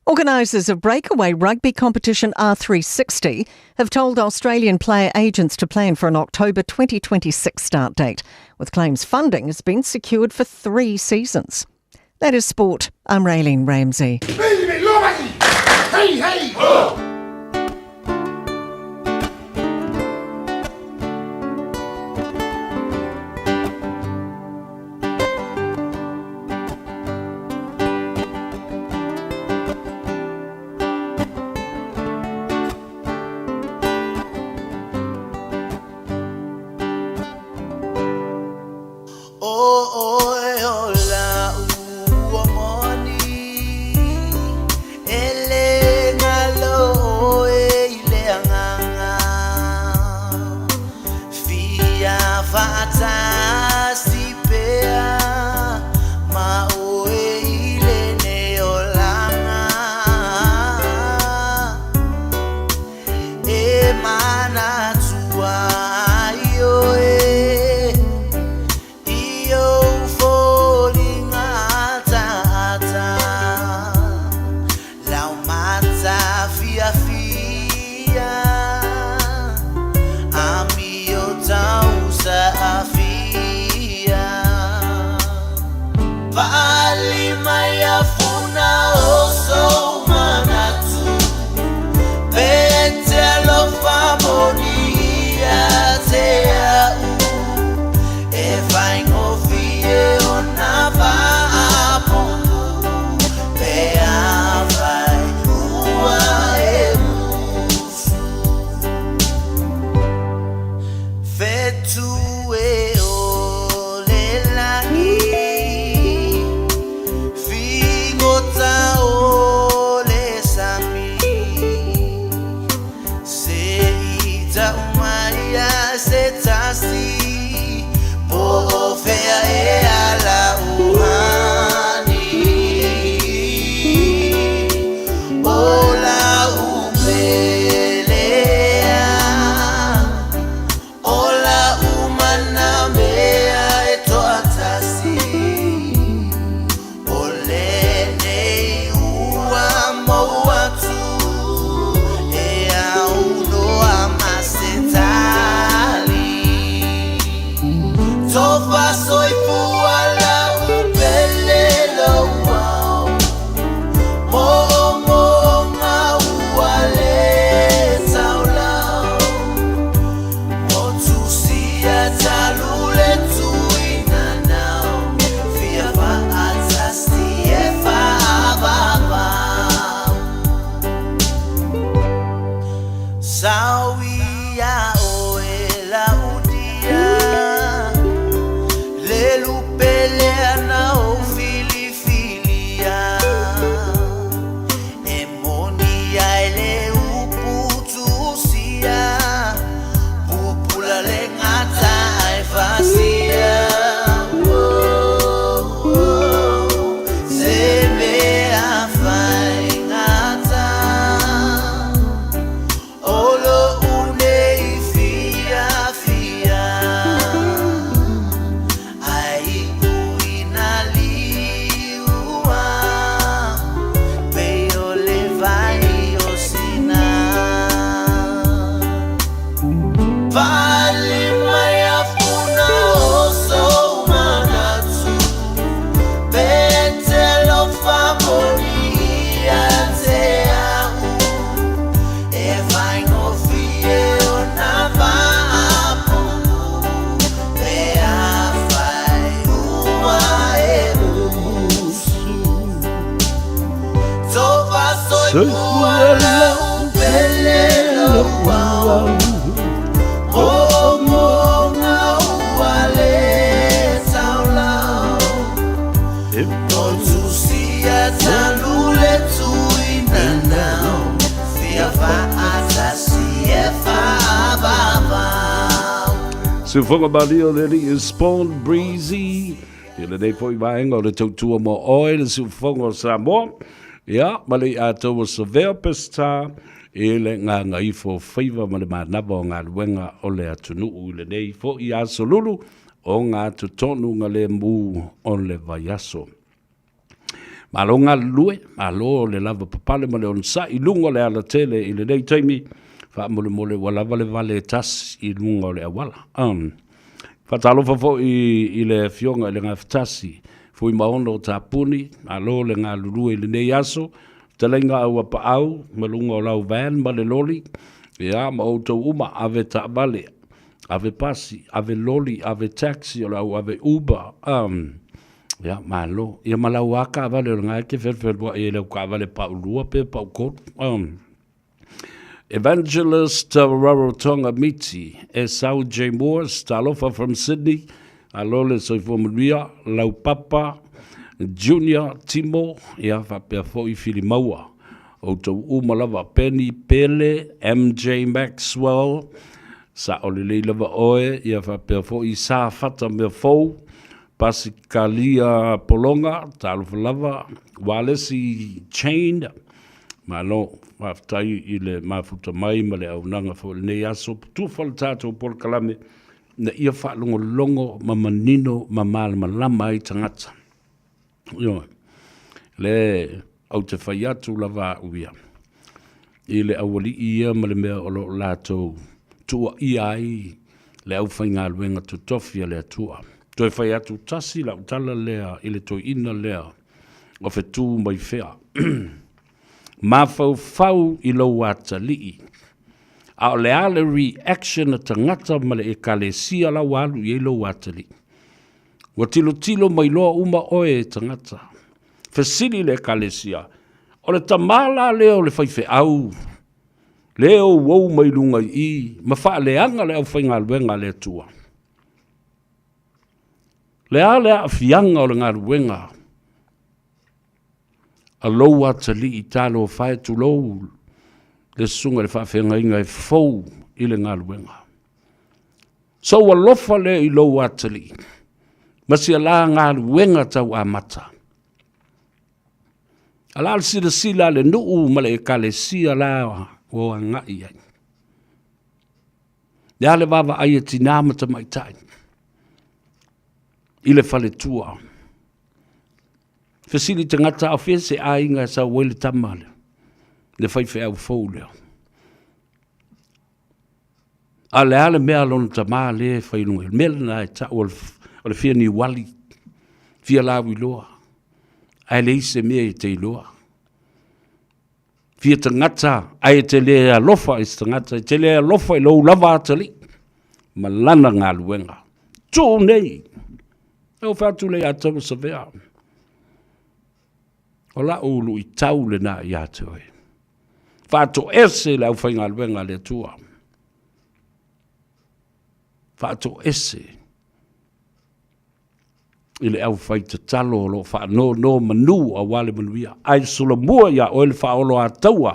Organisers of breakaway rugby competition R360 have told Australian player agents to plan for an October 2026 start date, with claims funding has been secured for three seasons. That is sport. I'm Raylene Ramsey. Hey, hey, oh! Soifua lau pele lau au Momoga ua le taulau Motusia talu le tuinanau Fia faatasi e faavavau Siufoga malia o le alii Spawn Breezy I lenei foi vaega o le tautua mo oe le siufofoga o Samoa, ia, ma le iātou o Savea Peseta i le gagaifo faiva ma le manava o galuega o le atunuu i lenei foi aso lulu o gatotonu galemu o le vaiaso. Malo galulue, malo le lava papale ma le onosai i luga o le alatele i lenei taimi, faamolemole ua lava le vale e tasi i luga o le auala. Um, faatalofa foi i le Afioga i le Gafatasi, Fuimaono Tapuni, malo le galulue i lenei aso, fetalaiga Auapaau ma luga o lau van ma le loli, ia ma outou uma, ave taavale, ave pasi, ave loli, ave taxi, o le au ave Uber, um, Ia, malo. Ia ma lau lava taavale o lena e te felufeluai ai i lau taavale paulua pe pautolu. Um. Evangelist Rarotonga Miti, Esau J. Moores, talofa from Sydney, alo le soifua manuia, lau papa, Junior Timo, ia faapea foi Filimaua. Outou uma lava, Penny Pele, MJ Maxwell, sao lelei lava oe, ia faapea foi Sa Fata Meafou, Pasikalia Pologa, talofa lava, Walesi Chain, malo, faafetai i le mafuta mai ma le auaunaga foi i lenei aso, tufa le tatou polokalame ina ia faalogologo ma manino ma malamalama ai tagata. Ioe, le ou te fai atu lava au ia, i le aualii ia ma le mea o lo o latou tuuaia ai le aufaigaluega totofi a le Atua. Toe fai atu tasi lau tala lea i le toeaina lea o fetu mai fea. Mafaufau i lou atalii, a o le a le reaction a tagata ma le ekalesia la ua alu i ai lou atalii? Ua tilotilo mai loa uma oe e tagata. Fesili le Ekalesia, O le tama la lea o le faifeau, le ouou mai luga i i, ma faaleaga le aufaigaluega a le Atua? Le a le aafiaga o le galuega a lou atalii talofa e tulou le susuga i le faafeagaiga e fou i le galuega? Sou alofa lea i lou atalii, ma sia la galuega tau amata. A la le silasila a le nuu ma le ekalesia la ua agai ai. Le a le vaavaai a tinā ma tamaitai i le faletua. Fesili tagata a o fea se aiga e sau ai le tama lea, le faifeau fou lea. A o le a le mea a lona tama lea e fai i luga? O le mea lena e tau o le fia niuali, fia lauiloa, ae leai se mea e te iloa. Fia tagata, ae e te le alofa i se tagata, e te le alofa i lou lava atalii ma lana galuega. Tuu nei! E ou fai atu lea ia te oe Savea. O lau luitau lena ia te oe. Faatoese le aufaigaluega a le Atua. Faatoese i le aufaitatalo o lo o faanonomanu aua le manuia, ae solomua iā oe le faaoloataua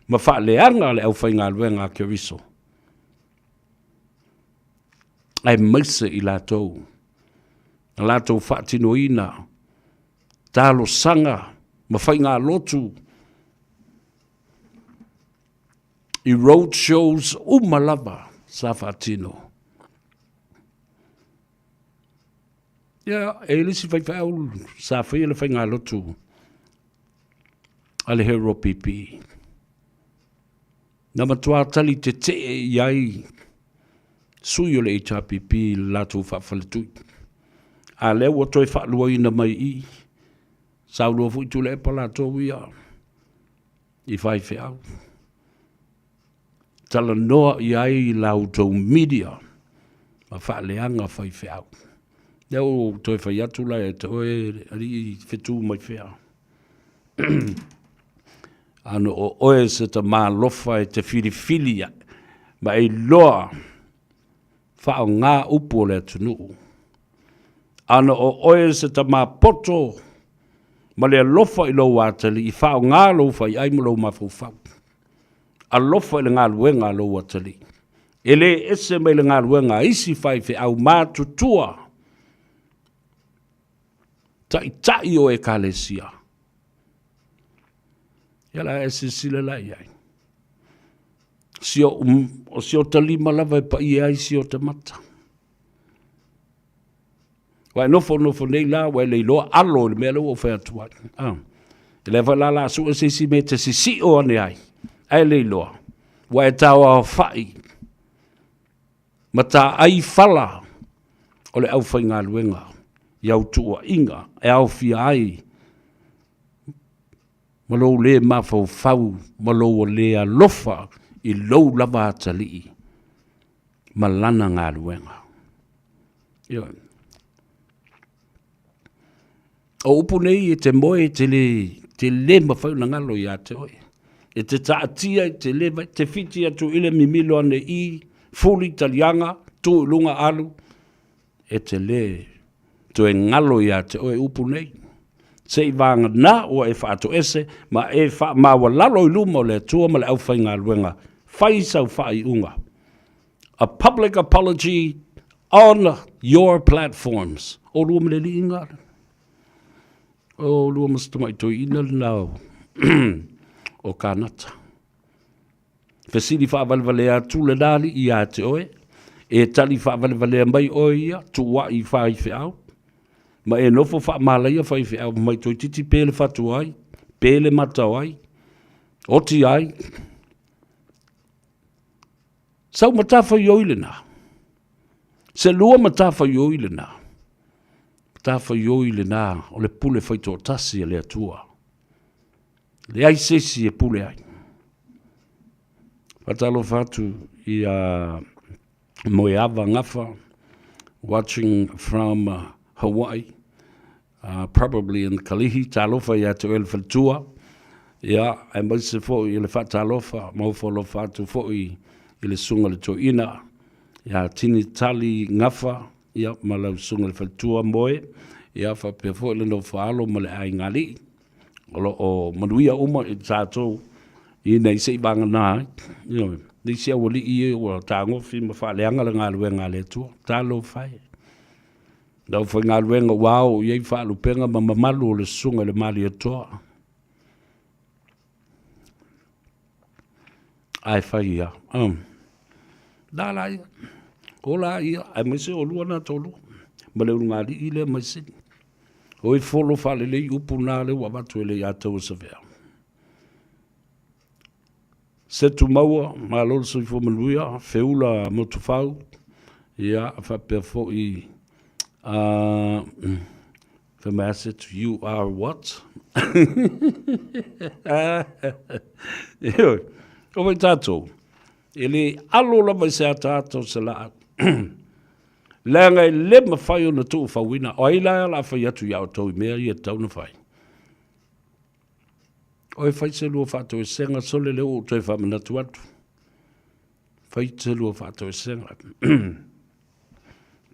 ma faaleaga le aufaigaluega a Keriso, aemaise i latou na latou faatinoina talosaga ma faigalotu i road shows uma lava sa faatino. Ia, e i ai le isi faifeau sa faia le faigalotu a le Hero PP. Na matua tali tetee i ai sui o le HRPP i le latou faafaletui. A lea ua toe faaluaina mai i i, saulua foi Tuilaepa latou ia i faifeau. Talanoa i ai la outou media ma faaleaga faifeau. Lea ua ou toe fai atu la ia te oe alii fetu mai fea. Ana o oe se tamā alofa e te filifili ma e iloa faaaoga upu o le atunuu. Ana o oe se tamā poto ma le alofa i lou atalii, faaaoga lou faiai ma lou mafaufau. Alofa i le galuega a lou atalii. E le ese mai le galuega a isi faifeau matutua, taitai o Ekalesia. Ia la e silasila la i ai. Si o, o si ota lima lava e paia ai si ota mata. Ua e nofo nofo nei la, ua e le iloa alo i le mea lea ua ou fai atu ai. Ah. E le foi la la sue se isi mea e te sisio ane ai, ae le iloa. Ua e tauaofai ma taai fala o le aufaigaluega i au tuuaiga e aofia ai ma lou lē mafaufau ma lou lē alofa i lou lava atalii ma lana galuega. Ioe. O upu nei e te moe e te lē, te lē mafai ona galo iā te oe. E te taatia e te lē, te whiti atu i le mimilo ane i, fuli taliaga, tu i luga alu, e te lē toe galo iā te oe upu nei. Seivaganā ua e faatoese ma e faamaualalo i luma o le Atua ma le aufaigaluega, fai sau faaiuga. A public apology on your platforms. O lua ma le liiga. O lua ma se tamai toeaina lena o, o Kanata. Fesili faavalevalea atu lena alii ia te oe, e tali faavalevalea mai oe ia, tuuai i faifeau, ma e nofo faamalaia faifeau mai toeitiiti pe le fatu ai, pe le mata o ai, oti ai. Sau matafaioi lena. Se lua matafaioi lena. Matafaioi lena o le pule faitoatasi a le Atua. Leai se isi e pule ai. Faatalofa atu ia Moeava Gafa, watching from Hawaii, probably in Kalihi. Talofa ia te oe le faletua. Ia, aemaise foi i le faatalofa ma ofo alofa atu foi i le susuga i le toeaina ia Tini Tali Gafa, ia, ma lau susuga i le faletua Moe, ia, faapea foi le nofo a alo ma le aiga alii. O lo o manuia uma i tatou ina i se i vagana ai. Ioe, le isi aualii ia ua tagofi ma faaleaga le galuega a le Atua. Talofa e. Le aufaigaluega ua ao i ai faalupega ma mamalu o le susuga i le Malietoa. Ae fai ia. La la ia. O la ia, aemaise o lua na toalua. Ma le ulugalii lea mai Sini. Oi folo faalelei upu na lea ua avatu e Leiataua Savea. Setu maua, malo le soifua manuia, Feula Motufau, ia faapea foi fai mai a Setu, you are what? Ioe, o vai tātou, e le alo lava i se ataata o se laau. Leaga e le mafai ona tuufauina, o ai la o le a fai atu ia outou i mea ia e tatau ona fai? Oe fai se lua faatoesega, sole lea ua ou toe faamanatu atu. Fai se lua faatoesega.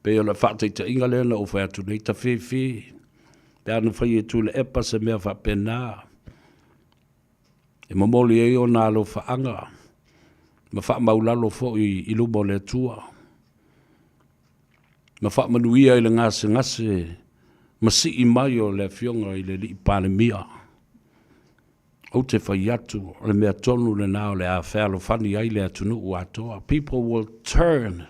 Pei o le faataitaiga lea na ou fai atu nei, tafefe, pe a na fai e Tuilaepa se mea faapena, e momoli ai ona alofaaga ma faamaulalo foi i luma o le Atua, ma faamanuia i le gasegase ma sii mai o le Afioga i le Alii Palemia. Ou te fai atu, o le mea tonu lena o le a fealofani ai le atunuu atoa. People will turn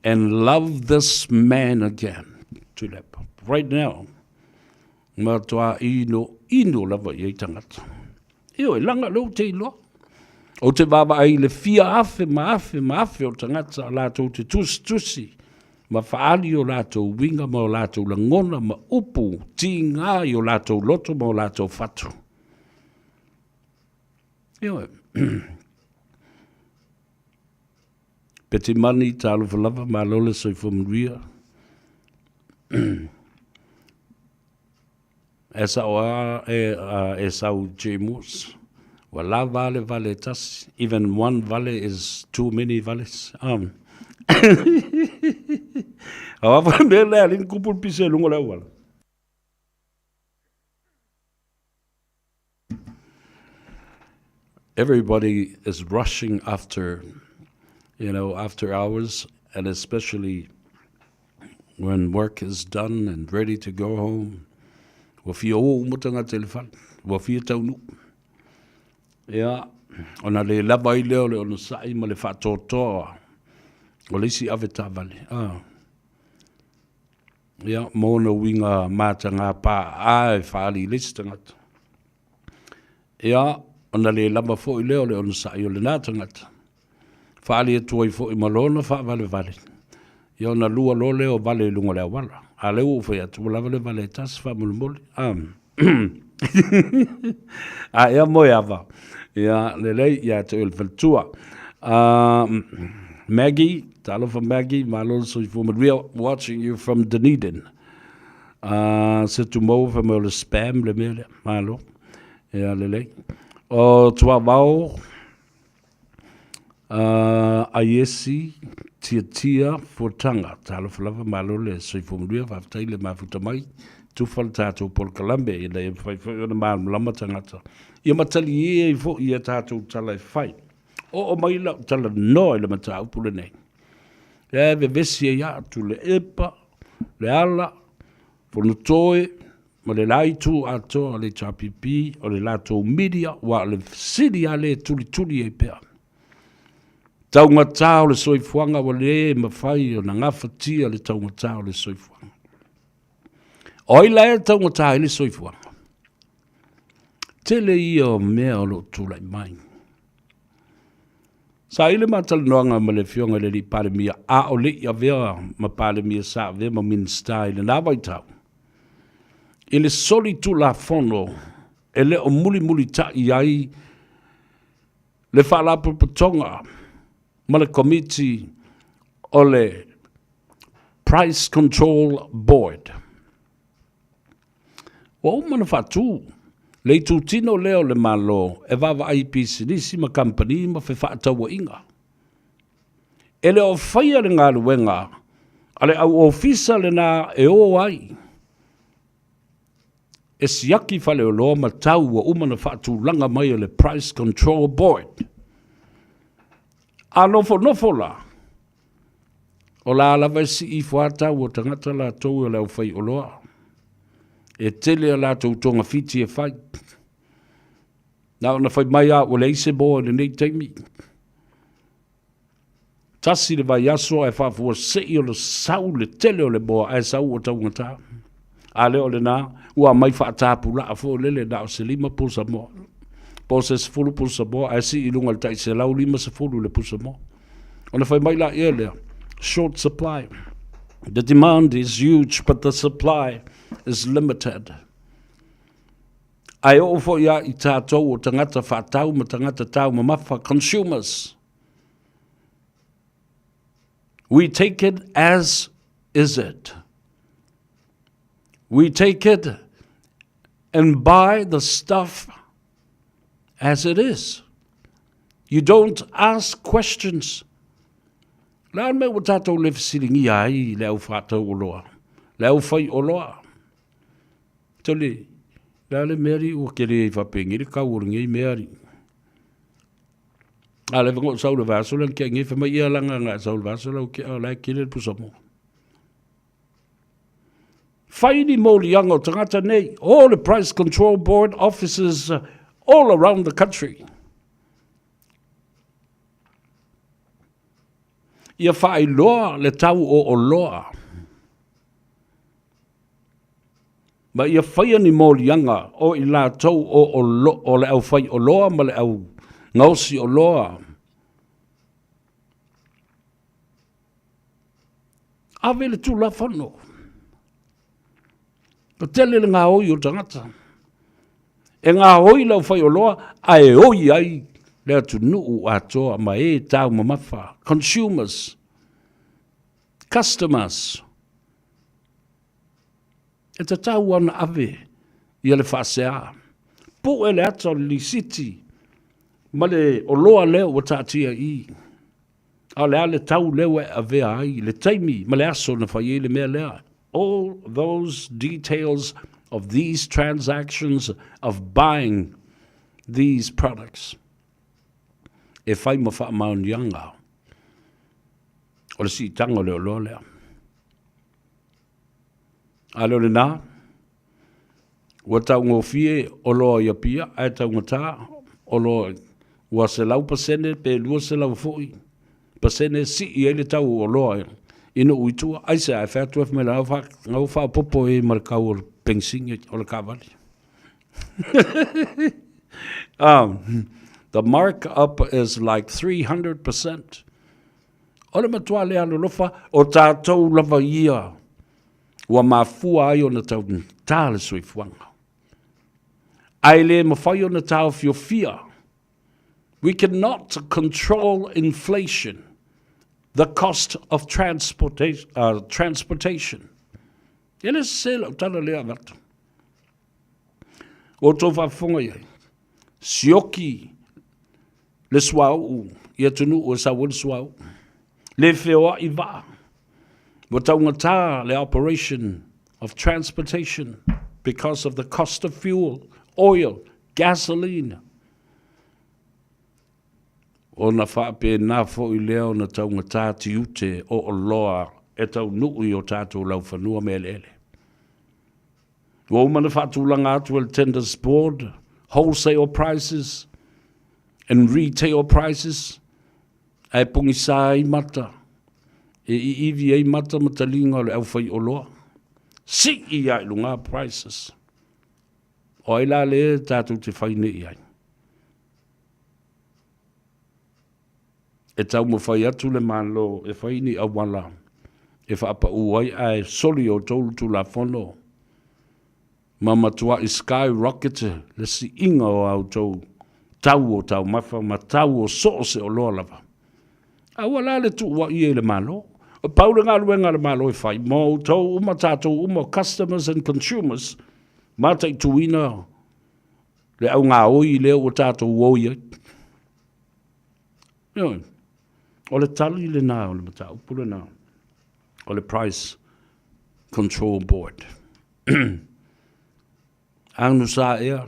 and love this man again. Tuilaepa. Right now, matuā ino ino lava i ai tagata. Ioe, leaga lea ou te iloa. Ou te vaavaai i le fia afe ma afe ma afe o tagata latou te tusitusi ma faaali o latou uiga ma o latou lagona ma upu tiga i o latou loto ma o latou fatu. Ioe. Petimani, talofa lava, malo le soifua manuia. E sao a e, a, e sau James. Ua lava le vale e tasi. Even one vale is too many vales. Um. Awa fa me le alin kupu le pise lungo le auala. Everybody is rushing after, you know, after hours, and especially when work is done and ready to go home. Ua fia o uma tagata i le fale, ua fia taunuu. Ia, ona le lava ai lea o le onosai ma le faatoatoa o le isi ave taavale. Ah. Ia, ma ona uiga matagapaa e faaali i le isi tagata. Ia, ona le lava foi lea o le onosai o lena tagata. Faaali atu ai foi ma lona faavalevale. Ia, ona lua loa lea o vale i luga o le auala. A lea ua ou fai atu, ua lava le vale e tasi faamolemole. Ah. A ea moe ava. Ia, lelei, ia te oe le faletua. Maggie, talofa Maggie, malo le soifua manuia, watching you from Dunedin. Se tumau fai mai o le spam le mea lea, malo. Ia, lelei. O Tuavao, Aiesi, Tiatia, Fuataga, talofa lava, malo le soifua manuia, faafetai le mafuta mai, tufa le tatou polokalame ina ia mafai foi ona malamalama tagata, ia ma talie ai foi i a tatou tala e fai. Oo mai lau talanoa i le mataupu lenei. E vevesi ai atu le epa, le ala, Fonotoe, ma le la itu atoa o le HRPP, o le latou media, ua o le fesili lava lea e tulituli ai pea. Taugata o le soifuaga ua le mafai ona gafatia le taugata o le soifuaga. O ai la e taugata ai le soifuaga? Tele ia o mea o lo o tulai mai. Sa i le ma talanoaga ma le Afioga i le Alii Palemia a o le i avea ma Palemia sa avea ma Minisita i lena vaitau, i le solitulafono e le o mulimulita'i ai le Faalapotopotoga ma le Komiti o le Price Control Board. Ua uma ona faatu le itutino lea o le Malo e vaavaai i pisinisi ma kamupani ma fefaatauaiga. E le o faia le galuega a le au ofisa lena e o ai e siaki faleoloa ma tau ua uma ona faatulaga mai e le Price Control Board. A nofonofo la, O la lava e sii ifo a tau o tagata latou e o le aufaioloa. E tele a latou togafiti e fai. Na ona fai mai a ua leai se moa i lenei taimi. Tasi le vaiaso ae faafuasei ona sau le tele o le moa ae sau ua taugata. A lea o lena, ua aumai faatapulaa foi lele na o se 5 pusa moa. Po o se 10 pusa moa ae sii i luga i le tai 150 le pusa moa. Ona fai mai laia lea, short supply. The demand is huge but the supply is limited. Ae oo foi a i tātou o tagata whaatau ma tagata taumamafa, consumers. We take it as is it. We take it and buy the stuff as it is. You don't ask questions. Le a le mea ua tātou le fesiligia ai le au whātau oloa, le au whai oloa. Tole, le a le mea ri ua kere i whapengi le kau o le ngei mea ri. A le whango sau le vaso le kia ngei whamai ia langa ngā sau le vaso lau kia o lai kere le pusa mo. Whai ni mōlianga o tangata nei, all the Price Control Board offices all around the country. Ia whaailoa le tau o oloa. Ma ia whaia ni mōlianga o i lātou o, o, o le au whai oloa ma le au ngaosi oloa. Ave le Tulafono. Ka tele le gaoi o tagata. E gaoi le aufaioloa ae oi ai le atunuu atoa ma e taumamafa, consumers, customers. E tatau ana ave ia le faasea. Pue le ata o le lisiti ma le oloa lea ua taatia i i. A o le a le tau lea ua e avea ai le taimi ma le aso na fai ai le mea lea? All those details of these transactions of buying these products e fai ma faamaoniaga o le siitaga o le oloa lea. A le o lena, ua taugofie oloa i Apia ae taugata oloa ua 100% pe 200 foi pasene sii ai le tau o oloa i nuu i tua. Aisea? Ae fai atu ai fai mai la ua faaopoopo i ai ma le tau o le penisini o le taavale. The mark-up is like 300%. O le matua le alolofa o tatou lava ia ua mafua ai ona taugata le soifuaga. Ae le mafai ona taofiofia. We cannot control inflation, the cost of transportation. Transportation. E le sese lau tala lea avatu. Ua outou faafofoga i ai, sioki le suauu i atunuu e sau ai le suauu. Le feoai vaa. Ua taugata le operation of transportation because of the cost of fuel, oil, gasoline. Ona faapena foi lea ona taugata tiute o oloa e taunuu i o tatou laufanua ma eleele. Ua uma ona faatulaga atu e le Tenders Board wholesale prices and retail prices ae pogisa ai mata, e iivi ai mata ma taliga o le aufaioloa. Sii lava i luga prices. O ai la lea tatou te fai nei i ai? E taumafai atu le Malo e fai ni auala e faapaū ai ae soli e outou le Tulafono ma matuai skyrocket le siiga o a outou tau o taumafa ma tau o so o se oloa lava. A ua la le tuuaia i le Malo? Pau le galuega a le Malo e fai mo outou uma, tatou uma, customers and consumers, mataituina le augaoi lea ua tatou oi ai. Ioe. O le tali lena o le mataupu lena o le Price Control Board. Agusa ea,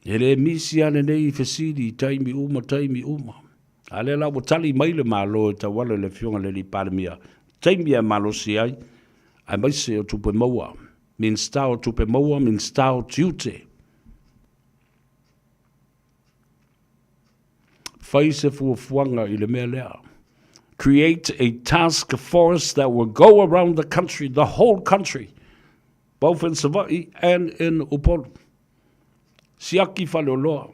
e le misi lava lenei fesili i taimi uma taimi uma. A lea la ua tali mai le Malo e tauala i le Afioga i le Palemia, taimi e malosi ai, aemaise o tupe maua, Minisita o Tupe Maua, Minisita o Tiute. Fai se fuafuaga i le mea lea. Create a task force that will go around the country, the whole country, both in Savaii and in Upolu. Siaki faleoloa.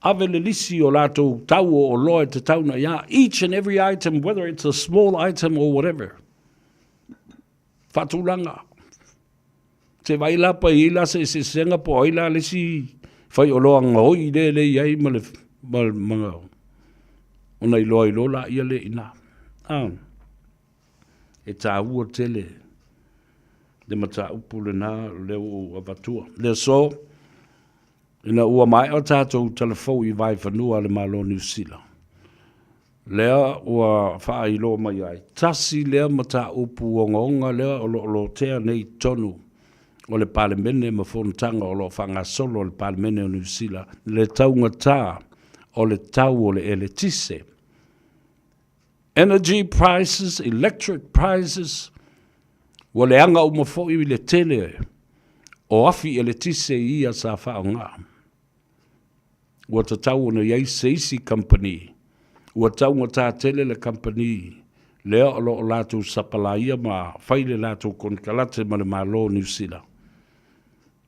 Ave le lisi o latou tau o oloa e tatau na ia, each and every item, whether it's a small item or whatever. Faatulaga. Se vai la pa i la se eseesega po o ai la le isi faioloa gaoi lea le i ai ma le ma, ma ona iloa ai loa laia lea i ina. Ah, e tāua tele le mataupu lena lea ua ou avatua. Le aso, Ina ua maea tatou talafou i vaefanua a le Malo o Niu Sila, lea ua faailoa mai ai, tasi lea mataupu ogaoga lea o lo o lotea nei i totonu o le Palemene ma fonotaga o lo o faagasolo a le Palemene o Niu Sila, le taugata o le tau o le eletise. Energy prices, electric prices, ua leaga uma foi le tele o afi eletise i ia sa faaaoga. Ua tatau ona i ai se isi kamupani. Ua taugata tele le kamupani lea o lo o latou sapalaia ma fai le latou konekarate ma le Malo o Niu Sila.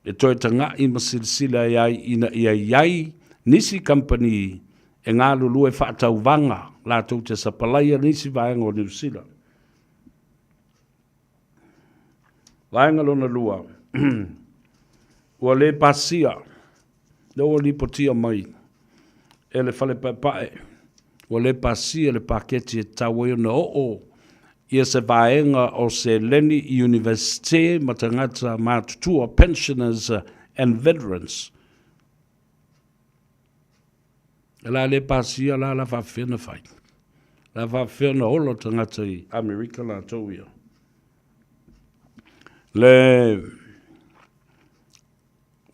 E toe taga'i ma silasila i ai ina ia i ai nisi kamupani e galulue faatauvaga latou te sapalaia nisi vaega o Niu Sila. Vaega lona lua, ua le pasia, lea ua lipotia mai e le Fale Paepae, ua le pasia le paketi e tatau ai ona oo Ia se vaega o seleni i Iunivesite ma tagata matutua, pensioners and veterans. E la le pasia la la faafefea na fai. La faafefea na ola tagata i Amerika latou ia. Le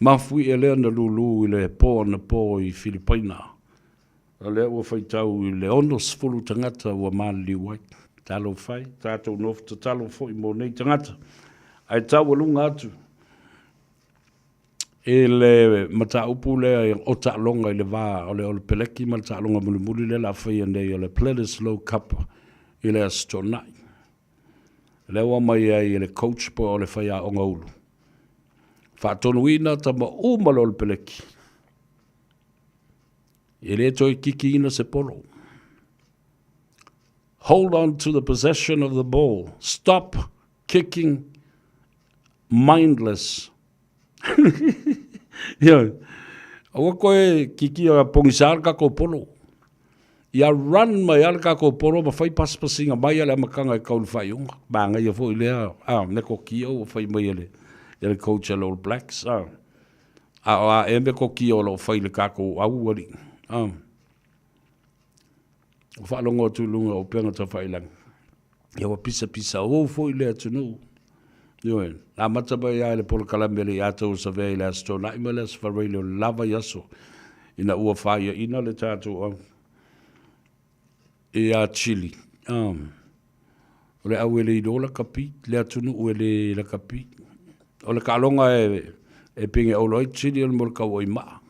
mafuie lea na lulu i le po na po i Filipaina. O lea ua faitau i le 60 tagata ua maliliu ai. Talofa e, tatou nofo tatalo foi mo nei tagata. Ae taualuga atu i le mataupu lea o taaloga i le va o le Olepeleki ma le taaloga mulimuli lea o le a faia nei o le Bledisloe Cup i le Aso Toonai. Lea ua aumai ai e le coach po o le faiaoga ulu. Faatonuina tama uma le Olepeleki. E le toe kikiina se polo. Hold on to the possession of the ball. Stop kicking mindless. Ioe. Aua koe kikia pogisa le tatou polo. Ia run mai lava le tatou polo ma fai pasipasiga mai a le amataga e tau i le faaiuga. Manaia foi lea, a, metotia ua fai mai e le, e le coach a le All Blacks, a. A o a ea metotia o lo o fai i le tatou au alii, a. Ua faalogo atu i luga o upega tafailagi. Ia ua pisapisao foi le atunuu. Ioe, na amata mai lava i le polokalame a le Iata o Savea i le Aso Toonai ma le Aso Faraile o le la vaiaso ina ua faiaina le tatou au ia Chile. O le au e le iloa lakapi, le atunuu e le lakapi. O le taaloga e pine olo ai Chile o le mea o le tauai maa.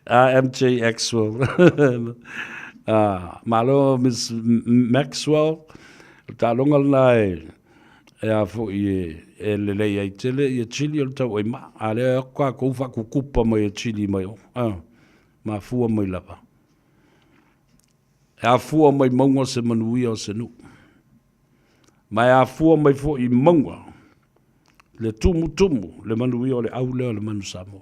MJ Axwell. Malo Miss Maxwell. O le taaloga lena e e a foi e, e lelei ai tele ia Chile o le tauai maa. A lea e tatou faakukupa mai e Chile mai o. Mafua mai lava. E afua mai mauga se manuia o se nuu. Ma e afua mai foi i mauga le tumutumu le manuia o le au lea o le manu Samoa.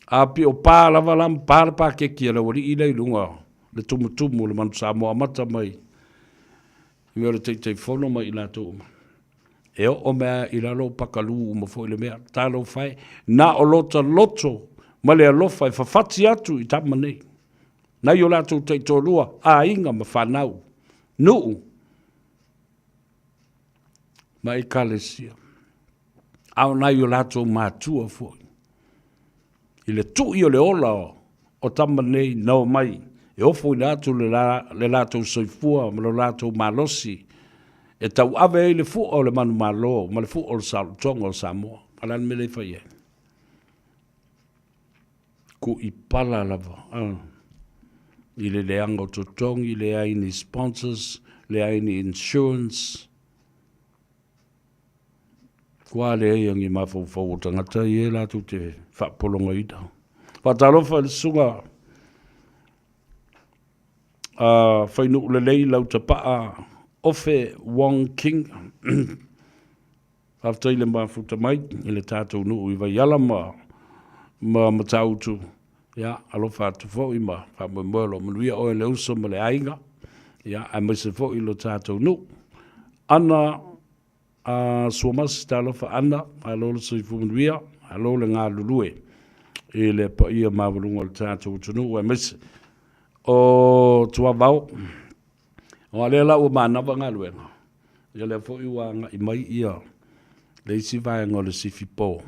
A pio pa lava la ma pa le pakeki a le aualii lea i luga le tumutumu o le manu Samoa amata mai i mea o le Taitaifono ma i latou uma. E oo mai i lalo o pakalū uma foi le mea. Talofa e, na o lota loto ma le alofa e fafati atu i tama nei. Nai o latou taitoalua, aiga ma fanau, nuu ma ekalesia, a o nai o latou matua foi. I le tui o le ola o tama nei na omai e ofoina atu le, la, le latou soifua ma lo latou malosi e tauave ai le fua o le manumalo ma le fua o le saolotoga o Samoa. A o le a le mea lea e fai ai? Kuipala lava i le leaga o totogi, leai ni sponsors, leai ni insurance. Kua leai ni mafaufau o tagata ia latou te faapologaina. Faatalofa i le susuga a Fainuu Lelei Lautapaa Ofe Wong King. Faafetai i le mafuta mai i le tatou nuu i Vaiala ma ma Matautu. Ia, alofa atu foi ma faamoemoe o lo o manuia oe le uso ma le aiga, ia, aemaise foi lo tatou nuu. Ana a Suamasi, talofa Ana, malo le soifua manuia, malo le galulue i le paia maualuga o le tatou atunuu, aemaise o Tuavao. Aua o lea la ua manava galuega, ia lea foi ua agai mai ia le isi vaega o le sifipo,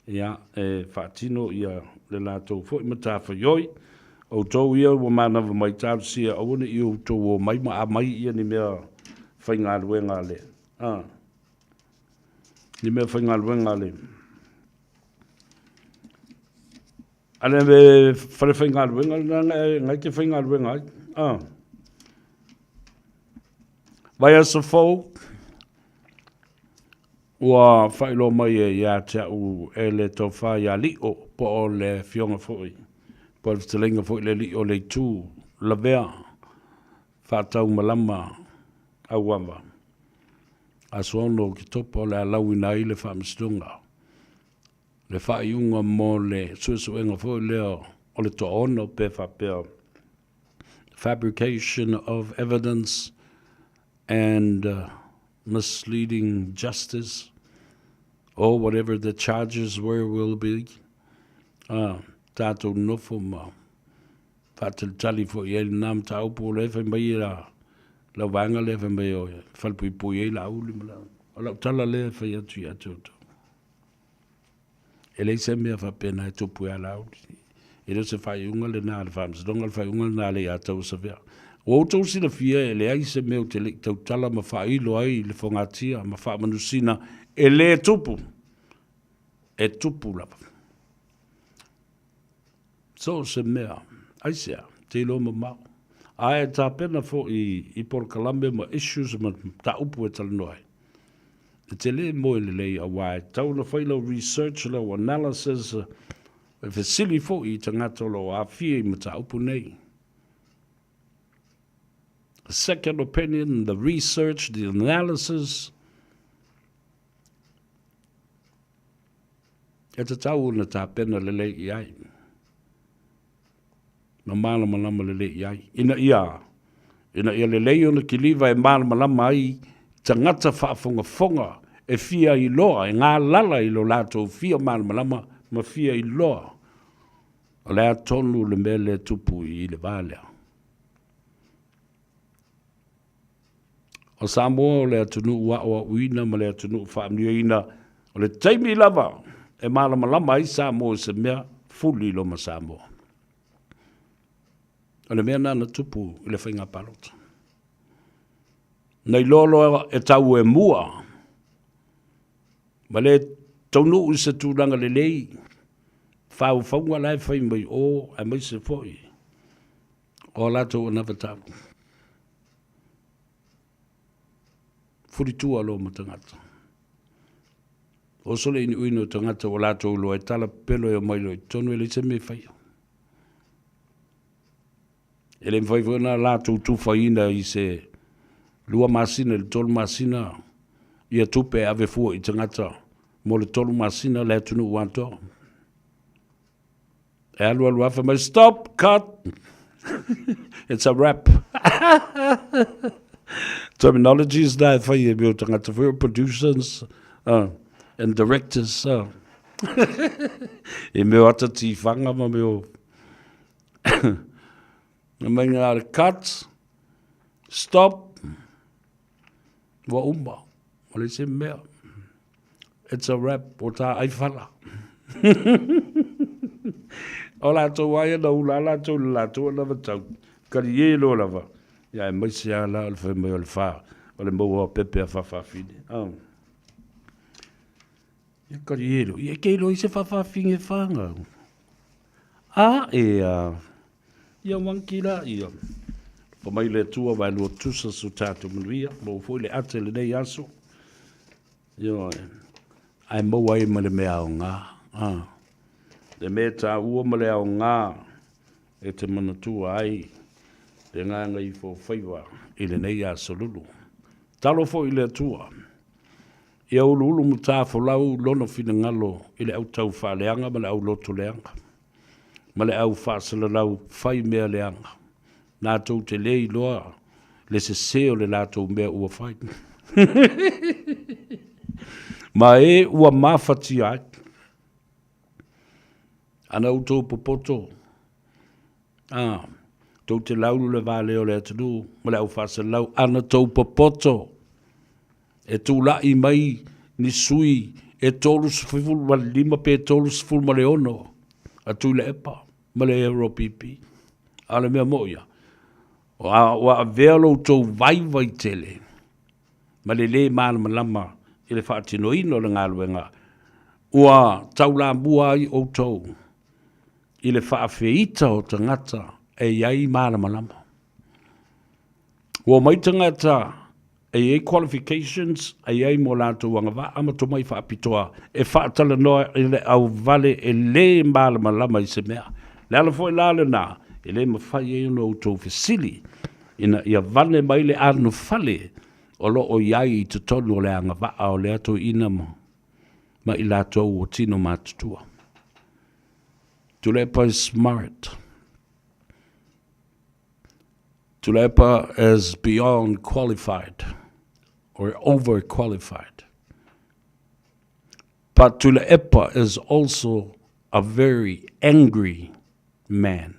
ia e faatino ia le latou foi matafaioi. Outou ia ua manava mai, talosia aua ne i outou omai ma aumai ia ni mea faigaluega a le, a, ni mea faigaluega a le, a le fale faigaluega lena na e te faigaluega ai. A. Vaiaso fou, ua faailoa mai e ia te au e le tofa ia Lio, po o le afioga foi, po o le fetalaiga foi le Lio le Itu Lavea, faataumalama auava. Aso 6 o Oketopa o le a lauina ai le faamasinoga. Le faaiuga mo le suesuega foi lea o le toaono pe faapea. Fabrication of evidence and misleading justice or whatever the charges were will be. Ā, tātou nofo ma faatalitali foi i ai lenā mataupu o lea e fai mai e la lau vaega lea fai mai o e falepuipui ai Laauli ma lau o lau tala lea e fai atu ia te outou. E leai se mea faapena e tupu ia Laauli. E le o se faaiuga lenā a le Faamasinoga, o le faaiuga lenā a le Iataua Savea. Ua outou silafia e leai se mea ou te le i tautala ma faailo ai i le fogatia ma faamanusina e le tupu, e tupu lava. So o se mea, aisea, te iloa mamao. Ae tapena foi i polokalame ma issues ma mataupu e talanoa ai. E te le moe lelei aua e tatau ona fai lau research, lau analysis, e fesili foi i tagata o lo o aafia i mataupu nei. The second opinion, the research, the analysis, E tatau ona tapena lelei i ai, ma malamalama lelei i ai, ina ia, ina ia lelei ona kiliva e malamalama ai tagata faafogafoga e fia iloa, e galala i lo latou fia malamalama ma fia iloa o le a tonu le mea lea e tupu i le va lea. O Samoa o le atunuu aoaoina ma le atunuu faamanuiaina, o le taimi lava e malamalama ai Samoa i se mea, fuli loma Samoa. O le mea lena na tupu i le faiga palota. Na iloa loa e tau e mua, ma le taunuu i se tulaga lelei, faufauga la e fai mai o, aemaise foi o a latou anavatau. Fulitua loa ma tagata. Oso le inuinu o tagata ua latou iloa e tala pepelo e omai loa i totonu e leai se mea e faia. E le mafai foi ona latou tufaina i se 2 masina i le 3 masina ia tupe e ave fua i tagata mo le 3 masina le atunuu atoa. E alu alu afa mai, stop, cut. It's a wrap. Terminologies na e whai e meo tangata whai o producers and directors. E meo ata tīwhanga ma meo Na mai ngā cut, stop, ua uma, o le se mea. It's a wrap, o tā aiwhala. O lātou ai ana ula, a lātou le lātou ana watau. Kari e loa lava. Ia e mai se ala o le whai mai o le whā, o le maua o pepe a whawhawhine. Oh. Ia kari e loa. Ia kei loa i se whawhawhine whāngau. A e a. Ia wanki la ia. Pa mai le Atua waelua tusa so tatou manuia, maua foi le ata i lenei aso. Ioe. Ae maua ai ma le mea aoga. A. Le mea taua ma le aoga e te manatua ai le gagaifofaiva i lenei aso lulu. Talo foi i le Atua. Ia uluulu ma tafolau lona finagalo i le au taufaaleaga ma le au lotoleaga. ma le au faasalalau fai mea leaga, latou te le iloa le sese o le latou mea ua fai. Ma e ua mafatia ai. Ana outou popoto, a, tou te laulu le valea o le atunuu ma le au faasalalau, ana tou popoto, E tula'i mai ni sui e 35 pe 36 a Tuilaepa ma le LPP. A o le mea mo'i ia, ua avea lo outou vaivai tele ma le lē malamalama i le faatinoina o le galuega ua taulamua ai outou i le faafeita o tagata e i ai malamalama. Ua omai tagata e i ai qualifications, e i ai mo latou agavaa ma tomai faapitoa e faatalanoa i le auvale e lē malamalama i se mea. Le ala foi la lena e le mafai ai ona outou fesili ina ia vane mai le anofale o lo o i ai i totonu o le agavaa o lea toeaina ma i latou ua tino matutua. Tuilaepa is smart. Tuilaepa is beyond qualified or overqualified. But Tuilaepa is also a very angry man.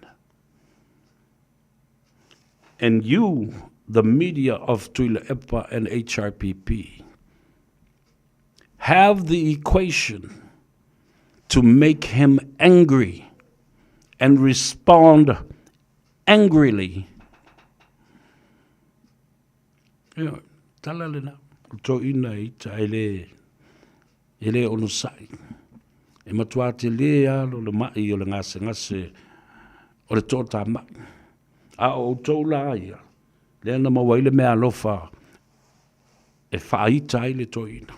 And you, the media of Tuilaepa and HRPP, have the equation to make him angry and respond angrily. Ia, tala lena, o toeaina e ita e le, e le onosai. E matua tele lava le mai o le gasegase o le toatamai. A o outou la ia, lea na maua ai le meaalofa e faaita ai le toeaina.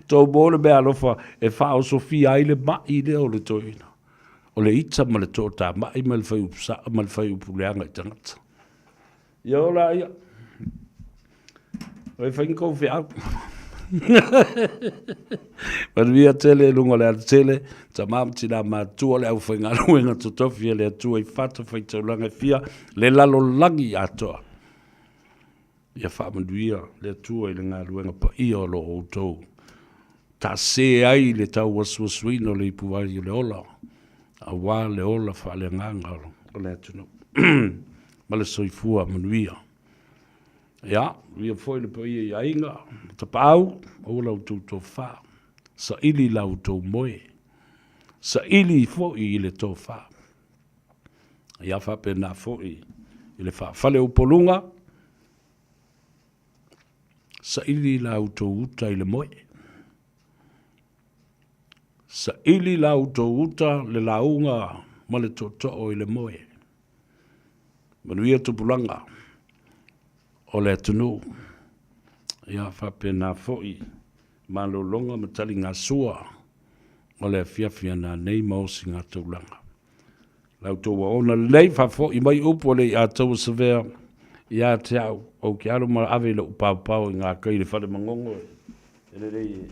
Tou mo le meaalofa e faaosofia ai le mai lea o le toeaina. O le ita ma le toatamai ma le faiupu saa ma le faiupu leaga i tagata. Ia ola ia. Oi fai kou feau. Manuia tele i luga o le alatele, tama ma tina matua le aufaigaluega totofi a le Atua i fata faitaulaga e fia le lalolagi atoa. Ia faamanuia le Atua i le galuega paia o lo o outou taase ai le tauasuasuina o le ipuvai o le ola, aua le ola faaleagaga o le atunuu ma le soifua manuia. Ia, manuia foi le paia i aiga, tapaau, maua la outou tofa, saili la outou moe, saili foi i le tofa. Ia faapena foi i le faafaleupoluga, saili la outou uta i le moe. Saili la outou uta le lauga ma le tootoo i le moe. Manuia tupulaga o le atunuu. Ia faapena foi malologa ma taligasua o le afiafi a nanei ma osigataulaga. La outou aona lelei faafoi mai upu a le Aiataua Savea ia te au, ou te alu ma ave i lou paopao i ngā kai i le fale magogo e lelei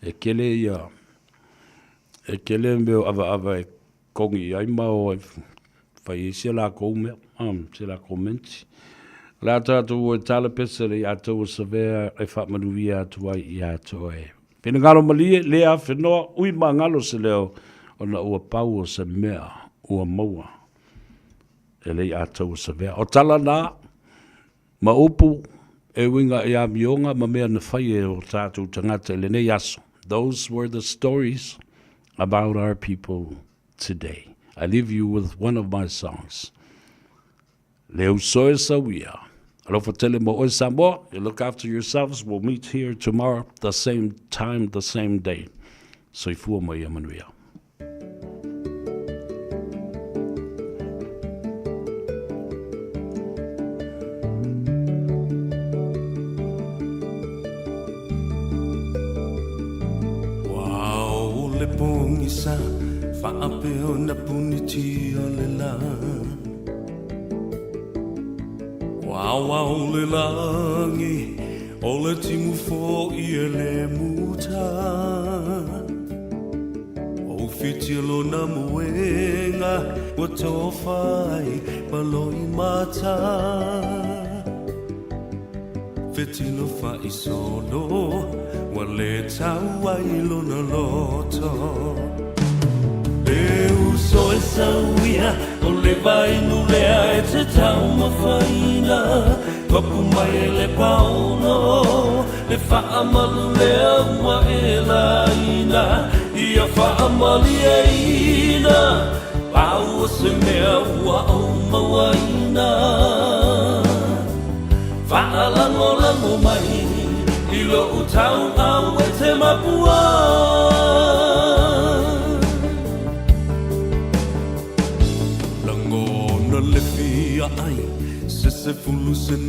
e kele ia e kele mea o avaava e kongi i ai ma o ai fai ai si a lakou mea, si a lakou menti. O le a tatou o e tala pese le Aiataua Savea e faamanuia atu ai ia te oe. Finagalo malie, le afenoa, ui magalo se leo, ona ua pau o se mea ua maua e le Aiataua Savea. O tala na ma upu e uiga i amioga ma mea na fai e o tatou tagata i lenei aso. Those were the stories about our people today. I leave you with one of my songs. Le uso e sauia. Alofa tele mo oe Samoa. You look after yourselves. We'll meet here tomorrow, the same time, the same day. Soifua ma ia manuia. Ua ao le pogisa faapea ona punitia le lā. Ua aoao le lagi o le timu fo'i e le muta. Ua ufitia lona moega ua tofa ai ma loimata. Fetilo fa'isolo ua le tau ai lona loto. Le uso e sauia o le vainu lea e te taumafaina. Papu mai e le paono le fa'amalu lea ua e laina. Ia fa'amalieina pau o se mea ua ou mauaina. Faalagolago mai i lou tauau e te mapua. Lagona le fia ai se 10 sene.